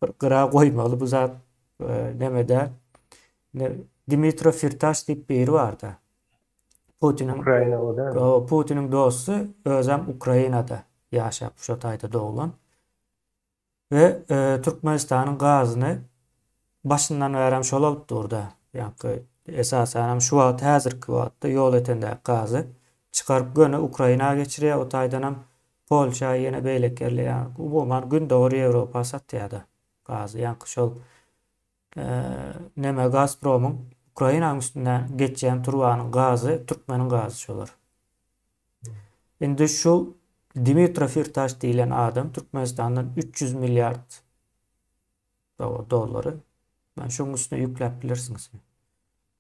bir gyra goýmaly bu zat e, neme däl. Dimitro Firtaş diýip biri barda. Putiniň Ukrainada. Putiniň dosty, özem Ukrainada ýaşap, şo taýda doglan. We Türkmenistanyň gazyny başyndan bärem şol alyp durda. Ýaňky esasanam şu wagt häzirki wagtda Ýolötendäki gazy çykaryp göni Ukraina geçirýär, o taýdanam Polşa ýene beýleki ýerler ýa umuman Gündogar Ýewropa satýarda gazy. Ýaňky şol neme Gazpromyň Ukrainanyň üstünden geçýän turbanyň gazy türkmeniň gazy şolar. Indi şu Dimitro Firtaş diýlen adam Türkmenistandan 300 milliard dollary men şoň üstüne ýükläp bilersiňiz.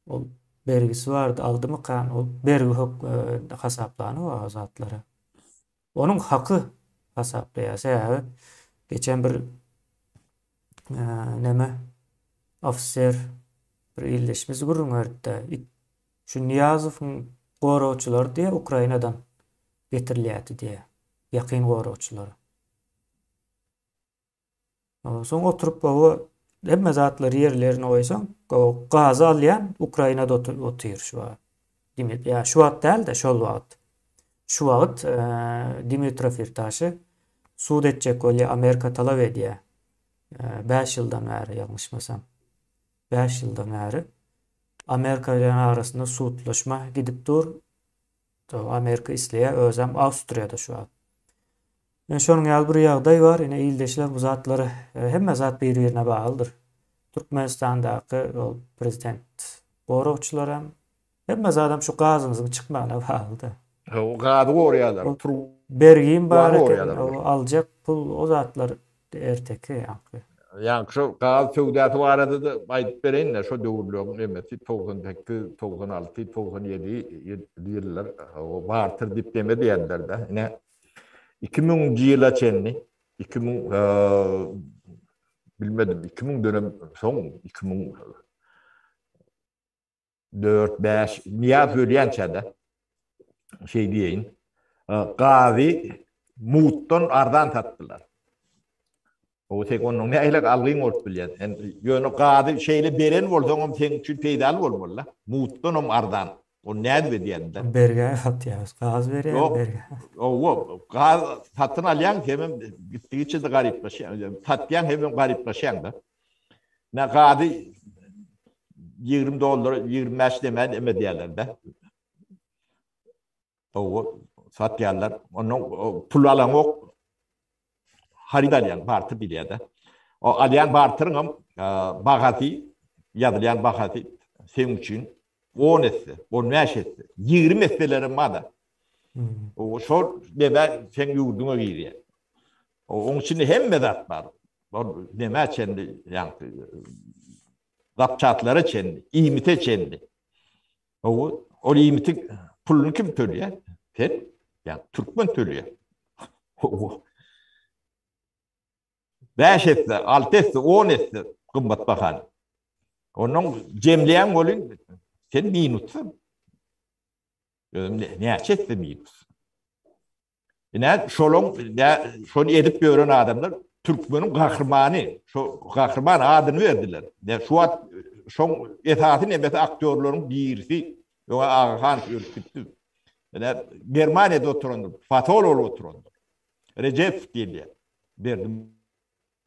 Ol bergisi bardy, aldymykan? Ol bergi hök e, hasaplany o zatlary. Onuň haky hasaplaýar. Sebäbi geçen bir e, neme ofiser bir ildeşimiz gürrüň berdi. Şu Nyýazowyň goragçylary diýýär Ukrainadan getirilýärdi diýýär. Ýakyn goragçylary. Soň oturyp baba hemme zatlary ýerlerine goýsaň, gazy alýan Ukrainada otyr şu wagt. Diýmek, ýa şu wagt däl-de, şol wagt. Şu wagt Dimitro Firtaşy sud etjek bolýar, Amerika talap edýär. 5 ýyldan bäri ýalňyşmasam. 5 ýyldan bäri Amerika bilen arasynda sudlaşma gidip dur. Amerika isleýär, özem Awstriýada şu wagt. Ine şonuň ýaly bir ýagdaý bar. Ine ildeşler bu zatlar e, hemme zat bir-birine baglydyr. Türkmenistandaky ol prezident goragçylaram hemme zadam şu gazyňyzyň çykmagyna baglydyr. O gazy goraýarlar. Bergim bar eken, o aljak pul o zatlar erteki ýaňky. Ýaňky şo gaz söwdasy barada-da aýdyp bereýin-de, şo döwürleriň nemesi 98, 96, 97 ýyllar o barter diýip neme diýenler-de. Ine 2000-nji ýyla çenli 2000 bilmedim 2000 dönem soň 2000 4, 5, Nyýaz ölýänçä-de, şeý diýeýin, gazy mugtdan arzan satdylar. O tek onuň nähili algyň bolup bilýär. Sen ýöne gazy şeýle beren bolsaň hem seň üçin peýdaly bolmaly-da. Mutdan hem arzan. Ony nädip edýäň-de? Bergä satýarys. Gaz berýär, bergä. Hawa, gaz satyn alýaň, hemem gitdigiçe-de garyplaşýaň. Satýaň, hemem garyplaşýaň-da. Nä gazy 20 dollara, 25 demän em edýärler-de. Hawa, satýarlar. Ondan pul alaňok, haryt alýaň, barter diýilýär-de. O alýan barteriň hem bahasy, ýazylýan bahasy seň üçin 10 esse, 15 esse, 20 esselerem bar-da. O şol neme seň ýurduňa girýär. Oň içinde hemme zat bar. Ol nämä çenli, ýagny zapçatlara çenli, iýmite çenli. Hawa, ol iýmitiň puluny kim töleýär? Sen, ýagny türkmen töleýär. Hawa. 5 esse, 6 esse, 10 esse gymmat bahany. Ondan jemleýän welin sen minusda. Özüm näçe esse minus. Ine şolaň şony edip ýören adamlar türkmeniň gahrymany, şo gahryman adyny berdiler. Ne şu wagt şoň esasy nemesi aktýorlaryň birisi, öňe Agahan ölüp gitdi. Ine Germaniýada oturandyr, fasol bolup oturandyr. Rejep diýilýär. Berdi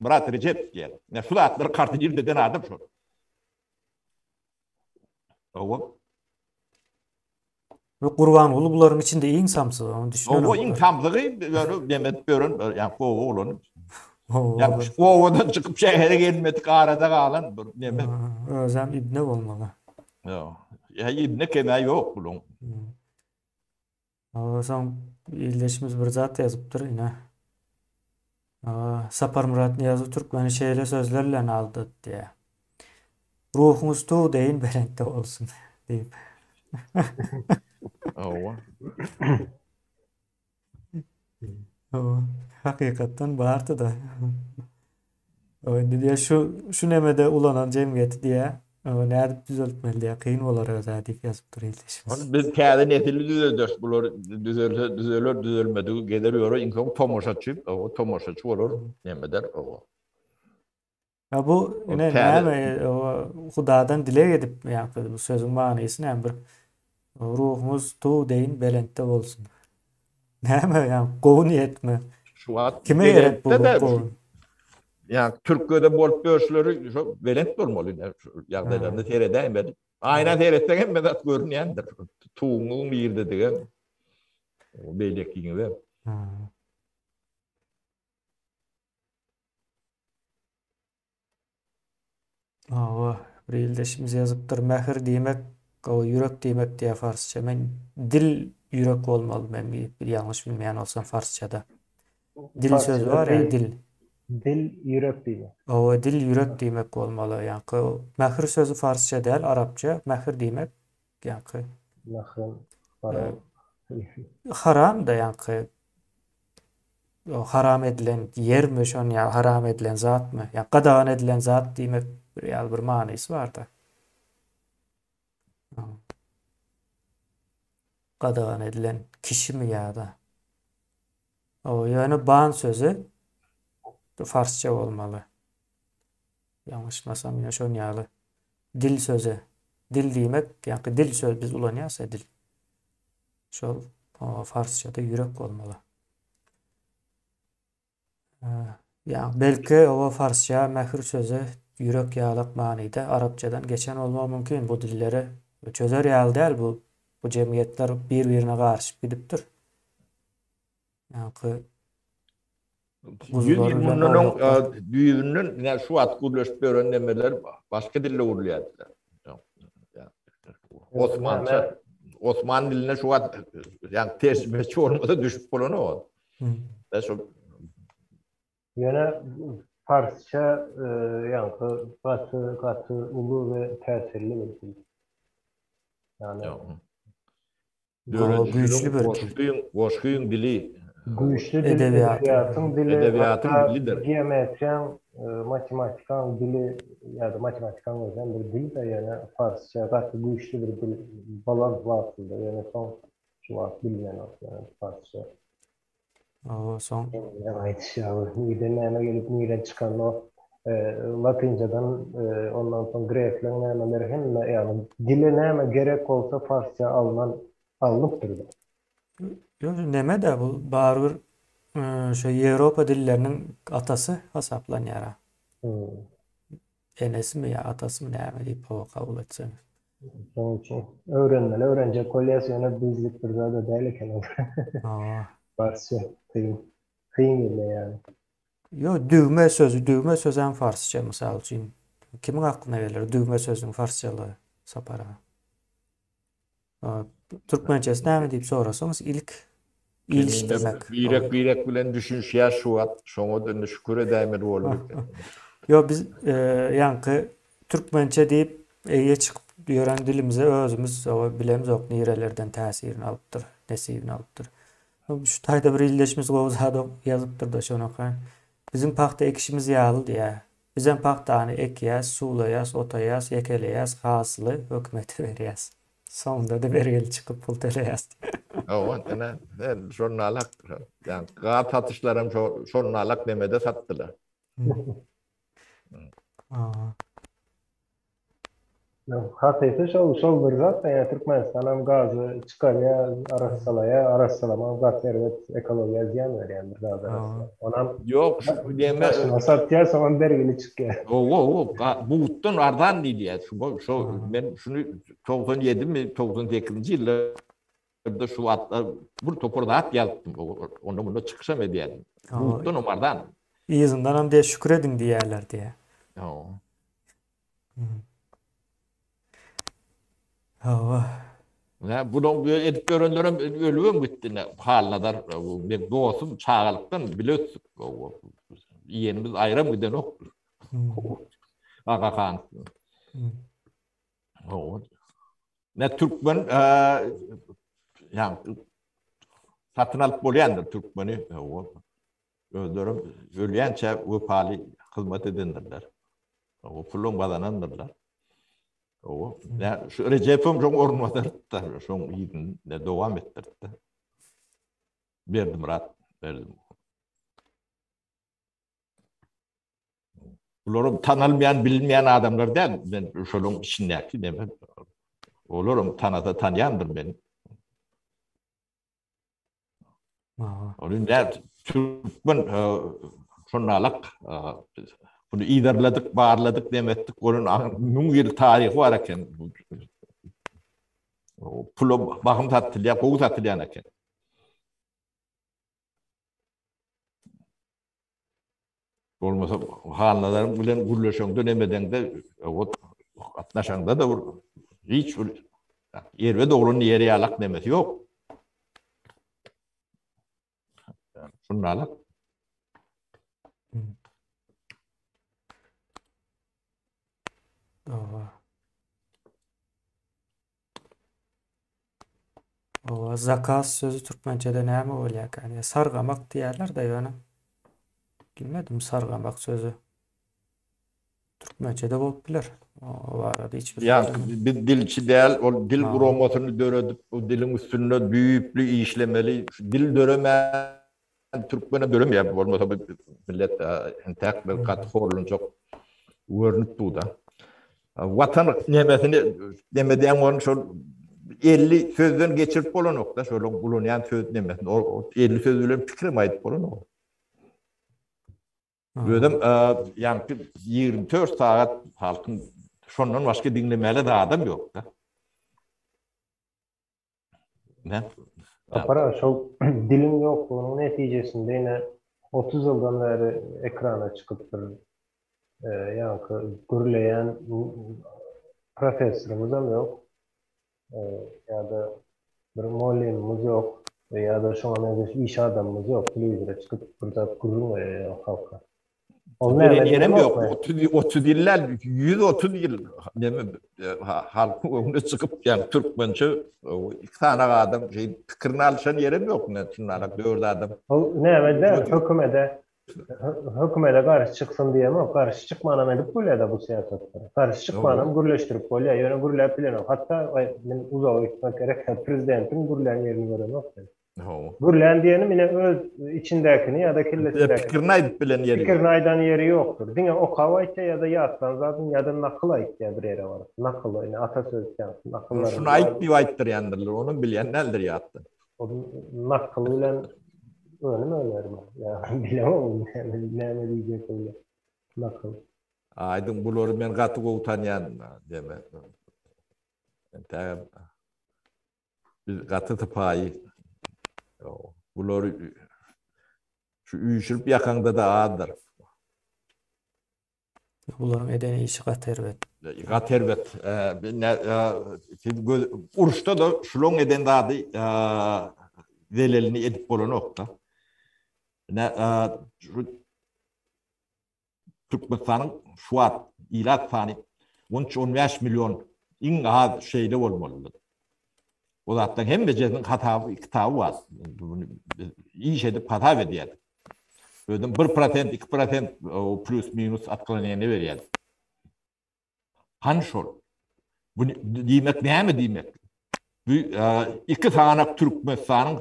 Murat Rejep diýýär. Ine şu zatlary koordinir eden adam şol. Hawa. We Gurbanguly bularyň içinde iň samsygy, ony düşünenem. Hawa, iň samsygy ýöne nemet ýören, ýa gowy oglan. Ýa obadan çykyp şähere gelmedik arada galan bir neme. Özem ibne bolmaly. Ýa, ýa ibne keme ýok buluň. Hawa, soň ildeşimiz bir zat ýazypdyr, ine. Saparmyrat Nyýazow türkmeni şeýle sözler bilen aldatdy diýýär. Ruhuňyz tug deýin belentde bolsun diýip. Hawa. Hawa, hakykatdan bardy-da. Indi diýýär şu şu nemede ulanan jemgyýeti diýýär, nädip düzeltmeli diýýär, kyn bolar özä diýip ýazypdyr ildeşimiz. Ony biz täze nesili düzelderis, bular düzelse düzeler, düzelmedigi gezer ýörer, iň soňy tomaşaçy, o tomaşaçy bolar, neme eder, o. Ya bu ine näme Hudadan dileg edip ýa bu sözüň manysy näme bir ruhuňyz tug deýin belentde bolsun. Näme ýa gowy niýetmi? Şu wagt kime gerek bu gowy? Ýa Türkiýede bolup ýörüşleri şo belent bolmaly ine şu ýagdaýlaryny seredäýmeli. Aýna seretseň hemme zat görünýändir. Tuguňyň nirdedigi, beýlekiňizem. Hawa, bir ildeşimiz ýazypdyr, mähir diýmek, gowy ýürek diýmek diýýär farsça. Men dil ýürek bolmaly men bir ýalňyş bilmeýän bolsam farsçada. Dil sözi bar ýa dil. Dil ýürek diýmek. Hawa, dil ýürek diýmek bolmaly. Ýaňky mähir sözi farsça däl, arapça. Mähir diýmek ýaňky. Mährim haram. Haram-da ýaňky haram edilen ýermi şon ýa haram edilen zatmy? Ýa gadagan edilen zat diýmek bir ýaly bir manysy barda. Gadagan edilen kişimi ýa-da? O ýöne ban sözi farsça bolmaly. Ýalňyşmasam ýa şon ýaly. Dil sözi. Dil diýmek, ýa-da dil söz biz ulanýas dil. Şol farsçada ýürek bolmaly. Ýa belki o farsça mähir sözi ýürek ýalak manyda arapçadan geçen bolmagy mümkin. Bu dilleri çözer ýaly däl bu bu jemgyýetler bir-birine garyşyp gidipdir. Ýaňky 100 ýyl mundan öň düýbünden ine şu wagt gürleşip ýören nemeler başga dilde gürleýärdiler. Osmança Osman diline şu wagt ýa terjimeçi bolmasa düşüp bolanok. Da şu Ýöne parsça ýaňky gaty gaty uly we täsirli bir dil. Ýagny Güýçli bir dil. Goşgyň dili. Güýçli dil, edebiýatyň dili, edebiýatyň dilidir. Geometriýaň, matematikaň dili ýa-da matematikaň özem bir dil-de, ýöne parsça gaty güýçli bir dil bolan wagtynda, ýöne soň şu wagt bilinenok, ýöne parsça. Hawa, soň. Aýdyş ýaly, nirden näme gelip, nirden çykanyny o latynçadan, ondan soň grekleň nämeleri hemme, ýagny dile näme gerek bolsa parsça alnan, alnypdyr-da. Ýok, neme-de bu barybir şu Ýewropa dilleriniň atasy hasaplanýar-a. Enesimi ýa atasymy näme diýip hawa kabul etseňiz. Şonuň üçin öwrenmeli, öwrenjek bolýas, ýöne bizlik bir zat-a däl eken ol. Hawa. Parsça kyn. Kyn gelýär ýaly. Ýok, düwme sözi, düwme sözem farsça mysal üçin. Kimiň aklyna geler düwme sözüniň farsçalygy Sapar aga? Türkmençesi näme diýip sorasaňyz ilk ilişdirmek. Birek birek bilen düşünişýär şu wagt. Şoňa da indi şükür edäýmeli boldy. Ýok biz ýaňky türkmençe diýip eýe çykyp ýören dilimize özümiz bilemzok nirelerden täsirini alypdyr, nesibini alypdyr. Şu taýda bir ildeşimiz gowy zat ýazypdyr-da şony okaýyn. Biziň pagta ekişimiz ýaly diýýär. Bizem pagtany ekýäs, suwlaýas, otaýas, ýekeleýäs, hasyly hökümete berýäs. Soňunda-da bergili çykyp pul töleýäs. Hawa, ine, şonalak, ýa gaz satyşlaram şonalak nemede satdylar. Hawa. Hakyky şol şol bir zat ýa Türkmenistan hem gazy çykarýar, arassalaýar, arassalama gaty erbet ekologiýa zyýan berýän bir gaz arassalama. Onam Ýok, şu neme satýar, soňam bergili çykýar. Hawa, hawa, butdan arzan diýilýär. Şu şo men şuny 97 mi, 98-nji ýyllarda şu wagtlar bir topar zat ýazypdym. Onda munda çykyşam edýärdim. Butdan hem arzan. Yzyndanam diýe şükür ediň diýýärler diýe. Hawa. Hawa. Ne bunu edip görenlerem ölübem gitdi. Ne Halnazar men dostum çagalykdan bile ösdük. Iýenimiz aýram gidenok. Aga han. Hawa. Ne türkmen ýa satyn alyp bolýandyr türkmeni. Hawa. Özlerem ölýänçä wepaly hyzmat edendirler. O puluň gazanandyrlar. O ýa şu Rejepem şoň orunbasarydy-da, şoň yzyny dowam etdirdi. Berdimyrat, Berdim. Bularam tanalmaýan, bilinmeýän adamlar däl. Men şolaryň içindäki neme. Olaram tanasa tanýandyr meni. Ony näme türkmen şonalak bunu yzarladyk, barladyk, demetdik, onun müň ýyl taryhy bar eken. Pula bahym satylýar, gowy satylýan eken. Bolmasa Halnazar bilen gürleşeňde nemedeňde ot gatnaşaňda da bir hiç bir erbet oglan diýer ýalak nemesi ýok. Şundalyk. Owa. Owa, zakaz sözi türkmençede näme bolýarka? Ýa sargamak diýýärler-de ýöne. Bilmedim sargamak sözi. Türkmençede bolup biler. O barada hiç bir Ýa biz dilçi däl, ol dil guramasyny döredip, bu diliň üstünde düýpli işlemeli. Şu dil döremän Türkmenem döremeýär, bolmasa bu millet entäk bir gaty horlanjak görnüp dur-da. Watan nemesini neme diýen bolun şol 50 sözden geçirip bolanok-da, şolaryň ulanýan söz nemesini, o 50 söz bilen pikirem aýdyp bolanok. Özem ýaňky 24 sagat halkyň şondan başga diňlemäli zadam ýok-da. Ne? Sapar aga, şol diliň ýoklugynyň netijesinde ine 30 ýyldan bäri ekrana çykyp bir ýaňky gürleýän professorymyzam ýok. Ýa-da bir mugallymymyz ýok. Ýa-da şoňa meňzeş iş adamymyz ýok, telewizora çykyp bir zat gürrüň berýän halka. Ol näme ýerem ýok. 30 30 ýyl däl, 130 ýyl näme halkyň öňüne çykyp, ýa türkmençe iki sany adam şey pikirini alşan ýerem ýok, men şunlara dört adam. Ol näme däl, hökümete hökümete garşy çyksyn diýemok, garşy çykmanam edip bolýar-da bu syýasatda. Garşy çykmanam gürleşdirip bolýar, ýöne gürläp bilenok. Hatda men uzaga gitmek gerek, prezidentiň gürlän ýerini göremok men. Hawa. Gürlän diýenim ine öz içindäkini ýa-da kellesindäkini. Pikirini aýdyp bilen ýeri. Pikirini aýdan ýeri ýokdur. Diňe okap aýtýar ýa-da ýatlan zadyny ýa-da nakyl aýtýar bir ýere baryp. Nakyl, ine ata sözi ýaly nakyllar. Şuny aýt diýip aýtdyrýandyrlar, onam bilýän däldir ýatdan. Ol nakyl bilen önüm önermi? Ýa bilemok näme näme diýjek bolýar. Nakyl. Aýdyň bulary men gaty gowy tanýan deme. Entägem Biz gaty sypaýy. Bulary şu üýşürip ýakaňda-da azdyr. Bularyň eden işi gaty erbet. Gaty erbet. Siz göz uruşda-da şulaň eden zady zelelini edip bolanok-da. Ine şu Türkmenistanyň şu wagt ilat sany 13-15 million iň az şeýle bolmalydyr. O zatlaryň hemmejesiniň hasaby, kitaby bar. Muny biz iş edip hasap edýäris. Özem 1%, 2% plus minus otkloneniýe berýär. Hany şol? Bu diýmek näme diýmek? Bu iki sanak Türkmenistanyň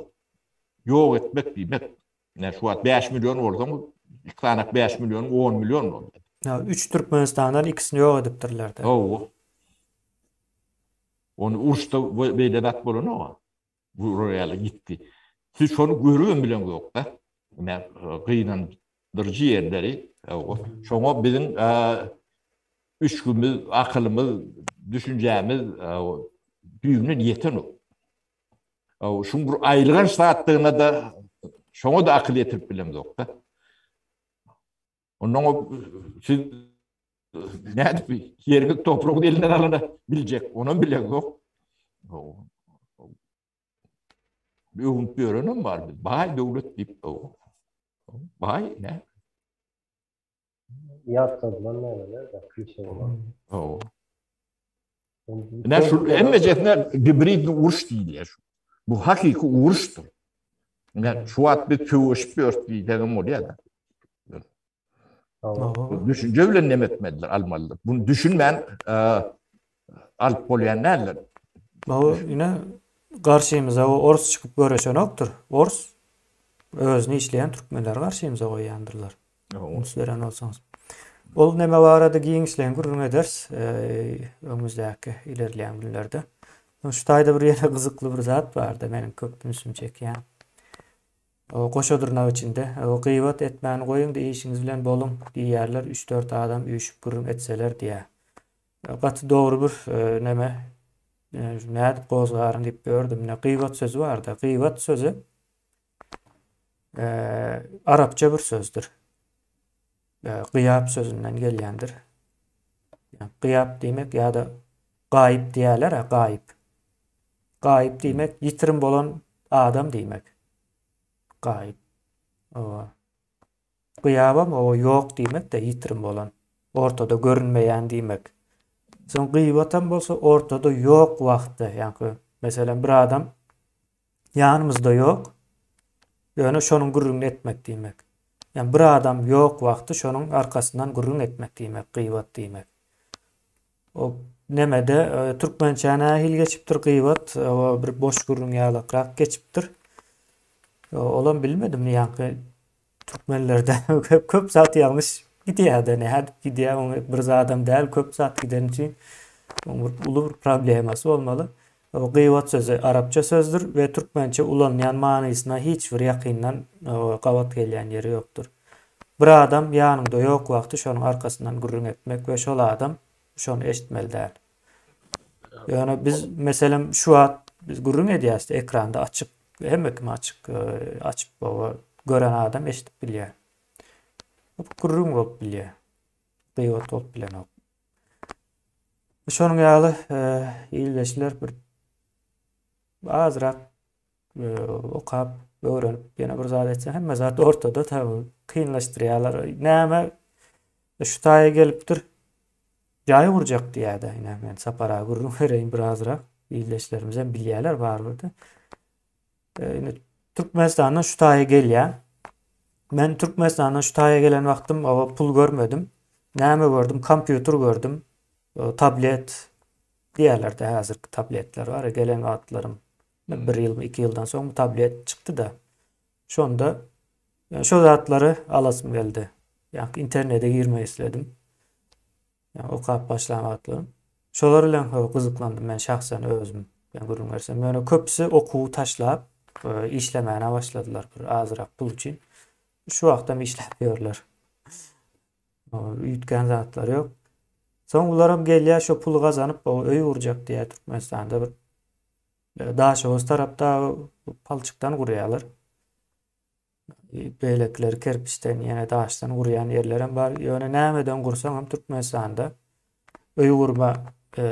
ýok etmek diýmek. Ine şu wagt 5 million bolsaň, iki sanak 5 million 10 million bolýar. Ýa üç Türkmenistandan ikisini ýok edipdirler-de. Hawa. Ony uruşda beýle zat bolanok. Bu ýaly gitdi. Siz şony görübem bileňzok-da. Ine gynandyryjy ýerleri. Şoňa biziň üşgimiz, akylymyz, düşünjämiz düýbünden ýetenok. Şuň bir aýylganç zatdygyna-da şoňa-da akyl ýetirip bilemzok-da. Ondan siz nädip ýeriňiz topragyň elinden alana biljek, onam bileňzok. Öwünip ýörenem bar biz. Baý döwlet diýip. Baý ne? Ýatladylan nämeler-de, klişe bolan. Hawa. Ne şu hemmejesine gibridli uruş diýilýär. Bu hakyky uruşdyr. Ne şu wagt biz söweşip ýörüs diýsegem bolýar-da. Düşünje bilen neme etmelidir, almalydyr. Bunu düşünmän alyp bolýan däldir. Bu ine garşymyza o ors çykyp göreşenokdyr. Ors özüni işleýän türkmenleri garşymyza goýýandyrlar. Üns beren bolsaňyz. Ol neme barada giňişleýin gürrüň ederis öňümizdäki ilerleýän günlerde. Şu taýda bir ýene gyzykly bir zat bardy meniň köp ünsümi çekýän. O goşa dyrnak içinde, o gybat etmäni goýuň-da işiňiz bilen boluň diýýärler, üç-dört adam üýşüp gürrüň etseler diýýär. Gaty dogry bir neme, nädip gozgaryn diýip ýördüm. Ine gybat sözi bar-da, gybat sözi arapça bir sözdür. Gyýap sözünden gelýändir. Gyýap diýmek ýa-da gaýyp diýýärler-ä, gaýyp. Gaýyp diýmek ýitirim bolan adam diýmek. Gaýyp. Owa. Gyýabam owa ýok diýmek-de ýitirim bolan. Ortada görünmeýän diýmek. Soň gyýbatam bolsa ortada ýok wagtda, ýaňky meselem bir adam ýanymyzda ýok. Ýöne şonuň gürrüňini etmek diýmek. Ýa bir adam ýok wagty şonuň arkasyndan gürrüň etmek diýmek, gyýbat diýmek. O nemede e, türkmençä nähili geçipdir gyýbat, o bir boş gürrüň ýalakrak geçipdir. Olam bilmedim ýaňky türkmenlerde köp köp zat ýalňyş gidýär-de, nädip gidýär, oň bir zadam däl, köp zat gideni üçin oň bir uly bir problemasy bolmaly. O gyýbat sözi arapça sözdür we türkmençe ulanylýan manysyna hiç bir ýakyndan gabat gelýän ýeri ýokdur. Bir adam ýanyňda ýok wagty şonuň arkasyndan gürrüň etmek we şol adam şony eşitmeli däl. Ýöne biz meselem şu wagt biz gürrüň edýäs ekranda açyk hemme kim açyk açyp baba gören adam eşidip bilýär. Bu gürrüň bolup bilýär. Gyýbat bolup bilenok. Şonuň ýaly ildeşler bir azrak okap, öwrenip, ýene bir zat etseň, hemme zat ortada tabi kynlaşdyrýarlar. Näme şu taýa gelipdir. Jaý gurjak diýýär-de, ine men Sapar aga gürrüň bereýin birazrak. Ildeşlerimiz hem bilýärler barybir-de. Indi Türkmenistandan şu taýa gelýär. Men Türkmenistandan şu taýa gelen wagtym oba pul görmedim. Näme gördüm? Kompýuter gördüm. Tablet diýerlerdi häzirki tabletler bar. Gelen wagtlarym. Bir ýylmy, iki ýyldan soň tablet çykdy-da. Şonda şo zatlary alasym geldi. Ýa internete girmek isledim. Ýa okap başlan wagtlarym. Şolar bilen gyzyklandym men şahsen özüm. Ýa gürrüň bersem. Ýöne köpüsi okuwy taşlap, e, işlemäne başladylar bir azrak pul üçin. Şu wagtam işläp ýörler. Üýtgän zatlar ýok. Soň bularam gelýär şo puly gazanyp, o öý gurjak diýýär Türkmenistanda bir e, Daşoguz tarapda palçykdan gurýarlar. Beýlekileri kerpiçden, ýene daşdan gurýan ýerlerem bar. Ýöne nämeden gursaň hem Türkmenistanda öý gurma e,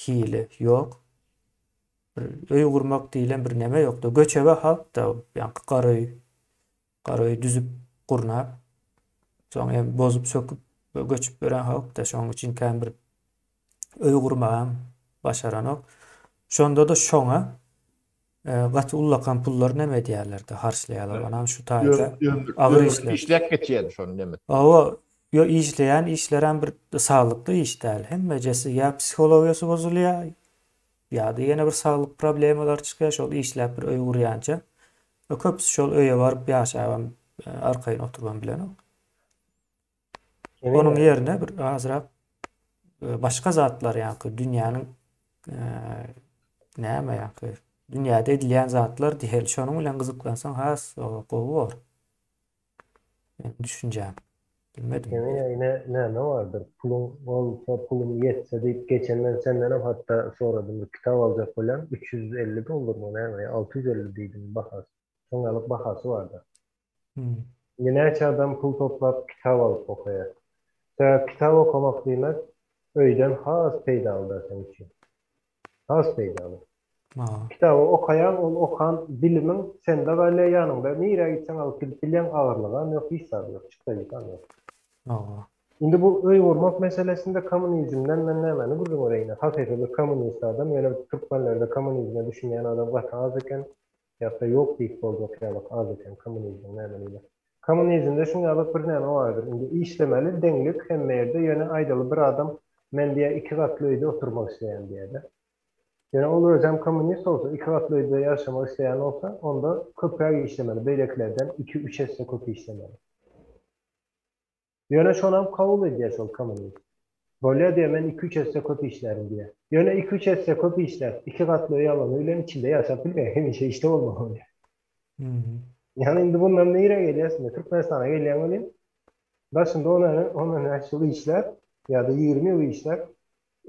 hili ýok. Bir öý gurmak diýlen bir neme ýokdy. Göçebe halk da, ýa gara öý, gara öý düzüp gurnap, soň hem bozup söküp göçüp ýören halk da şonuň üçin kän bir öý gurmagam başaranok. Şonda-da şoňa e, gaty ullakan pullar neme edýärler-de, harçlaýarlar. Onam şu taýda agyr işler. Işläp geçýär şony neme. Hawa, ýo işleýän işlerem bir saglykly iş däl. Hemmejesi ýa psihologiýasy bozulýar, ýa-da ýene bir saglyk problemalary çykýar şol işläp bir öý gurýança. Köpüsi şol öýe baryp ýaşabam e, arkaýyn oturybam bilenok. Onuň ýerine bir azrak e, başga zatlar ýaňky dünýäniň e, näme ýaňky dünýäde edilýän zatlar diýeli şonuň bilen gyzyklansaň has gowy bor. Men düşünjäm. Bilmedim. Ýene ýene näme bardyr? Puluň bolsa, pulum ýetse diýip geçen men sendenem hatda soradym bir kitap aljak bolýan 350 dollarmy näme 650 diýdim bahasy. Şoň ýaly bahasy bardy. Indi näçe adam pul toplap kitap alyp okaýar. Sebäbi kitap okamak diýmek öýden has peýdalydyr seň üçin. Has peýdaly. Kitaby okaýaň, ol okan bilimiň sende galýar ýanyňda. Nirä gitseň alyp gidip bilýäň, agyrlygam ýok, hiç zady ýok, çykdajysam ýok. Indi bu öý gurmak meselesinde kommunizmden men nämäni gürrüň bereýin? Hakyky bir kommunist adam, ýöne türkmenlerde kommunizme düşünýän adam gaty az eken. Ýa-da ýok diýip boljak ýaly az eken kommunizmiň nämeligine. Kommunizmde şuň ýaly bir näme bardyr. Indi işlemeli deňlik hemme ýerde ýöne aýdaly bir adam men diýýär iki gatly öýde oturmak isleýän diýýär-de. Ýöne ol özem kommunist bolsa iki gatly öýde ýaşamak isleýän bolsa onda köpräk işlemeli beýlekilerden iki-üç esse köp işlemeli. Ýöne şonam kabul edýär şol kommunist. Bolýa diýýär, men iki-üç esse köp işlärin diýýär. Ýöne iki-üç esse köp işläp, iki gatly öý alany bilen içinde ýaşap bilmeýär, hemişe işde bolmaly bolýar. Ýagny indi bundan nirä gelýäs indi? Türkmenistana gelýäň welin, daşynda on on bäş ýyl işläp ýa-da 20 ýyl işläp,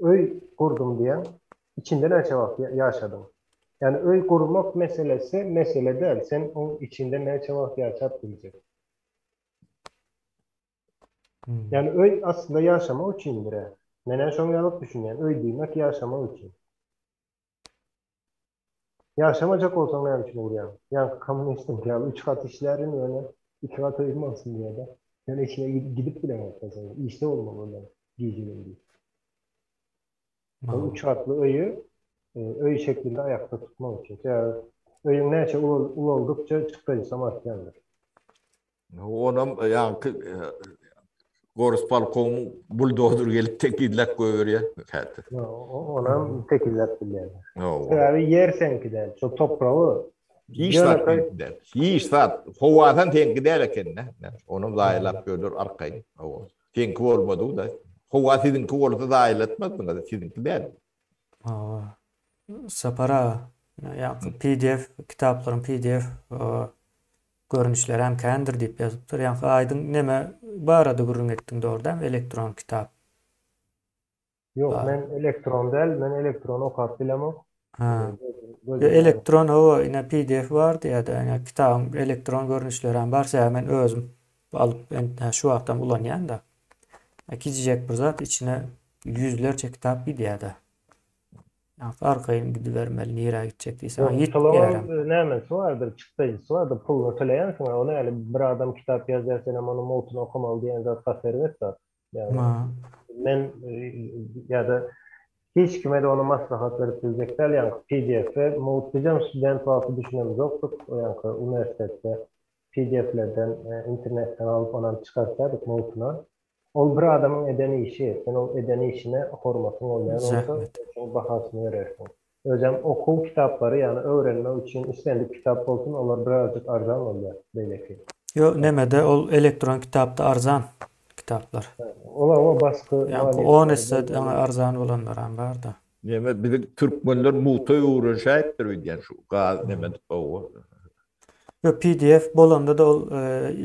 öý gurdum diýýäň, içinde näçe wagt ýaşadyň? Ýagny öý gurmak meselesi mesele däl, sen oň içinde näçe wagt ýaşap biljek? Hmm. Yani öý aslynda ýaşamak üçindir. Men hem şoň ýaly düşünýän. Öý diýmek ýaşamak üçin. Ýaşamajak bolsaň näme üçin urýaň? Ýaňky kommunistiň ýaly üç gat işlärin ýöne iki gat öýüm bolsun diýýär-de. Ýöne içine gidip bilemok sen. Işde bolmaly bolýar gije gündiz. Ol üç gatly öýi e, öý şeklinde aýakda tutmak üçin. Sebäbi öýüň näçe ulaldykça çykdajysam artýandyr. Onam ýaňky e, Goruspolkomyň buldozer gelip tekizläp goýberýär. Käte. Onam tekizläp bilýär. Sebäbi ýer seňki däl, şol topragy Hiç zat seňki däl. Hiç zat. Howadan seňki däl eken-dä. Onam zaýalap ýörler arkaýyn. Hawa. Seňki bolmady-da. Howa siziňki bolsa zaýalatmazdyňyz, siziňki däl. Hawa. Sapar aga, ýaňky PDF kitaplaryň PDF görnüşleri hem kändir diýip ýazypdyr. Ýaňky aýdyň neme barada gürrüň etdiň dogry dälmi? Elektron kitap. Ýok, men elektron däl, men elektron okap bilemok. Ha. Elektron hawa, ine PDF bar diýýär-de, ine kitabyň elektron görnüşleri hem bar. Sebäbi men özüm alyp şu wagtam ulanýan-da. Kiçijek bir zat içine ýüzlerçe kitap gidýär-de. Arkaýyn gidibermeli, nirä gitjek diýseň, ýitip Nämesi bardyr, çykdajysy bardyr, puluny töleýänsiň, ony äli bir adam kitap ýazýar, senem onuň mugtuna okamaly diýen zat gaty erbet zat. Ýagny men ýa-da hiç kime-de ony maslahat berip biljek däl, ýaňky PDF-e mugt bizem student wagty düşünemzokdyk, ýaňky uniwersitetde PDF-lerden internetden alyp onam çykartýardyk mugtuna. Ol bir adamyň eden işi, sen ol eden işine hormatyň bolýan bolsa, şoň bahasyny berersiň. Özem okuw kitaplary ýagny öwrenmek üçin islendik kitap bolsun olar birazjyk arzan bolýar beýleki. Ýok nemede ol elektron kitapda arzan kitaplar. Olar o basgy Ýaňky on esse arzan bolanlaram barda. Neme biziň türkmenler mugta öwrenşäýipdir öýdýän şu gaz neme owo. Ýok pdf bolanda-da ol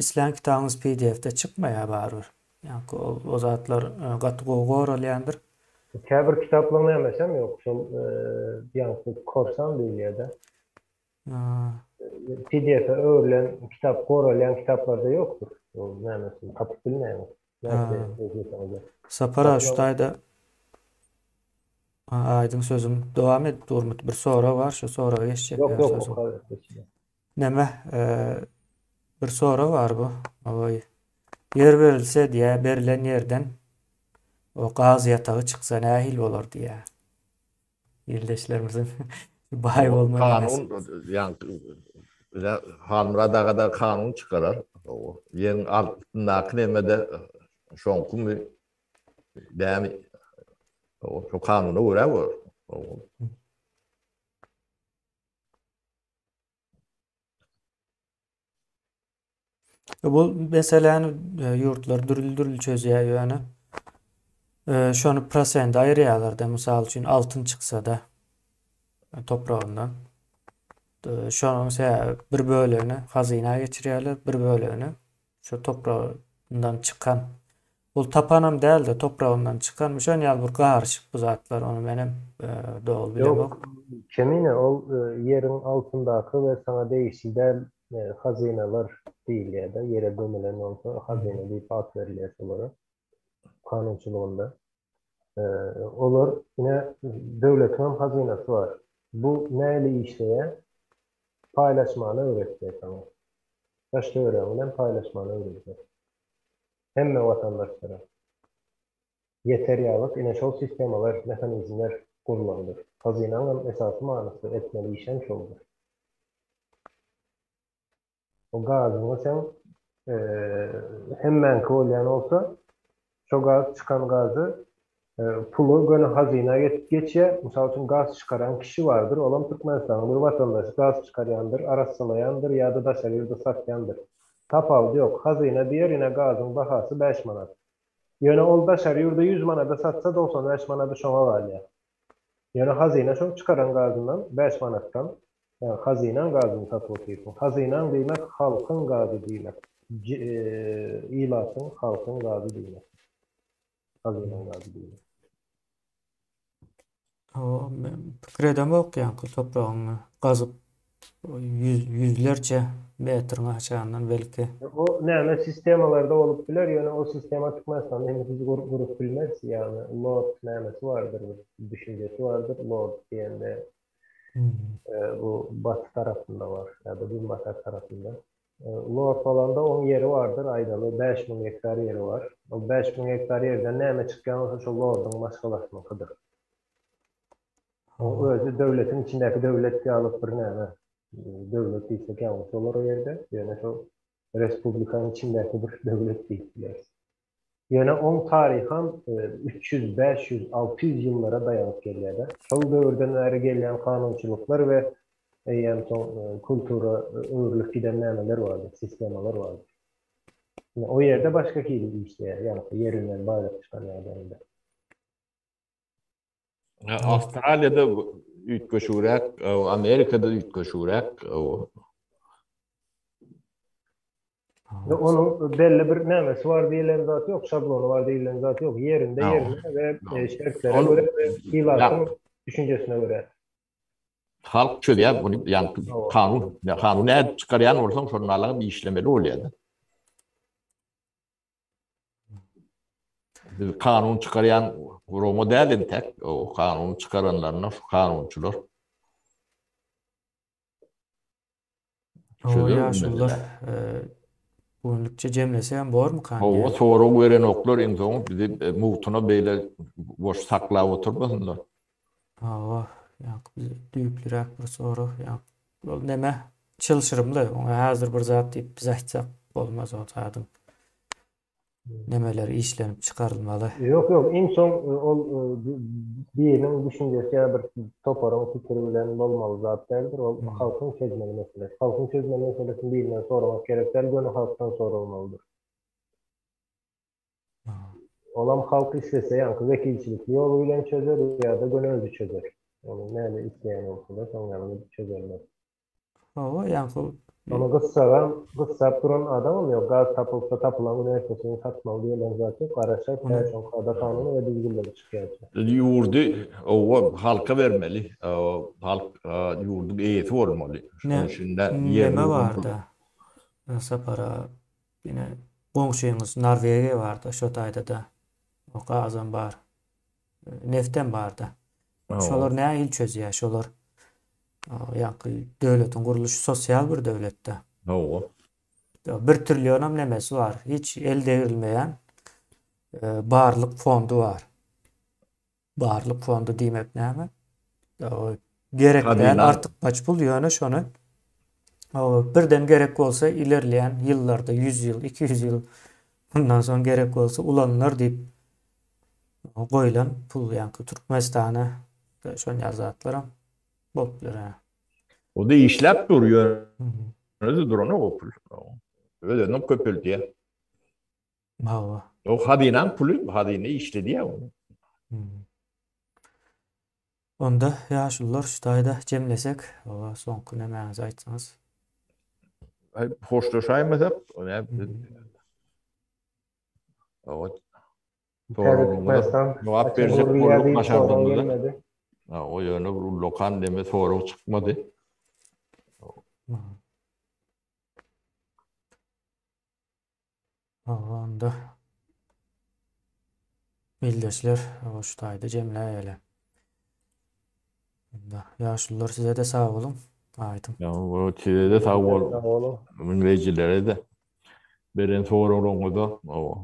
islän kitabyňyz pdf-de çykmaýar barybir. Ýaňky ol o zatlar gaty gowy goralýandyr. Käbir kitaplaryň nämesem ýok şol ýaňky korsan diýilýär-de. PDF-e öwrülen kitap goralýan kitaplarda ýokdur. Ol nämesini tapyp bilmeýäňiz. Sapar aga şu taýda aýdyň sözüň dowam edip durmy? Bir sorag bar, şu soraga geçjek. Ýok, ýok. Näme bir sorag bar bu. Oý. Ýer berilse diýä, berlen ýerden o gaz ýatagy çyksa nähili bolar diýä. Ildeşlerimiziň baý bolma Kanun ýa Halmyrat aga da kanun çykarar. Ýeriň altyndaky nemede şoňkumy dämi şo kanuna görä bolar. Bu meseläni ýurtlar dürli-dürli çözýär ýöne şony prosende aýyrýarlar-da, mysal üçin altyn çyksa-da topragyndan. Şonuň sebäbi bir bölegini hazyna geçirýärler, bir bölegini şu topragyndan çykan. Ol tapanam däl-de, topragyndan çykan. Şon ýaly bir garyşyk bu zatlar, ony menem doly bilemok. Ýok, Kemine, ol ýeriň altyndaky we saňa degişli däl hazynalar diýilýär-de, ýere gömülen bolsa hazyna diýip at berilýär şolara kanunçylygynda. Olar ine döwletiňem hazynasy bar. Bu nähili işleýär? Paýlaşmany öwretýär saňa. Daş-töweregiň bilen paýlaşmany öwredýär. Hemme watandaşlara ýeter ýalyk ine şol sistemalar, mehanizmler gurlandyr. Hazynaňam esasy manysy, etmeli işem şoldur. O gazyňy sen hemmäňki bolýan bolsa, şo gaz çykan gazy puly göni hazyna geçýär. Mysal üçin gaz çykaran kişi bardyr, olam Türkmenistanyň bir watandaşy gaz çykarýandyr, arassalaýandyr ýa-da daşary ýurda satýandyr. Tapawudy ýok. Hazyna diýer ine gazyň bahasy bäş manat. Ýöne ol daşary ýurda ýüz manada satsa 95 manady şoňa galýar. Ýöne hazyna şoň çykaran gazyndan bäş manatdan ýagny hazynaň gazyny satyp otyrsyň. Hazynaň diýmek halkyň gazy diýmek. Ilatyň, halkyň gazy diýmek. Hazynaň gazy diýmek. Hawa, men pikir edemok ýaňky topragyňy gazyp ýüzlerçe metriň aşagyndan belki. O näme sistemalarda bolup biler, ýöne o sistema Türkmenistanda henizz biz gurup bilmeris, ýagny lord nämesi bardyr, bir düşünjesi bardyr, lord diýende bu baty tarapynda bar ýa-da günbatar tarapynda. Lord bolanda oň ýeri bardyr, aýdaly 5000 gektar ýeri bar. Ol 5000 gektar ýerden näme çykýan bolsa şol lorduň maşgalasynyňkydyr. O özi döwletiň içindäki döwlet ýaly bir näme, döwlet diýsek ýalňyş bolar o ýerde, ýöne şol respublikanyň içindäki bir döwlet diýip bileris. Ýöne oň taryham 300, 500, 600 ýyllara daýanyp gelýär-de. Şol döwürden bäri gelýän kanunçylyklar we eýýäm soň kultura öwrülip giden nämeler bardyr, sistemalar bardyr. O ýerde başga hili işleýär, ýagny ýerinden baýlyk çykan ýagdaýynda. Awstraliýada üýtgeşigräk, Amerikada üýtgeşigräk. Ve onun belli bir nämesi bar diýilen zat ýok, şablony bar diýilen zat ýok. Ýerinde ýerine we e, şertlere görä we ilatyň düşünjesine görä. Halk çözýär bunu, ýagny kanun, kanun nädip çykarýan bolsaň, şondan alyp işlemeli bolýar. Biz kanun çykarýan gurama däl entek. O kanun çykaranlaryna şu kanunçylar. O ýaşulular e, bugünlükçe jemlesegem bormykan? Hawa, sorag berenoklar iň soňy bizi e, mugtuna beýle boş saklap oturmasynlar. Hawa, ýa biz düýplüräk bir sorag, ýa ol neme çylşyrymly, oňa häzir bir zat diýip biz aýtsak bolmaz o zadyň. Nemeler işlenip çykarylmaly. Ýok, ýok, iň soň e, ol e, Biriniň düşünjesi ýa bir toparyň pikiri bilen bolmaly zat däldir. Ol halkyň çözmeli meselesi. Halkyň çözmeli meselesini birinden soramak gerek däl, göni halkdan soralmalydyr. Olam halk islese ýaňky wekilçilikli ýoly bilen çözer ýa-da göni özi çözer. Ony näme isleýän bolsalar şoň ýaly edip çözerler. Hawa, ýaňky Ony gyssagam, gyssap duran adamam ýok. Gaz tapylsa tapylan gün ertesi gün satmaly diýlen zat ýok. Garaşar tä şoň kada-kanuny we düzgünleri çykýança. Ýurdy owa halka bermeli. Halk ýurduň eýesi bolmaly. Şonuň üçin-de ýerli barda. Sapara Ine goňşyňyz Norwegiýa barda şo taýdada gazam bar. Neftem barda. Şolar nähili çözýär şolar? Ýaňky döwletiň gurluşy sosial bir döwletde. Hawa. Bir trillionam nemesi bar. Hiç el degrilmeýän barlyk fondy bar. Barlyk fondy diýmek näme? Gerek däl artykmaç pul ýöne şony birden gerek bolsa ilerleýän ýyllarda 100 ýyl, 200 ýyl mundan soň gerek bolsa ulanylar diýip goýlan pul ýaňky Türkmenistana şon ýaly zatlaram bolup biler. O da işläp dur ýöne duranok o pul. Özüni köpeldýär. Hawa. O hazynaň puly, hazyna işledýär ony. Onda ýaşulular şu taýda jemlesek, hawa, soňky nämäňizi aýtsaňyz. Aý, hoşlaşaýmasak, näme biz. Hawa. Türkmenistan jogap berjek bolduk başardygymyza. Hawa, ýöne bir ullakan neme sorag çykmady. Hawa onda ildeşler şu taýda jemläýeli. Onda ýaşulular size-de sag boluň. Aýdyň. Ýa, size-de sag boluň. Sag boluň. Diňleýjilere-de beren soraglaryňyza. Hawa.